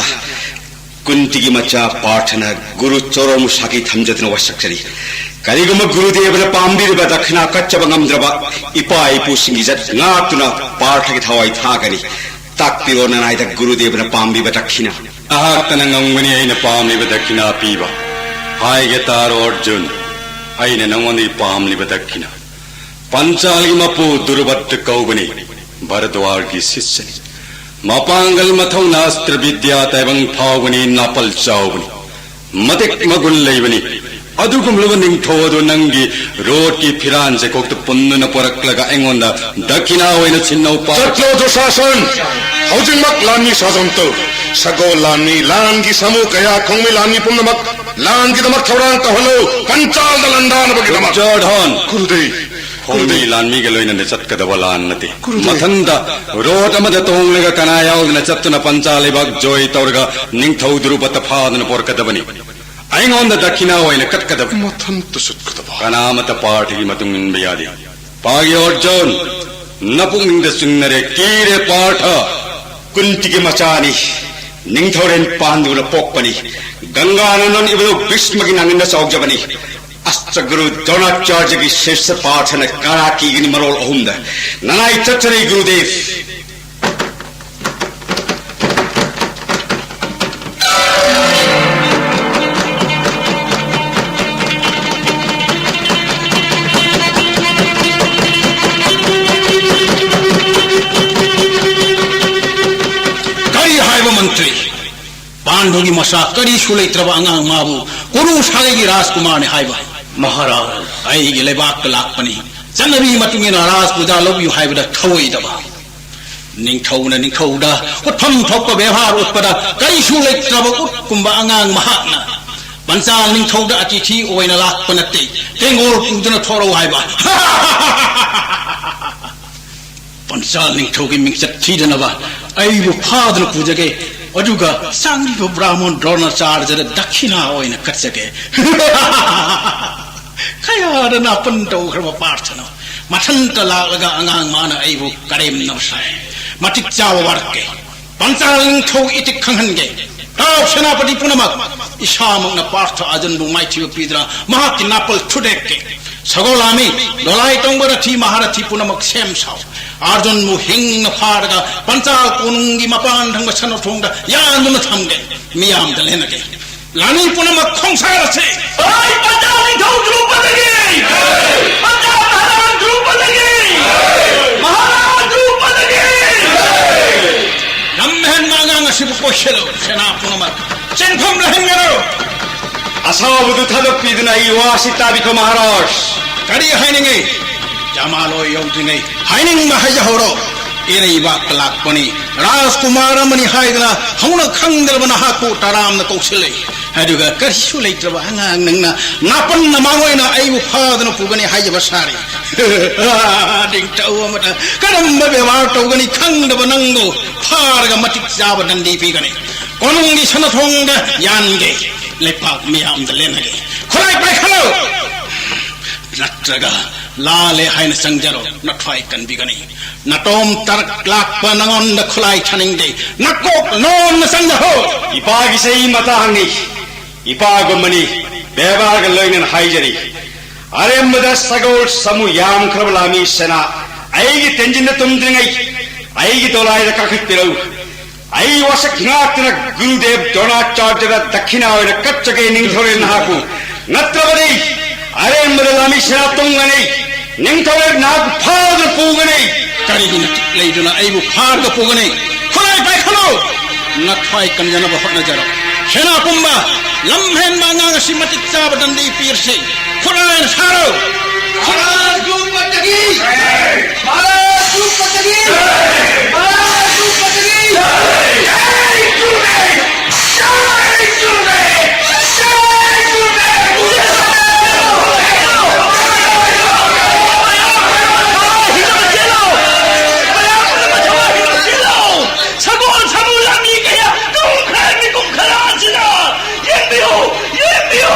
ꯀꯨꯟꯇꯤꯒꯤ ꯃꯆꯥ ꯄꯥꯔꯊꯅ ꯒꯨꯔꯨ ꯆꯣꯔꯣꯃꯨꯁꯥꯒꯤ ꯊꯝꯖꯗꯨꯅ ꯋꯥꯁꯛꯆꯔꯤ꯫ ꯀꯔꯤꯒꯨꯝꯕ ꯒꯨꯔꯨꯗꯦꯕꯅ ꯄꯥꯝꯕꯤꯔꯤꯕ ꯗꯛꯈꯤꯅꯥ ꯀꯠꯆꯕ ꯉꯝꯗ꯭ꯔꯕ ꯏꯄꯥ ꯏꯄꯨꯁꯤꯡꯒꯤ ꯏꯖꯠ ꯉꯥꯛꯇꯨꯅ ꯄꯥꯔꯊꯒꯤ ꯊꯋꯥꯏ ꯊꯥꯒꯅꯤ꯫ ꯇꯥꯛꯄꯤꯔꯣ ꯅꯅꯥꯏꯗ ꯒꯨꯔꯨꯗꯦꯕꯅ ꯄꯥꯝꯕꯤꯕ ꯗꯛꯈꯤꯅꯥ꯫ ꯅꯍꯥꯛꯇꯅ ꯉꯝꯒꯅꯤ ꯑꯩꯅ ꯄꯥꯝꯂꯤꯕ ꯗꯛꯈꯤꯅꯥ ꯄꯤꯕ꯫ ꯍꯥꯏꯒꯦ ꯇꯥꯔꯣ ꯑꯔꯖꯨꯟ, ꯑꯩꯅ ꯅꯉꯣꯟꯗꯒꯤ ꯄꯥꯝꯂꯤꯕ ꯗꯛꯈꯤꯅ꯫ ꯄꯟꯆꯥꯜꯒꯤ ꯃꯄꯨ ꯗꯨꯔꯕꯠꯇ ꯀꯧꯕꯅꯤ, ꯚꯔꯗ꯭ꯋꯥꯖꯒꯤ ꯁꯤꯁ꯭ꯌꯅꯤ꯫ ꯃꯄꯥꯡꯒꯜ ꯃꯊꯧꯅꯥ ꯑꯁꯇ꯭ꯔ ꯕꯤꯗ꯭ꯌꯥ ꯇꯥꯏꯕꯪ ꯐꯥꯎꯕꯅꯤ, ꯅꯥꯄꯜ ꯆꯥꯎꯕꯅꯤ, ꯃꯇꯤꯛ ꯃꯒꯨꯟ ꯂꯩꯕꯅꯤ꯫ ꯑꯗꯨꯒꯨꯝꯂꯕ ꯅꯤꯡꯊꯧ ꯑꯗꯨ ꯅꯪꯒꯤ ꯔꯣꯠꯀꯤ ꯐꯤꯔꯥꯟ ꯆꯩꯀꯣꯛꯇ ꯄꯨꯟꯗꯨꯅ ꯄꯨꯔꯛꯂꯒ ꯑꯩꯉꯣꯟꯗ ꯗꯛꯈꯤꯅꯥ ꯑꯣꯏꯅ ꯁꯤꯟꯅꯧ ꯄꯥ- ꯆꯠꯂꯣ ꯗꯨꯁꯥꯁꯟ! ꯍꯧꯖꯤꯛꯃꯛ ꯂꯥꯟꯃꯤ ꯁꯥꯖꯝ ꯇꯧ꯫ ꯁꯒꯣꯜ ꯂꯥꯟꯃꯤ, ꯂꯥꯟꯒꯤ ꯁꯥꯃꯨ ꯀꯌꯥ ꯈꯣꯡꯃꯤ ꯂꯥꯟꯃꯤ ꯄꯨꯝꯅꯃꯛ ꯂꯥꯟꯒꯤꯗꯃꯛ ꯊꯧꯔꯥꯡ ꯇꯧꯍꯜꯂꯨ꯫ ꯄꯟꯆꯥꯜꯗ ꯂꯥꯟꯗꯥꯅꯕꯒꯤꯗꯃꯛ꯫ ꯗꯨꯔꯖꯣꯙꯟ! ꯒꯨꯔꯨꯗꯦꯕ! ꯈꯣꯡꯃꯤ ꯒꯨꯔꯨꯗꯦꯕ! ꯂꯥꯟꯃꯤꯒ ꯂꯣꯏꯅꯅ ꯆꯠꯀꯗꯕ ꯂꯥꯟ ꯅꯠꯇꯦ꯫ ꯒꯨꯔꯨꯗꯦꯕ! ꯃꯊꯟꯇ ꯔꯣꯠ ꯑꯃꯗ ꯇꯣꯡꯂꯒ ꯀꯅꯥ ꯌꯥꯎꯗꯅ ꯆꯠꯇꯨꯅ ꯄꯟꯆꯥ ꯂꯩꯕꯥꯛ ꯖꯣꯏ ꯇꯧꯔꯒ ꯅꯤꯡꯊꯧ ꯗꯨꯔꯨꯕꯠꯇ ꯐꯥꯗꯨꯅ ꯄꯣꯔꯛꯀꯗꯕꯅꯤ꯫ ꯑꯩꯉꯣꯟꯗ ꯗꯛꯈꯤꯅꯥ ꯑꯣꯏꯅ ꯀꯠꯀꯗꯕꯅꯤ꯫ ꯃꯊꯟꯇ ꯆꯠꯀꯗꯕ꯫ ꯀꯅꯥꯃꯠꯇ ꯄꯥꯔꯊꯒꯤ ꯃꯇꯨꯡ ꯏꯟꯕ ꯌꯥꯗꯦ꯫ ꯄꯥꯒꯤ ꯑꯔꯖꯨꯟ, ꯅꯄꯨꯛꯅꯤꯡꯗ ꯆꯤꯡꯅꯔꯦ, ꯀꯤꯔꯦ ꯄꯥꯔꯊ꯫ ꯀꯨꯟꯇꯤꯒꯤ ꯃꯆꯥꯅꯤ, ꯅꯤꯡꯊꯧꯔꯦꯟ ꯄꯥꯟꯗꯨꯅ ꯄꯣꯛꯄꯅꯤ, ꯒꯪꯒꯥꯅ ꯅꯣꯟ ꯏꯕꯗꯨ ꯚꯤꯁꯃꯒꯤ ꯅꯥꯉꯟꯗ ꯆꯥꯎꯖꯕꯅꯤ꯫ ꯑꯁꯇ꯭ꯔꯒꯨꯔꯨ ꯗ꯭ꯔꯣꯅꯥꯆꯥꯔꯌꯒꯤ ꯁꯤꯁ꯭ꯌ ꯄꯥꯔꯊꯅ ꯀꯥꯔꯥ ꯀꯤꯒꯅꯤ ꯃꯔꯣꯜ ꯑꯍꯨꯝꯗ꯫ ꯅꯅꯥꯏ ꯆꯠꯆꯔꯤ ꯒꯨꯔꯨꯗꯦꯕ꯫ ꯀꯔꯤ ꯍꯥꯏꯕ ꯃꯟꯇ꯭ꯔꯤ? ꯄꯥꯟꯗꯨꯒꯤ ꯃꯆꯥ ꯀꯔꯤꯁꯨ ꯂꯩꯇ꯭ꯔꯕ ꯑꯉꯥꯡ ꯃꯥꯕꯨ ꯀꯨꯔꯨ ꯁꯥꯒꯩꯒꯤ ꯔꯥꯖꯀꯨꯃꯥꯔꯅꯤ ꯍꯥꯏꯕ? ꯃꯍꯥꯔꯥꯖ꯫ ꯑꯩꯒꯤ ꯂꯩꯕꯥꯛꯇ ꯂꯥꯛꯄꯅꯤ꯫ ꯆꯠꯅꯕꯤ ꯃꯇꯨꯡ ꯏꯟꯅ ꯔꯥꯖ ꯄꯨꯖꯥ ꯂꯧꯕꯤꯌꯨ ꯍꯥꯏꯕꯗ ꯊꯧꯑꯣꯏꯗꯕ꯫ ꯅꯤꯡꯊꯧꯅ ꯅꯤꯡꯊꯧꯗ ꯎꯠꯐꯝ ꯊꯣꯛꯄ ꯕꯦꯕꯥꯔ ꯎꯠꯄꯗ ꯀꯔꯤꯁꯨ ꯂꯩꯇ꯭ꯔꯕ ꯎꯠꯀꯨꯝꯕ ꯑꯉꯥꯡ ꯃꯍꯥꯛꯅ ꯄꯟꯆꯥꯜ ꯅꯤꯡꯊꯧꯗ ꯑꯇꯤꯊꯤ ꯑꯣꯏꯅ ꯂꯥꯛꯄ ꯅꯠꯇꯦ, ꯇꯦꯡꯒꯣꯜ ꯄꯨꯗꯨꯅ ꯊꯣꯔꯛꯎ ꯍꯥꯏꯕ꯫ ꯄꯟꯆꯥꯜ ꯅꯤꯡꯊꯧꯒꯤ ꯃꯤꯡꯆꯠ ꯊꯤꯗꯅꯕ ꯑꯩꯕꯨ ꯐꯥꯗꯨꯅ ꯄꯨꯖꯒꯦ, ꯑꯗꯨꯒ ꯆꯥꯡꯂꯤꯕ ꯕ꯭ꯔꯥꯍꯃꯣꯟ ꯗ꯭ꯔꯣꯅꯥꯆꯥꯔꯌꯗ ꯗꯛꯈꯤꯅꯥ ꯑꯣꯏꯅ ꯀꯠꯆꯒꯦ꯫ ꯀꯌꯥꯗ ꯅꯥꯄꯟ ꯇꯧꯈ꯭ꯔꯕ ꯄꯥꯔꯊꯅꯣ! ꯃꯊꯟꯇ ꯂꯥꯛꯂꯒ ꯑꯉꯥꯡ ꯃꯥꯅ ꯑꯩꯕꯨ ꯀꯔꯦꯝꯅꯕ ꯁꯥꯏ꯫ ꯃꯇꯤꯛ ꯆꯥꯕ ꯋꯥꯔꯛꯀꯦ꯫ ꯄꯟꯆꯥꯜ ꯅꯤꯡꯊꯧ ꯏꯇꯤꯛ ꯈꯪꯍꯟꯒꯦ꯫ ꯇꯥꯎ ꯁꯦꯅꯥꯄꯇꯤ ꯄꯨꯝꯅꯃꯛ, ꯏꯁꯥꯃꯛꯅ ꯄꯥꯔꯊ ꯑꯔꯖꯨꯟꯕꯨ ꯃꯥꯏꯊꯤꯕ ꯄꯤꯗꯨꯅ ꯃꯍꯥꯛꯀꯤ ꯅꯥꯄꯜ ꯊꯨꯗꯦꯛꯀꯦ꯫ ꯁꯒꯣꯜ ꯂꯥꯟꯃꯤ, ꯗꯣꯂꯥꯏ ꯇꯣꯡꯕ ꯔꯊꯤ ꯃꯍꯥꯔꯊꯤ ꯄꯨꯝꯅꯃꯛ ꯁꯦꯝ ꯁꯥꯎ꯫ ꯑꯔꯖꯨꯟꯕꯨ ꯍꯤꯡꯅ ꯐꯥꯔꯒ ꯄꯟꯆꯥꯜ ꯀꯣꯅꯨꯡꯒꯤ ꯃꯄꯥꯟ ꯊꯪꯕ ꯁꯟꯅ ꯊꯣꯡꯗ ꯌꯥꯟꯗꯨꯅ ꯊꯝꯒꯦ꯫ ꯃꯤꯌꯥꯝꯗ ꯂꯦꯟꯅꯒꯦ꯫ ꯂꯥꯟꯃꯤ ꯄꯨꯝꯅꯃꯛ ꯈꯣꯡꯁꯥꯜꯂꯁꯤ꯫ ꯍꯣꯏ, ꯄꯟꯖꯥꯕ ꯅꯤꯡꯊꯧ ꯗ꯭ꯔꯨꯄꯗꯒꯤ! ꯄꯟꯖꯥꯕ ꯃꯍꯥꯔꯥꯅꯤ ꯗ꯭ꯔꯨꯄꯗꯒꯤ! ꯃꯍꯥꯔꯥꯅꯤ ꯗ꯭ꯔꯨꯄꯗꯒꯤ! ꯂꯝꯍꯦꯟꯕ ꯑꯉꯥꯡ ꯑꯁꯤꯕꯨ ꯀꯣꯏꯁꯤꯜꯂꯨ, ꯁꯦꯅꯥ ꯄꯨꯝꯅꯃꯛ ꯆꯦꯟꯐꯝ ꯂꯩꯍꯟꯒꯅꯨ꯫ ꯑꯁꯥꯎꯕꯗꯨ ꯊꯥꯗꯣꯛꯄꯤꯗꯨꯅ ꯑꯩ ꯋꯥꯁꯤ ꯇꯥꯕꯤꯈꯣ, ꯃꯍꯥꯔꯥꯖ꯫ ꯀꯔꯤ ꯍꯥꯏꯅꯤꯡꯉꯤ? ꯖꯃꯥꯂꯣꯏ ꯌꯧꯗ꯭ꯔꯤꯉꯩ ꯍꯥꯏꯅꯤꯡꯕ ꯍꯥꯏꯖꯍꯧꯔꯣ꯫ ꯏꯔꯩꯕꯥꯛꯇ ꯂꯥꯛꯄꯅꯤ, ꯔꯥꯖꯀꯨꯃꯥꯔ ꯑꯃꯅꯤ ꯍꯥꯏꯗꯨꯅ ꯍꯧꯅ ꯈꯪꯗ꯭ꯔꯕ ꯅꯍꯥꯛꯄꯨ ꯇꯔꯥꯝꯅ ꯀꯧꯁꯤꯜꯂꯤ꯫ ꯑꯗꯨꯒ ꯀꯔꯤꯁꯨ ꯂꯩꯇ꯭ꯔꯕ ꯑꯉꯥꯡ ꯅꯪꯅ ꯅꯥꯄꯟ ꯅꯃꯥꯡ ꯑꯣꯏꯅ ꯑꯩꯕꯨ ꯐꯥꯗꯨꯅ ꯄꯨꯒꯅꯤ ꯍꯥꯏꯖꯕ ꯁꯥꯔꯤ꯫ ꯅꯤꯡꯊꯧ ꯑꯃꯗ ꯀꯔꯝꯕ ꯕꯦꯕꯥꯔ ꯇꯧꯒꯅꯤ ꯈꯪꯗꯕ ꯅꯪꯕꯨ ꯐꯥꯔꯒ ꯃꯇꯤꯛ ꯆꯥꯕ ꯗꯟꯗꯤ ꯄꯤꯒꯅꯤ꯫ ꯀꯣꯅꯨꯡꯒꯤ ꯁꯅꯥꯊꯣꯡꯗ ꯌꯥꯟꯒꯦ, ꯂꯩꯄꯥꯛ ꯃꯤꯌꯥꯝꯗ ꯂꯦꯟꯅꯒꯦ꯫ ꯈꯨꯠꯂꯥꯏ ꯄꯥꯏꯈꯠꯂꯨ! ꯅꯠꯇ꯭ꯔꯒ ꯂꯥꯜꯂꯦ ꯍꯥꯏꯅ ꯆꯪꯖꯔꯣ, ꯅꯊ꯭ꯋꯥꯏ ꯀꯟꯕꯤꯒꯅꯤ꯫ ꯅꯇꯣꯝ ꯇꯔꯛ ꯂꯥꯛꯄ ꯅꯉꯣꯟꯗ ꯈꯨꯠꯂꯥꯏ ꯊꯥꯅꯤꯡꯗꯦ, ꯅꯀꯣꯛ ꯂꯣꯟꯅ ꯆꯪꯖꯍꯧ꯫ ꯏꯄꯥꯒꯤ ꯆꯍꯤ ꯃꯇꯥꯡꯅꯤ, ꯏꯄꯥꯒꯨꯝꯕꯅꯤ, ꯕꯦꯕꯥꯔꯒ ꯂꯣꯏꯅꯅ ꯍꯥꯏꯖꯔꯤ꯫ ꯑꯔꯦꯝꯕꯗ ꯁꯒꯣꯜ ꯁꯃꯨ ꯌꯥꯝꯈ꯭ꯔꯕ ꯂꯥꯃꯤ ꯁꯦꯅꯥ ꯑꯩꯒꯤ ꯇꯦꯟꯖꯤꯟꯗ ꯇꯨꯝꯗ꯭ꯔꯤꯉꯩ ꯑꯩꯒꯤ ꯗꯣꯂꯥꯏꯗ ꯀꯥꯈꯠꯄꯤꯔꯛꯎ꯫ ꯑꯩ ꯋꯥꯁꯛ ꯉꯥꯛꯇꯨꯅ ꯒꯨꯔꯨꯗꯦꯕ ꯗ꯭ꯔꯣꯅꯥꯆꯥꯔꯌꯗ ꯗꯛꯈꯤꯅꯥ ꯑꯣꯏꯅ ꯀꯠꯆꯒꯦ ꯅꯤꯡꯊꯧꯔꯦꯜ ꯅꯍꯥꯛꯄꯨ꯫ ꯅꯠꯇ꯭ꯔꯕꯗꯤ ꯑꯔꯦꯝꯕꯗ ꯂꯥꯃꯤ ꯁꯦꯅꯥ ꯇꯨꯡꯒꯅꯤ꯫ ꯅꯤꯡꯊꯧꯔꯦꯜ ꯅꯍꯥꯛꯄꯨ ꯐꯥꯗꯨꯅ ꯄꯨꯒꯅꯤ꯫ ꯀꯔꯤꯒꯤ ꯅꯇꯤꯛ ꯂꯩꯗꯨꯅ ꯑꯩꯕꯨ ꯐꯥꯔꯒ ꯄꯨꯒꯅꯤ? ꯈꯨꯠꯂꯥꯏ ꯄꯥꯏꯈꯠꯂꯨ! ꯅꯊ꯭ꯋꯥꯏ ꯀꯟꯖꯅꯕ ꯍꯣꯠꯅꯖꯔꯣ꯫ ꯁꯦꯅꯥ ꯄꯨꯝꯕ, ꯂꯝ ꯍꯦꯟꯕ ꯑꯉꯥꯡ ꯑꯁꯤ ꯃꯇꯤꯛ ꯆꯥꯕ ꯗꯟꯗꯤ ꯄꯤꯔꯁꯤ꯫ ꯈꯨꯠꯂꯥꯏꯅ ꯁꯥꯔꯣ! ꯃꯍꯥꯔꯥꯖ ꯗ꯭ꯔꯨꯄꯗꯒꯤ! ꯃꯍꯥꯔꯥꯖ ꯗ꯭ꯔꯨꯄꯗꯒꯤ! ꯃꯍꯥꯔꯥꯖ ꯗ꯭ꯔꯨꯄꯗꯒꯤ! ꯁꯒꯣꯜ ꯁꯥꯃꯨ ꯂꯥꯟꯃꯤ ꯀꯌꯥ ꯇꯨꯝꯈ꯭ꯔꯦ ꯃꯤꯀꯨꯞ ꯈꯔ ꯑꯁꯤꯗ꯫ ꯌꯦꯡꯕꯤꯌꯨ, ꯌꯦꯡꯕꯤꯌꯨ,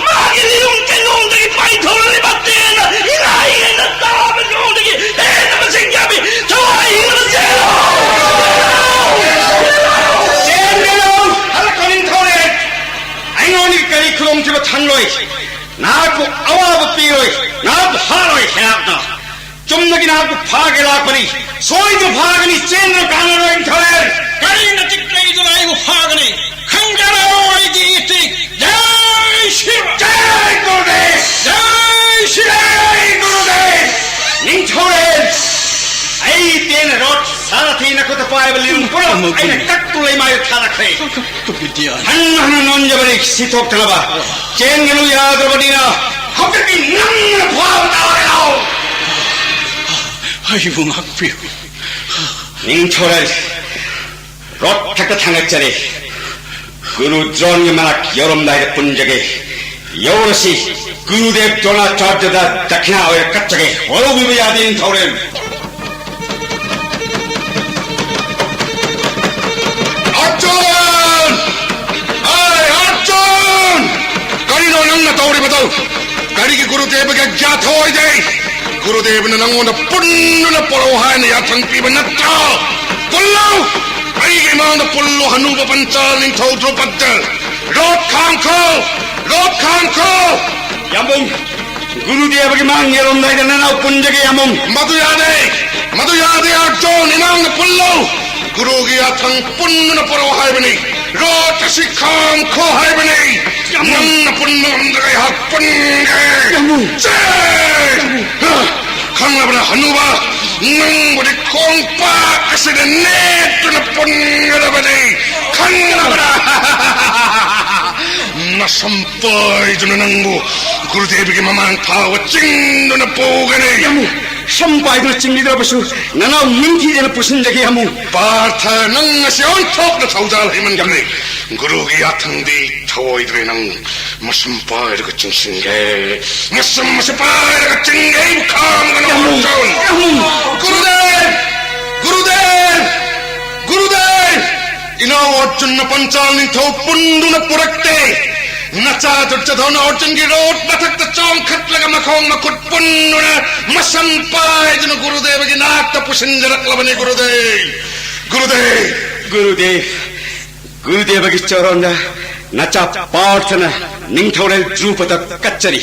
ꯃꯥꯒꯤ ꯂꯤꯔꯨꯡ ꯀꯦꯟꯗꯣꯡꯗꯒꯤ ꯄꯥꯏꯊꯣꯔꯛꯂꯤꯕ ꯇꯦꯟꯅ ꯏꯅꯥꯏ ꯍꯦꯟꯅ ꯇꯥꯕ ꯌꯣꯡꯗꯒꯤ ꯍꯦꯟꯅ ꯃꯁꯤꯡ ꯌꯥꯝꯃꯤ꯫ ꯊꯋꯥꯏ ꯍꯤꯡꯅ ꯆꯦꯜꯂꯨ! ꯆꯦꯟꯒꯅꯨ! ꯍꯜꯂꯛꯈꯣ ꯅꯤꯡꯊꯧꯔꯦꯜ! ꯑꯩꯉꯣꯟꯗꯒꯤ ꯀꯔꯤ ꯈꯨꯗꯣꯡꯊꯤꯕ ꯊꯪꯂꯣꯏ? ꯅꯍꯥꯛꯄꯨ ꯑꯋꯥꯕ ꯄꯤꯔꯣꯏ, ꯅꯍꯥꯛꯄꯨ ꯍꯥꯠꯂꯣꯏ ꯁꯦꯅꯥꯄꯇ꯫ ꯆꯨꯝꯅꯒꯤ ꯅꯍꯥꯛꯄꯨ ꯐꯥꯒꯦ ꯂꯥꯛꯄꯅꯤ, ꯁꯣꯏꯗꯅ ꯐꯥꯒꯅꯤ, ꯆꯦꯟꯗꯨꯅ ꯀꯥꯟꯅꯔꯣꯏ ꯅꯤꯡꯊꯧꯔꯦꯜ꯫ ꯀꯔꯤ ꯅꯇꯤꯛ ꯂꯩꯗꯨꯅ ꯑꯩꯕꯨ ꯐꯥꯒꯅꯤ? ꯈꯪꯖꯔꯣ ꯑꯩꯒꯤ ꯏꯇꯤ꯫ ꯑꯩꯅ ꯀꯛꯇꯨ ꯂꯩꯃꯥꯏꯗ ꯊꯥꯔꯛꯈ꯭ꯔꯦ꯫ ꯕꯤꯗ꯭ꯌꯥ꯫ ꯍꯟꯅ ꯍꯟꯅ ꯅꯣꯟꯖꯕꯅꯤ ꯁꯤ ꯊꯣꯛꯇꯅꯕ꯫ ꯆꯦꯟꯒꯅꯨ ꯌꯥꯗ꯭ꯔꯕꯅꯤꯅ꯫ ꯍꯧꯖꯤꯛꯇꯤ ꯅꯪꯅ ꯐꯥꯕ ꯇꯥꯔꯦ ꯂꯥꯎ꯫ ꯑꯩꯕꯨ ꯉꯥꯛꯄꯤꯌꯨ꯫ ꯅꯤꯡꯊꯧꯔꯦꯜ ꯔꯣꯠ ꯊꯛꯇ ꯊꯥꯡꯒꯠꯆꯔꯤ꯫ ꯒꯨꯔꯨ ꯗ꯭ꯔꯣꯟꯒꯤ ꯃꯅꯥꯛ ꯌꯧꯔꯝꯗꯥꯏꯗ ꯄꯨꯟꯖꯒꯦ꯫ ꯌꯧꯔꯁꯤ꯫ ꯒꯨꯔꯨꯗꯦꯕ ꯗ꯭ꯔꯣꯅꯥꯆꯥꯔꯌꯗ ꯗꯈꯤꯅꯥ ꯑꯣꯏꯅ ꯀꯠꯆꯒꯦ꯫ ꯋꯥꯔꯧꯕꯤꯕ ꯌꯥꯗꯦ ꯅꯤꯡꯊꯧꯔꯦꯜ꯫ ꯑꯔꯖꯨꯟ! ꯑꯥꯏ ꯑꯔꯖꯨꯟ! ꯀꯔꯤꯅꯣ ꯅꯪꯅ ꯇꯧꯔꯤꯕꯗꯨ? ꯀꯔꯤꯒꯤ ꯒꯨꯔꯨꯗꯦꯕꯒꯤ ꯑꯥꯒ꯭ꯌꯥ ꯊꯧꯑꯣꯏꯗꯦ? ꯒꯨꯔꯨꯗꯦꯕꯅ ꯅꯪꯉꯣꯟꯗ ꯄꯨꯟꯗꯨꯅ ꯄꯣꯔꯛꯎ ꯍꯥꯏꯅ ꯌꯥꯊꯪ ꯄꯤꯕ ꯅꯠꯇ꯭ꯔꯣ? ꯄꯨꯜꯂꯨ! ꯑꯩꯒꯤ ꯏꯃꯥꯡꯗ ꯄꯨꯜꯂꯨ, ꯍꯅꯨꯕ ꯄꯟꯆꯥꯜ ꯅꯤꯡꯊꯧ ꯗ꯭ꯔꯨꯄꯗ꯫ ꯔꯣꯠ ꯈꯥꯡꯈꯣ! ꯔꯣꯠ ꯈꯥꯡꯈꯣ! ꯌꯥꯝꯕꯨꯡ, ꯒꯨꯔꯨꯗꯦꯕꯒꯤ ꯃꯥꯡ ꯌꯧꯔꯝꯗꯥꯏꯗ ꯅꯅꯥꯎ ꯄꯨꯟꯖꯒꯦ, ꯌꯥꯝꯕꯨꯡ꯫ ꯃꯗꯨ ꯌꯥꯗꯦ! ꯃꯗꯨ ꯌꯥꯗꯦ, ꯑꯔꯖꯨꯟ! ꯏꯃꯥꯡꯗ ꯄꯨꯜꯂꯨ! ꯒꯨꯔꯨꯒꯤ ꯌꯥꯊꯪ ꯄꯨꯟꯗꯨꯅ ꯄꯨꯔꯛꯎ ꯍꯥꯏꯕꯅꯤ꯫ ꯔꯣꯠ ꯑꯁꯤ ꯈꯥꯡꯈꯣ ꯍꯥꯏꯕꯅꯤ꯫ ꯌꯥꯝꯕꯨꯡ! ꯅꯪꯅ ꯄꯨꯟꯕ ꯉꯝꯗ꯭ꯔꯒ ꯑꯩꯍꯥꯛ ꯄꯨꯟꯒꯦ꯫ ꯌꯥꯝꯕꯨꯡ! ꯆꯦ! ꯈꯪꯂꯕ꯭ꯔꯥ ꯍꯅꯨꯕ? ꯅꯪꯕꯨꯗꯤ ꯈꯣꯡꯄꯥꯛ ꯑꯁꯤꯗ ꯅꯦꯠꯇꯨꯅ ꯄꯨꯟꯒꯗꯕꯅꯤ꯫ ꯈꯪꯂꯕ꯭ꯔꯥ? ꯅꯁꯝ ꯄꯥꯏꯗꯨꯅ ꯅꯪꯕꯨ ꯒꯨꯔꯨꯗꯦꯕꯒꯤ ꯃꯃꯥꯡ ꯐꯥꯎꯕ ꯆꯤꯡꯗꯨꯅ ꯄꯨꯒꯅꯤ꯫ ꯌꯥꯝꯕꯨꯡ! ꯁꯝ ꯄꯥꯏꯗꯨꯅ ꯆꯤꯡꯂꯤꯗ꯭ꯔꯕꯁꯨ ꯅꯅꯥꯎ ꯅꯤꯡꯊꯤꯖꯅ ꯄꯨꯁꯤꯟꯖꯒꯦ, ꯌꯥꯝꯕꯨꯡ꯫ ꯄꯥꯔꯊ, ꯅꯪ ꯉꯁꯤ ꯑꯣꯟꯊꯣꯛꯅ ꯊꯧꯖꯥꯜ ꯍꯩꯃꯟꯈ꯭ꯔꯦ꯫ ꯒꯨꯔꯨꯒꯤ ꯌꯥꯊꯪꯗꯤ ꯊꯧꯑꯣꯏꯗ꯭ꯔꯦ ꯅꯪ꯫ ꯃꯁꯝ ꯄꯥꯏꯔꯒ ꯆꯤꯡꯁꯤꯟꯒꯦ꯫ ꯃꯁꯝ ꯑꯁꯤ ꯄꯥꯏꯔꯒ ꯆꯤꯡꯒꯦ꯫ ꯑꯩꯕꯨ ꯈꯥꯝꯒꯅꯨ, ꯌꯥꯝꯕꯨꯡ! ꯑꯔꯖꯨꯟ꯫ ꯌꯥꯝꯕꯨꯡ! ꯒꯨꯔꯨꯗꯦꯕ! ꯒꯨꯔꯨꯗꯦꯕ! ꯒꯨꯔꯨꯗꯦꯕ! ꯏꯅꯥꯎ ꯑꯔꯖꯨꯟꯅ ꯄꯟꯆꯥꯜ ꯅꯤꯡꯊꯧ ꯄꯨꯟꯗꯨꯅ ꯄꯨꯔꯛꯇꯦ꯫ ꯅꯆꯥ ꯗꯨꯔꯖꯣꯙꯅ ꯑꯔꯖꯨꯟꯒꯤ ꯔꯣꯠ ꯃꯊꯛꯇ ꯆꯣꯡꯈꯠꯂꯒ ꯃꯈꯣꯡ ꯃꯈꯨꯠ ꯄꯨꯟꯗꯨꯅ ꯃꯁꯝ ꯄꯥꯏꯗꯨꯅ ꯒꯨꯔꯨꯗꯦꯕꯒꯤ ꯅꯥꯛꯇ ꯄꯨꯁꯤꯟꯖꯔꯛꯂꯕꯅꯤ꯫ ꯒꯨꯔꯨꯗꯦꯕ! ꯒꯨꯔꯨꯗꯦꯕ! ꯒꯨꯔꯨꯗꯦꯕ! ꯒꯨꯔꯨꯗꯦꯕꯒꯤ ꯆꯔꯣꯟꯗ ꯅꯆꯥ ꯄꯥꯔꯊꯅ ꯅꯤꯡꯊꯧꯔꯦꯜ ꯗ꯭ꯔꯨꯄꯗ ꯀꯠꯆꯔꯤ꯫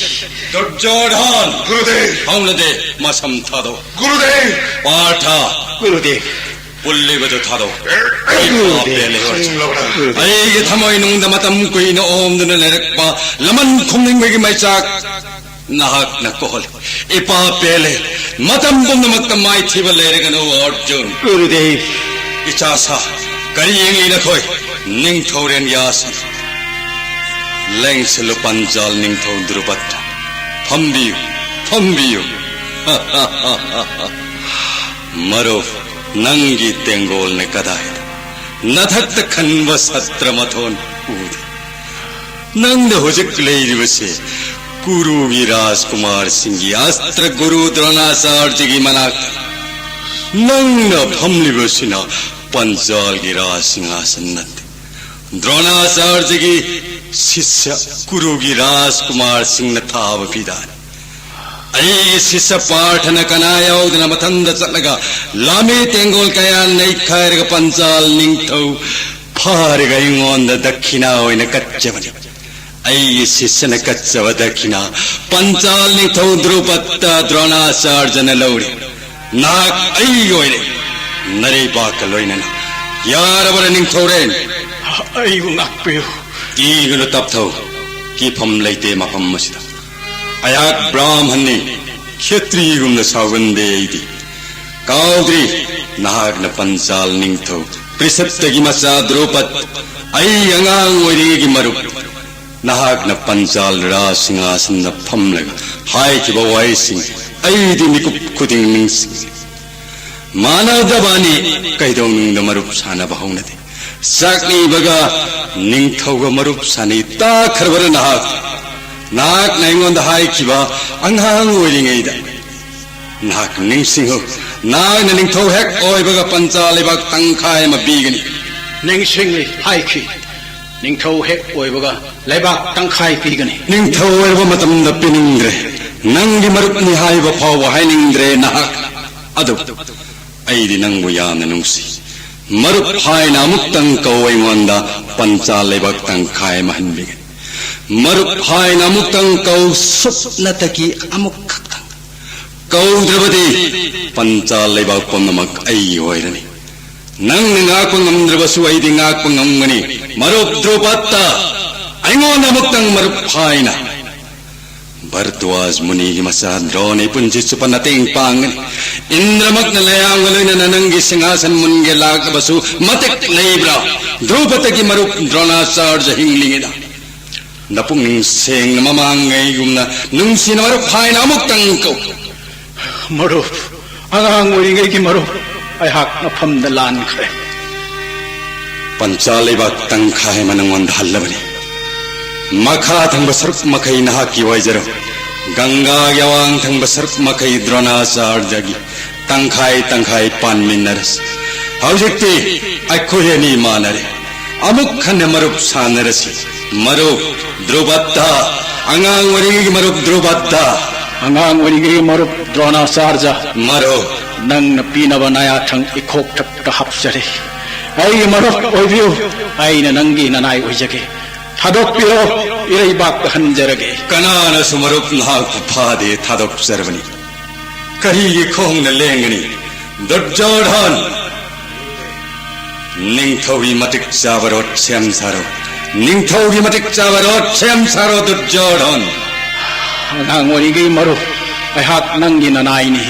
ꯗꯨꯔꯖꯣꯙꯟ! ꯒꯨꯔꯨꯗꯦꯕ! ꯍꯧꯅꯗꯦ, ꯃꯁꯝ ꯊꯥꯗꯣꯛ꯫ ꯒꯨꯔꯨꯗꯦꯕ! ꯄꯥꯔꯊ! ꯒꯨꯔꯨꯗꯦꯕ! ꯄꯨꯜꯂꯤꯕꯗꯨ ꯊꯥꯗꯣꯛ꯫ ꯒꯨꯔꯨꯗꯦꯕ! ꯄꯦꯜꯂꯦ, ꯑꯔꯖꯨꯟ꯫ ꯒꯨꯔꯨꯗꯦꯕ! ꯑꯩꯒꯤ ꯊꯃꯣꯏ ꯅꯨꯡꯗ ꯃꯇꯝ ꯀꯨꯏꯅ ꯑꯣꯝꯗꯨꯅ ꯂꯩꯔꯛꯄ ꯂꯃꯟ ꯈꯨꯝꯅꯤꯡꯕꯒꯤ ꯃꯩꯆꯥꯛ ꯅꯍꯥꯛꯅ ꯀꯣꯛꯍꯜꯂꯤ꯫ ꯏꯄꯥ ꯄꯦꯜꯂꯦ꯫ ꯃꯇꯝ ꯄꯨꯝꯅꯃꯛꯇ ꯃꯥꯏꯊꯤꯕ ꯂꯩꯔꯒꯅꯨ, ꯑꯔꯖꯨꯟ꯫ ꯒꯨꯔꯨꯗꯦꯕ! ꯏꯆꯥ ꯁꯥ, ꯀꯔꯤ ꯌꯦꯡꯂꯤ ꯅꯈꯣꯏ? ꯅꯤꯡꯊꯧꯔꯦꯟ ꯌꯥꯁꯤ꯫ ꯂꯦꯡꯁꯤꯜꯂꯨ ꯄꯟꯆꯥꯜ ꯅꯤꯡꯊꯧ ꯗ꯭ꯔꯨꯄꯗ꯫ ꯐꯝꯕꯤꯌꯨ, ꯐꯝꯕꯤꯌꯨ꯫ ꯃꯔꯨꯞ, ꯅꯪꯒꯤ ꯇꯦꯡꯒꯣꯜꯅ ꯀꯗꯥꯏꯗ? ꯅꯊꯛꯇ ꯈꯟꯕ ꯁꯇ꯭ꯔ ꯃꯊꯣꯟ ꯎꯗꯦ꯫ ꯅꯪꯅ ꯍꯧꯖꯤꯛ ꯂꯩꯔꯤꯕꯁꯦ ꯀꯨꯔꯨꯒꯤ ꯔꯥꯖꯀꯨꯃꯥꯔꯁꯤꯡꯒꯤ ꯑꯁꯇ꯭ꯔ ꯒꯨꯔꯨ ꯗ꯭ꯔꯣꯅꯥꯆꯥꯔꯖꯒꯤ ꯃꯅꯥꯛꯇ꯫ ꯅꯪꯅ ꯐꯝꯂꯤꯕꯁꯤꯅ ꯄꯟꯆꯥꯜꯒꯤ ꯔꯥꯖ ꯁꯤꯡꯍꯥꯁꯟ ꯅꯠꯇꯦ꯫ ꯗ꯭ꯔꯣꯅꯥꯆꯥꯔꯖꯒꯤ ꯁꯤꯁ꯭ꯌ ꯀꯨꯔꯨꯒꯤ ꯔꯥꯖꯀꯨꯃꯥꯔꯁꯤꯡꯅ ꯊꯥꯕ ꯐꯤꯗꯥꯅꯤ꯫ ꯑꯩꯒꯤ ꯁꯤꯁ꯭ꯌ ꯄꯥꯔꯊꯅ ꯀꯅꯥ ꯌꯥꯎꯗꯅ ꯃꯊꯟꯗ ꯆꯠꯂꯒ ꯂꯥꯃꯤ ꯇꯦꯡꯒꯣꯜ ꯀꯌꯥ ꯅꯩꯈꯥꯏꯔꯒ ꯄꯟꯆꯥꯜ ꯅꯤꯡꯊꯧ ꯐꯥꯔꯒ ꯑꯩꯉꯣꯟꯗ ꯗꯛꯈꯤꯅꯥ ꯑꯣꯏꯅ ꯀꯠꯆꯕꯅꯤ꯫ ꯑꯩꯒꯤ ꯁꯤꯁ꯭ꯌꯅ ꯀꯠꯆꯕ ꯗꯛꯈꯤꯅꯥ ꯄꯟꯆꯥꯜ ꯅꯤꯡꯊꯧ ꯗ꯭ꯔꯨꯄꯗ ꯗ꯭ꯔꯣꯅꯥꯆꯥꯔꯖꯅ ꯂꯧꯔꯦ꯫ ꯅꯍꯥꯛ ꯑꯩꯒꯤ ꯑꯣꯏꯔꯦ, ꯅꯔꯩꯕꯥꯛꯀ ꯂꯣꯏꯅꯅ꯫ ꯌꯥꯔꯕꯔ ꯅꯤꯡꯊꯧꯔꯦꯟ? ꯑꯩꯕꯨ ꯉꯥꯛꯄꯤꯌꯨ꯫ ꯀꯤꯒꯅꯨ ꯇꯞꯊꯧ, ꯀꯤꯐꯝ ꯂꯩꯇꯦ ꯃꯐꯝ ꯑꯁꯤꯗ꯫ ꯑꯩꯍꯥꯛ ꯕ꯭ꯔꯥꯍꯃꯟꯅꯤ, ꯈꯦꯇ꯭ꯔꯤꯒꯨꯝꯅ ꯁꯥꯎꯒꯟꯗꯦ ꯑꯩꯗꯤ꯫ ꯀꯥꯎꯗ꯭ꯔꯤ, ꯅꯍꯥꯛꯅ ꯄꯟꯆꯥꯜ ꯅꯤꯡꯊꯧ ꯄ꯭ꯔꯤꯁꯠꯇꯒꯤ ꯃꯆꯥ ꯗ꯭ꯔꯨꯄꯗ, ꯑꯩ ꯑꯉꯥꯡ ꯑꯣꯏꯔꯤꯉꯩꯒꯤ ꯃꯔꯨꯞ꯫ ꯅꯍꯥꯛꯅ ꯄꯟꯆꯥꯜ ꯔꯥꯖ ꯁꯤꯡꯍꯥꯁꯟꯗ ꯐꯝꯂꯒ ꯍꯥꯏꯈꯤꯕ ꯋꯥꯍꯩꯁꯤꯡ ꯑꯩꯗꯤ ꯃꯤꯀꯨꯞ ꯈꯨꯗꯤꯡ ꯅꯤꯡꯁꯤꯡꯂꯤ꯫ ꯃꯥꯟꯅꯗꯕꯅꯤ, ꯀꯩꯗꯧꯅꯨꯡꯗ ꯃꯔꯨꯞ ꯁꯥꯟꯅꯕ ꯍꯧꯅꯗꯦ꯫ ꯆꯥꯛꯅꯤꯕꯒ ꯅꯤꯡꯊꯧꯒ ꯃꯔꯨꯞ ꯁꯥꯟꯅꯩ ꯇꯥꯈ꯭ꯔꯕꯔ ꯅꯍꯥꯛ? ꯅꯍꯥꯛꯅ ꯑꯩꯉꯣꯟꯗ ꯍꯥꯏꯈꯤꯕ ꯑꯉꯥꯡ ꯑꯣꯏꯔꯤꯉꯩꯗ꯫ ꯅꯍꯥꯛ ꯅꯤꯡꯁꯤꯡꯉꯨ, ꯅꯍꯥꯛꯅ ꯅꯤꯡꯊꯧ ꯍꯦꯛ ꯑꯣꯏꯕꯒ ꯄꯟꯆꯥ ꯂꯩꯕꯥꯛ ꯇꯪꯈꯥꯏ ꯑꯃ ꯄꯤꯒꯅꯤ꯫ ꯅꯤꯡꯁꯤꯡꯂꯤ, ꯍꯥꯏꯈꯤ꯫ ꯅꯤꯡꯊꯧ ꯍꯦꯛ ꯑꯣꯏꯕꯒ ꯂꯩꯕꯥꯛ ꯇꯪꯈꯥꯏ ꯄꯤꯒꯅꯤ꯫ ꯅꯤꯡꯊꯧ ꯑꯣꯏꯔꯕ ꯃꯇꯝꯗ ꯄꯤꯅꯤꯡꯗ꯭ꯔꯦ꯫ ꯅꯪꯒꯤ ꯃꯔꯨꯞꯅꯤ ꯍꯥꯏꯕ ꯐꯥꯎꯕ ꯍꯥꯏꯅꯤꯡꯗ꯭ꯔꯦ ꯅꯍꯥꯛ꯫ ꯑꯗꯨꯕꯨ ꯑꯩꯗꯤ ꯅꯪꯕꯨ ꯌꯥꯝꯅ ꯅꯨꯡꯁꯤ꯫ ꯃꯔꯨꯞ ꯍꯥꯏꯅ ꯑꯃꯨꯛꯇꯪ ꯀꯧ ꯑꯩꯉꯣꯟꯗ, ꯄꯟꯆꯥ ꯂꯩꯕꯥꯛ ꯇꯪꯈꯥꯏ ꯑꯃ ꯍꯟꯕꯤꯒꯅꯤ꯫ ꯃꯔꯨꯞ ꯍꯥꯏꯅ ꯑꯃꯨꯛꯇꯪ ꯀꯧ, ꯁꯨꯞꯅꯇꯒꯤ ꯑꯃꯨꯛ ꯈꯛꯇꯪ꯫ ꯀꯧꯗ꯭ꯔꯕꯗꯤ ꯄꯟꯆꯥ ꯂꯩꯕꯥꯛ ꯄꯨꯝꯅꯃꯛ ꯑꯩꯒꯤ ꯑꯣꯏꯔꯅꯤ꯫ ꯅꯪꯅ ꯉꯥꯛꯄ ꯉꯝꯗ꯭ꯔꯕꯁꯨ ꯑꯩꯗꯤ ꯉꯥꯛꯄ ꯉꯝꯒꯅꯤ꯫ ꯃꯔꯨꯞ ꯗ꯭ꯔꯨꯄꯗ, ꯑꯩꯉꯣꯟꯗ ꯑꯃꯨꯛꯇꯪ ꯃꯔꯨꯞ ꯍꯥꯏꯅ꯫ ꯚꯔꯗ꯭ꯋꯥꯖ ꯃꯨꯅꯤꯒꯤ ꯃꯆꯥ ꯗ꯭ꯔꯣꯟ ꯑꯩ ꯄꯨꯟꯁꯤ ꯆꯨꯞꯄ ꯅꯇꯦꯡ ꯄꯥꯡꯒꯅꯤ꯫ ꯏꯟꯗ꯭ꯔꯃꯛꯅ ꯂꯌꯥꯝꯒ ꯂꯣꯏꯅꯅ ꯅꯪꯒꯤ ꯁꯤꯡꯍꯥꯁꯟ ꯃꯨꯟꯒꯦ ꯂꯥꯛꯂꯕꯁꯨ ꯃꯇꯤꯛ ꯂꯩꯕ꯭ꯔꯥ? ꯗ꯭ꯔꯧꯄꯗꯒꯤ ꯃꯔꯨꯞ ꯗ꯭ꯔꯣꯅꯥꯆꯥꯔꯖ ꯍꯤꯡꯂꯤꯉꯩꯗ ꯅꯄꯨꯛꯅꯤꯡ ꯁꯦꯡꯅ ꯃꯃꯥꯡꯉꯩꯒꯨꯝꯅ ꯅꯨꯡꯁꯤꯅ ꯃꯔꯨꯞ ꯍꯥꯏꯅ ꯑꯃꯨꯛꯇꯪ ꯀꯧ꯫ ꯃꯔꯨꯞ, ꯑꯉꯥꯡ ꯑꯣꯏꯔꯤꯉꯩꯒꯤ ꯃꯔꯨꯞ ꯑꯩꯍꯥꯛ ꯃꯐꯝꯗ ꯂꯥꯟꯈ꯭ꯔꯦ꯫ ꯄꯟꯆꯥ ꯂꯩꯕꯥꯛ ꯇꯪꯈꯥꯏ ꯑꯃ ꯅꯉꯣꯟꯗ ꯍꯜꯂꯕꯅꯤ꯫ ꯃꯈꯥ ꯊꯪꯕ ꯁꯔꯨꯛ ꯃꯈꯩ ꯅꯍꯥꯛꯀꯤ ꯑꯣꯏꯖꯔꯣ꯫ ꯒꯪꯒꯥꯒꯤ ꯑꯋꯥꯡ ꯊꯪꯕ ꯁꯔꯨꯛ ꯃꯈꯩ ꯗ꯭ꯔꯣꯅꯥꯆꯥꯔꯖꯒꯤ꯫ ꯇꯪꯈꯥꯏ ꯇꯪꯈꯥꯏ ꯄꯥꯟꯃꯤꯟꯅꯔꯁꯤ꯫ ꯍꯧꯖꯤꯛꯇꯤ ꯑꯩꯈꯣꯏ ꯑꯅꯤ ꯃꯥꯟꯅꯔꯦ꯫ ꯑꯃꯨꯛ ꯍꯟꯅ ꯃꯔꯨꯞ ꯁꯥꯟꯅꯔꯁꯤ꯫ ꯃꯔꯨꯞ ꯗ꯭ꯔꯨꯕꯠꯇ, ꯑꯉꯥꯡ ꯑꯣꯏꯔꯤꯉꯩꯒꯤ ꯃꯔꯨꯞ ꯗ꯭ꯔꯨꯕꯠꯇ꯫ ꯑꯉꯥꯡ ꯑꯣꯏꯔꯤꯉꯩꯒꯤ ꯃꯔꯨꯞ ꯗ꯭ꯔꯣꯅꯥꯆꯥꯔꯖ꯫ ꯃꯔꯨꯞ꯫ ꯅꯪꯅ ꯄꯤꯅꯕ ꯅꯌꯥꯊꯪ ꯏꯈꯣꯛ ꯊꯛꯇ ꯍꯥꯞꯆꯔꯤ꯫ ꯑꯩꯒꯤ ꯃꯔꯨꯞ ꯑꯣꯏꯕꯤꯌꯨ꯫ ꯑꯩꯅ ꯅꯪꯒꯤ ꯅꯅꯥꯏ ꯑꯣꯏꯖꯒꯦ꯫ ꯊꯥꯗꯣꯛꯄꯤꯔꯣ꯫ ꯏꯔꯩꯕꯥꯛꯇ ꯍꯟꯖꯔꯒꯦ꯫ ꯀꯅꯥꯅꯁꯨ ꯃꯔꯨꯞ ꯅꯍꯥꯛꯄꯨ ꯐꯥꯗꯦ, ꯊꯥꯗꯣꯛꯆꯔꯕꯅꯤ꯫ ꯀꯔꯤꯒꯤ ꯈꯣꯡꯅ ꯂꯦꯡꯒꯅꯤ? ꯗꯨꯔꯖꯣꯙꯟ! ꯅꯤꯡꯊꯧꯒꯤ ꯃꯇꯤꯛ ꯆꯥꯕ ꯔꯣꯠ ꯁꯦꯝ ꯁꯥꯔꯣ꯫ ꯅꯤꯡꯊꯧꯒꯤ ꯃꯇꯤꯛ ꯆꯥꯕ ꯔꯣꯠ ꯁꯦꯝ ꯁꯥꯔꯣ, ꯗꯨꯔꯖꯣꯙꯟ! ꯑꯉꯥꯡ ꯑꯣꯏꯔꯤꯉꯩ ꯃꯔꯨꯞ, ꯑꯩꯍꯥꯛ ꯅꯪꯒꯤ ꯅꯅꯥꯏꯅꯤ꯫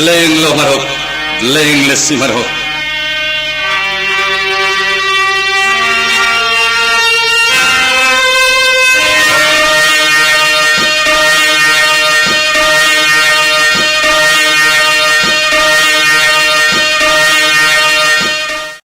ꯂꯦꯡꯂꯣ ꯃꯔꯨꯞ, ꯂꯦꯡꯂꯁꯤ ꯃꯔꯨꯞ꯫